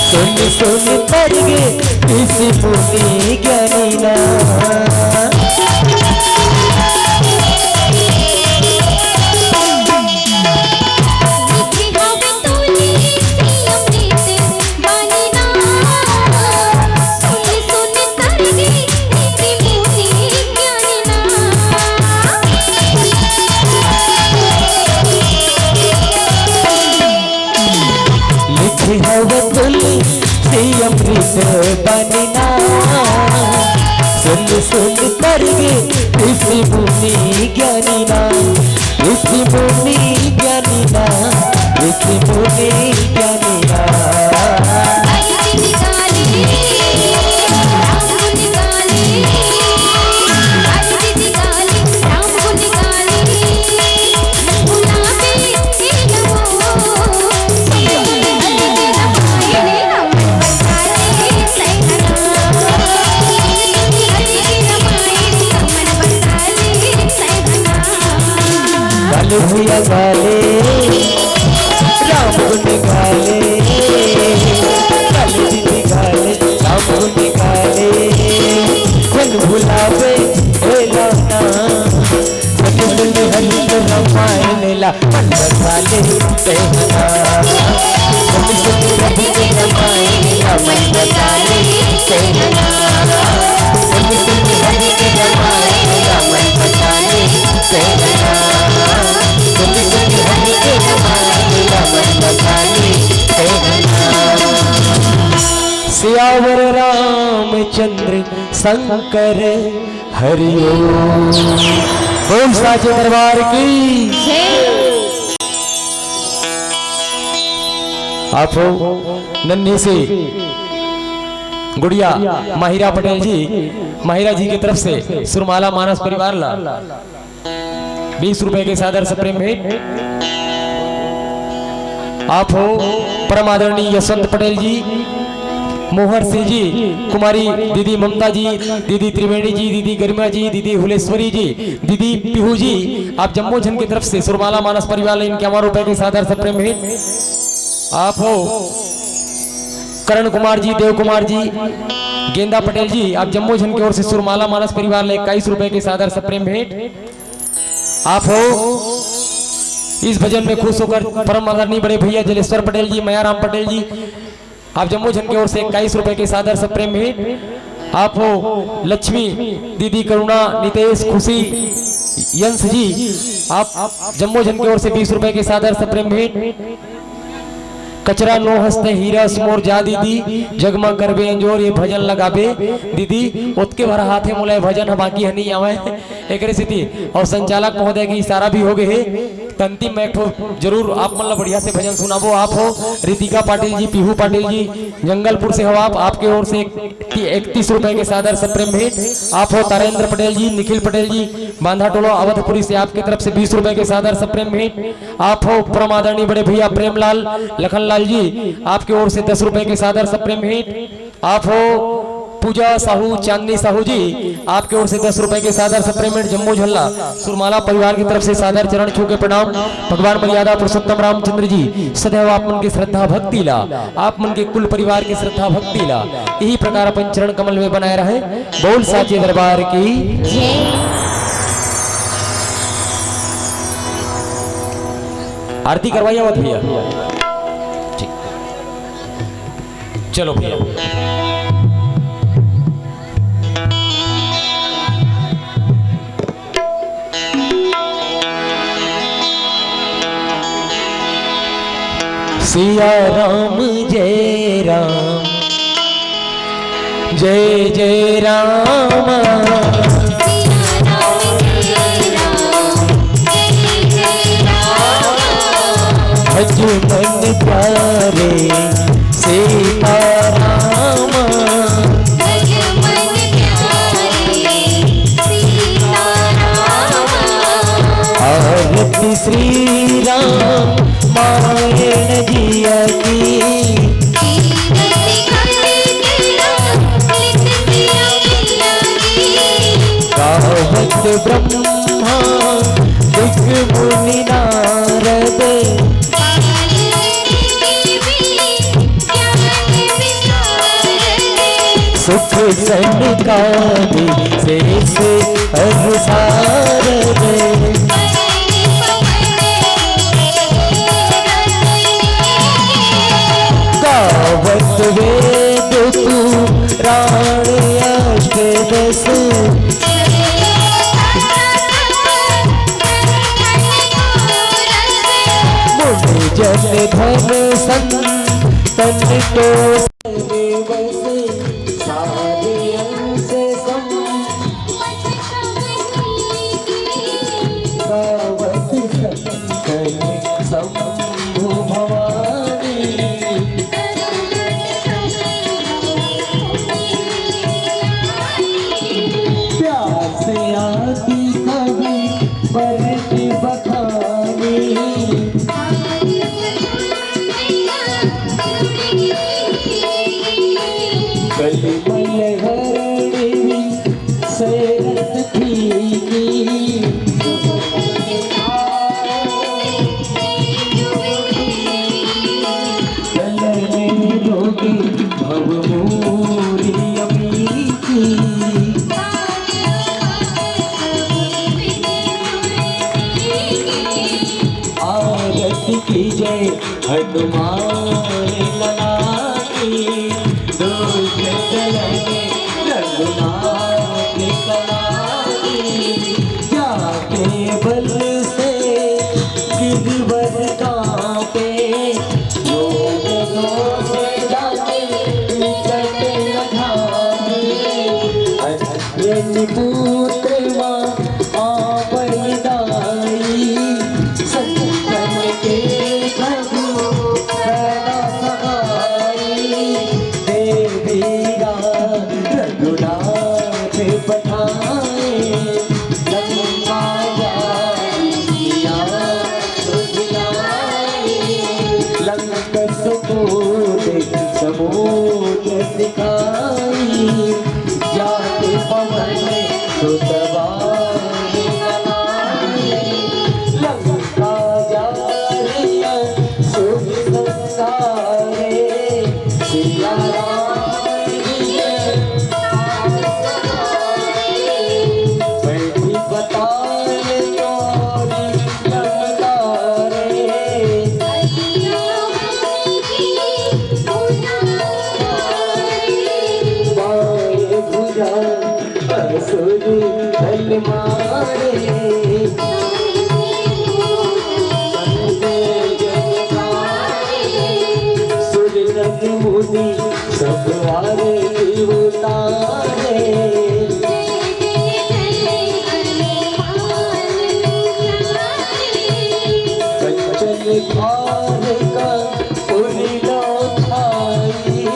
सुन सुन पड़ गे ऋषि मुनि ज्ञानी ना। सुन सुन कर गे ऋषि मुनि ज्ञानी ना, ऋषि मुनि ज्ञानी ना, ऋषि मुनि ज्ञानी ना। गाले भैया गाले, राम गुन गाले, गाले दीदी गाले, राम गुन गाले, जन भुलावे, भोला ना। सुन सुन हरि के रामायण ला मन बसा ले कहना। सुन सुन हरि के रामायण ला मन बसा ले कहना। सुन सुन हरि के रामायण ला मन बसा ले कहना। सुन सुन हरि के रामायण ला मन बसा ले कहना। सियावर रामचंद्र शंकर हरि ओम। बोल साचे दरबार की। आप हो नन्ही सी गुड़िया माहिरा पटेल जी, माहिरा जी की तरफ से सुरमाला मानस परिवार ला बीस रुपए के सादर से प्रेम भेंट। आप हो परम आदरणीय यशवंत पटेल जी, मोहर सिंह जी, कुमारी दीदी ममता जी, दीदी त्रिवेणी जी, दीदी गरिमा जी, दीदी हुलेश्वरी जी, दीदी पीहू जी, आप जम्मो झन के तरफ से सुरमाला मानस परिवार ला इक्यावन रुपए के सादर से प्रेम भेंट। आप हो करण कुमार जी, देव कुमार जी, गेंदा पटेल जी, आप जम्मो झन के ओर से सुरमाला मानस परिवार ला इक्कीस रुपए के सादर से प्रेम भेंट। आप हो इस भजन में खुश होकर परम आदरणीय बड़े भैया जलेश्वर पटेल जी, मयाराम पटेल जी, आप जम्मो झन के ओर से इक्कीस रुपए के सादर से प्रेम भेंट। आप हो लक्ष्मी दीदी, करुणा, नितेश, खुशी, यंश जी, आप जम्मो झन के ओर से बीस रुपए के सादर से प्रेम भेंट। कचरा नो हंसते हीरा मोर जा दीदी, जगमग करबे अंजोर, ये भजन लगाबे दीदी, ओतके भर हाथे मोला ये भजन ह बाकी ह नहीं आवे, एकरे सेती। और संचालक महोदय के इशारा भी हो गए हे, त अंतिम में एक ठो जरूर आप मन ला बढ़िया से भजन सुनाबो। आप हो रितिका पाटिल जी, पीहू पाटिल जी, जंगलपुर से हो आप, आपके ओर से एक इकतीस रुपए के सादर से प्रेम भेंट। आप हो तारेंद्र पटेल जी, निखिल पटेल जी, बांधा टोला अवधपुरी से आपके तरफ से बीस रुपए के सादर से प्रेम भेंट। आप हो परम आदरणीय बड़े भैया प्रेमलाल लखनलाल जी, आपके ओर से दस रुपए के सादर से प्रेम भेंट। आप हो पूजा साहू, चांदनी साहू जी, आपके ओर से दस रुपए के सादर से प्रेम भेंट। जम्मो झन ला सुरमाला परिवार की तरफ से सादर चरण छू के प्रणाम। भगवान मर्यादा पुरुषोत्तम रामचंद्र जी सदैव आप मन के श्रद्धा भक्ति ला, आप मन के कुल परिवार के श्रद्धा भक्ति ला यही प्रकार अपन चरण कमल में बनाए रहे। बोल साचे दरबार की। आरती करवाइए मत भैया। ठीक। चलो भैया। सिया राम जय राम, जय जय राम। भज मन प्यारे सीताराम। आरती श्री राम मायण जिया की। गावत ब्रह्मा विष्णु मुनि नारद। सुख सनकादि शेष अरु सारद। गावत वेद पुराण अष्टदश। मुनि जन धन संतन को। आती कवि बरत बखानी। कलिमल हरणी सैरत फीकी। चलने रोगी भव मोरी अमीरी। आरती की जय हनुमान लला की, दूत चले रघुनाथ कला की। जाके बल से गिरवर कांपे, योग दोष जाके निकट न धामे। अंजनी पुत्र मां आपन दाई, संतन के प्रभु सदा सहाई। देवी राम रघुनाथ पठाए, लंका जाई सिया सुधियाए। लंक सुतोद समुद्र सिखाई, जात पवन सुत बान बनाई। लंका जारिया सुधि संसारे, सिया राम जी के बैठी बताए तोरी लंका रे। बाएं भुजा असुर दल मारे। सुर नर मुनि सब आरती उतारे। कंचन थार का उरलो थाई।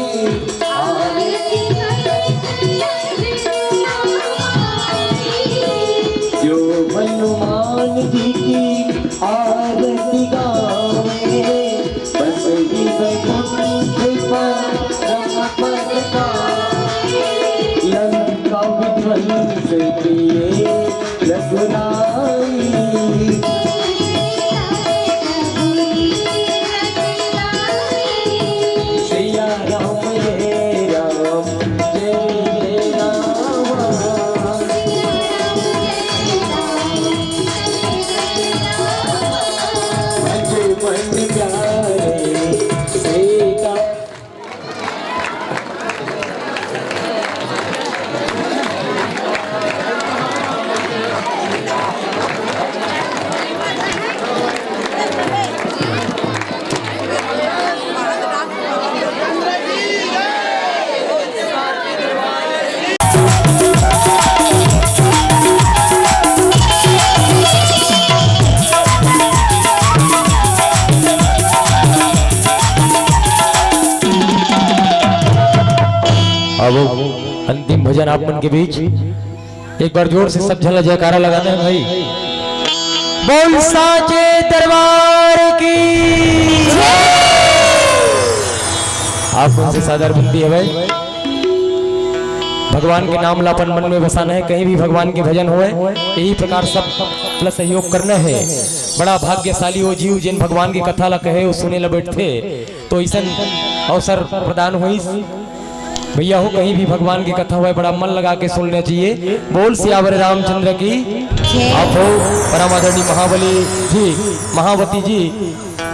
जो हनुमान जी की आरती गावे, बस ही वैकुंठ परम पद पावे। लंका विध्वंस किए रघुराई। सिया राम जय राम जय जय राम। भज मन प्यारे सीता। अब अंतिम भजन आप मन के बीच, एक बार जोर से सब झन ला जयकारा लगाना है भाई। बोल साचे दरबार की। आप मन से सादर विनती है भाई, भगवान के नाम ला अपन मन में बसाना है। कहीं भी भगवान के भजन होए, यही प्रकार सब ला सहयोग करना है। बड़ा भाग्यशाली वो जीव, जिन भगवान की कथा ला कहे, वो सुने ला बैठथे, तो ऐसन अवसर प्रदान होइस। भैया हो, कहीं भी भगवान की कथा होए, बड़ा मन लगा के सुनना चाहिए। बोल सियावर रामचंद्र की। जय। आप हो परम आदरणीय महाबली जी, महावती जी,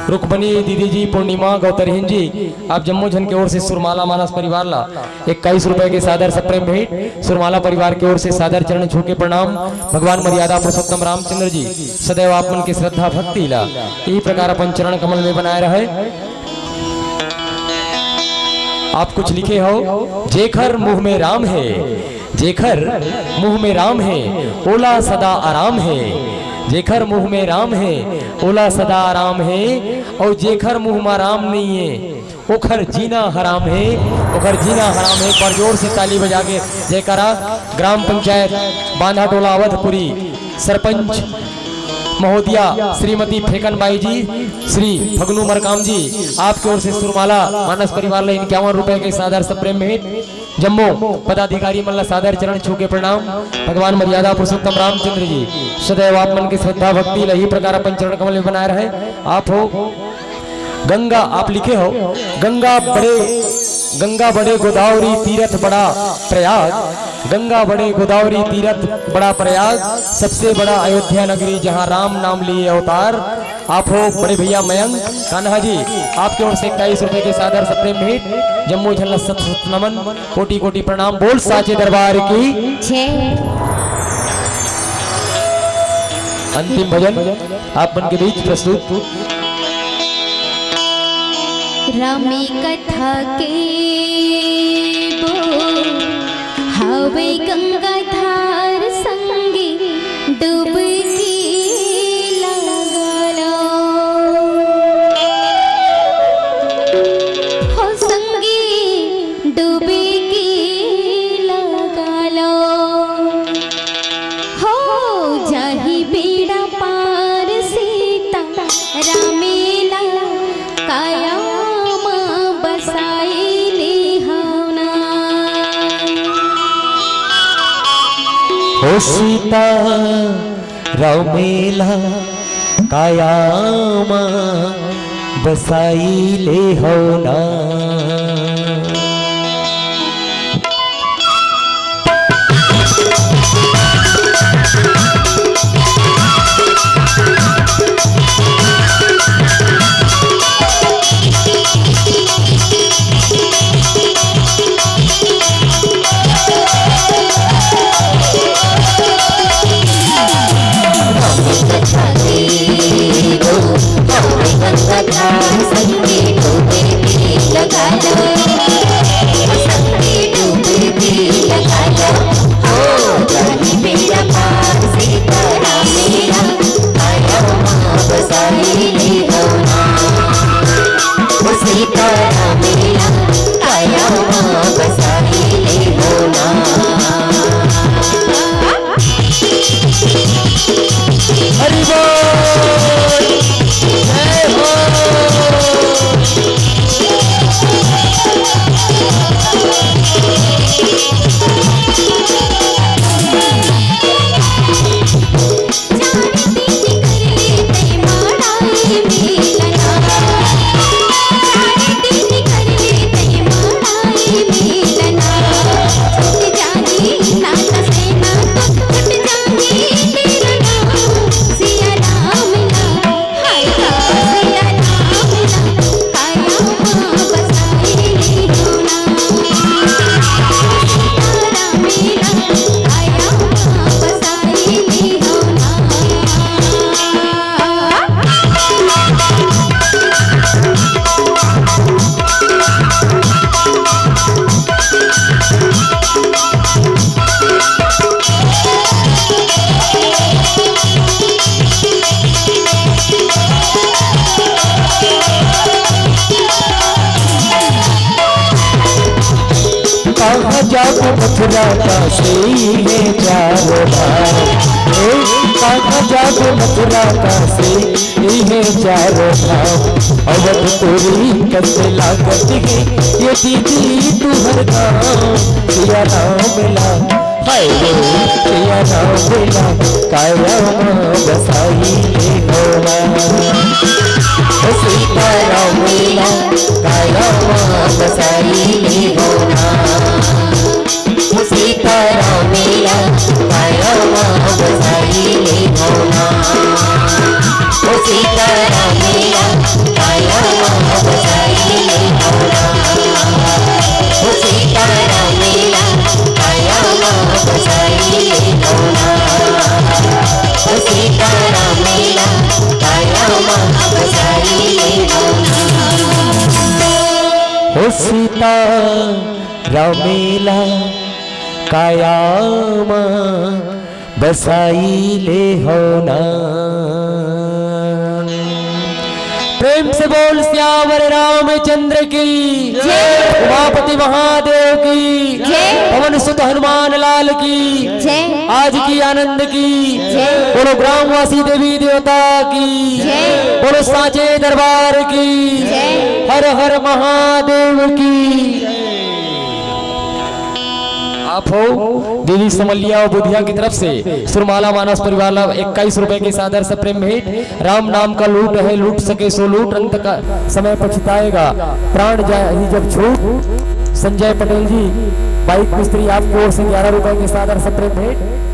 रुक्मणी दीदी जी, पूर्णिमा गौतरहीन जी, आप जम्मो झन के ओर से सुरमाला मानस परिवार ला इक्कीस रुपए के सादर सप्रेम भेंट। सुरमाला परिवार के ओर से सादर चरण छू के प्रणाम। भगवान मर्यादा पुरुषोत्तम रामचंद्र जी सदैव आप मन के श्रद्धा भक्ति ला यही प्रकार अपन चरण कमल में बनाए रहे। आप कुछ लिखे हो, जेखर मुंह में राम है, जेखर मुंह में राम है, ओला सदा आराम है। जेखर मुंह में राम हे, ओला सदा आराम हे, अउ जेखर मुंह मा राम नइये, ओखर जीना हराम हे, ओखर जीना हराम हे। एक बार जोर से ताली बजा के जयकारा। ग्राम पंचायत बांधा टोला अवधपुरी, सरपंच महोदया श्रीमती फेकन बाई जी, श्री फगनू मरकाम जी, आपके ओर से सुरमाला मानस परिवार ला इक्यावन रुपए के सादर सप्रेम भेंट। जम्मो पदाधिकारी मन ला सादर चरण छू के प्रणाम। भगवान मर्यादा पुरुषोत्तम रामचंद्र जी सदैव आप मन के श्रद्धा भक्ति ला ही प्रकार अपन चरण कमल में बनाए रहे। आप हो गंगा, आप लिखे हो, गंगा बड़े, गंगा बड़े गोदावरी तीरथ बड़ा प्रयाग, गंगा बड़े गोदावरी तीरथ बड़ा प्रयाग, सबसे बड़ा अयोध्या नगरी जहाँ राम नाम लिए अवतार। आप हो बड़े भैया मयंक कान्हा जी, आपके ओर से इक्कीस रुपए के सादर सप्रेम भेंट। जम्मो झन ला सत सत नमन, कोटि कोटि प्रणाम। बोल साचे दरबार की। जय। अंतिम भजन आप मन के बीच प्रस्तुत। रामी कथा के बो हवे गंगाधार संगी डुबकी लगा लो। हो संगी डुबकी लगा लो। हो जाही बेड़ा पार सीता रामेला काया मा बसाई ले हवना। हो सीता रामेला काया मा बसाई ले हवना। कहाँ जाबो मथुरा काशी में चारों धाम, ए, कहाँ जाबो मथुरा काशी इहे चारों धाम। अवधपुरी कस लागत हे ये दीदी तुहर गाँव। सिया राम ला, हाय रे, सिया राम ला काया मा बसाई ले हवना। ओ सीता राम ला काया मा बसाई ले हवना। सीता राम ला काया मा बसाई ले हवना। ओ सीता राम ला काया मा बसाई ले हवना। ओ सीता राम ला काया मा बसाई ले हवना। ओ सीता राम ला काया मा बसाई ले हवना। ओ सीता राम ला काया मा बसाई ले हो ना। प्रेम से बोल सियावर रामचंद्र की, उमापति महादेव की, पवन सुत हनुमान लाल की, आज की आनंद की, बोलो ग्रामवासी देवी देवता की, बोलो सांचे दरबार की, हर हर महादेव की। आप हो देवी समलिया और बुधिया की तरफ से सुरमाला मानस परिवार ला इक्कीस रुपए की सादर से प्रेम भेंट। राम नाम का लूट है, लूट सके सो लूट, अंत का समय पछताएगा, प्राण जाए ही जब छूट। संजय पटेल जी, बाइक मिस्त्री, आपकी ओर से ग्यारह रुपए की सादर से प्रेम भेंट।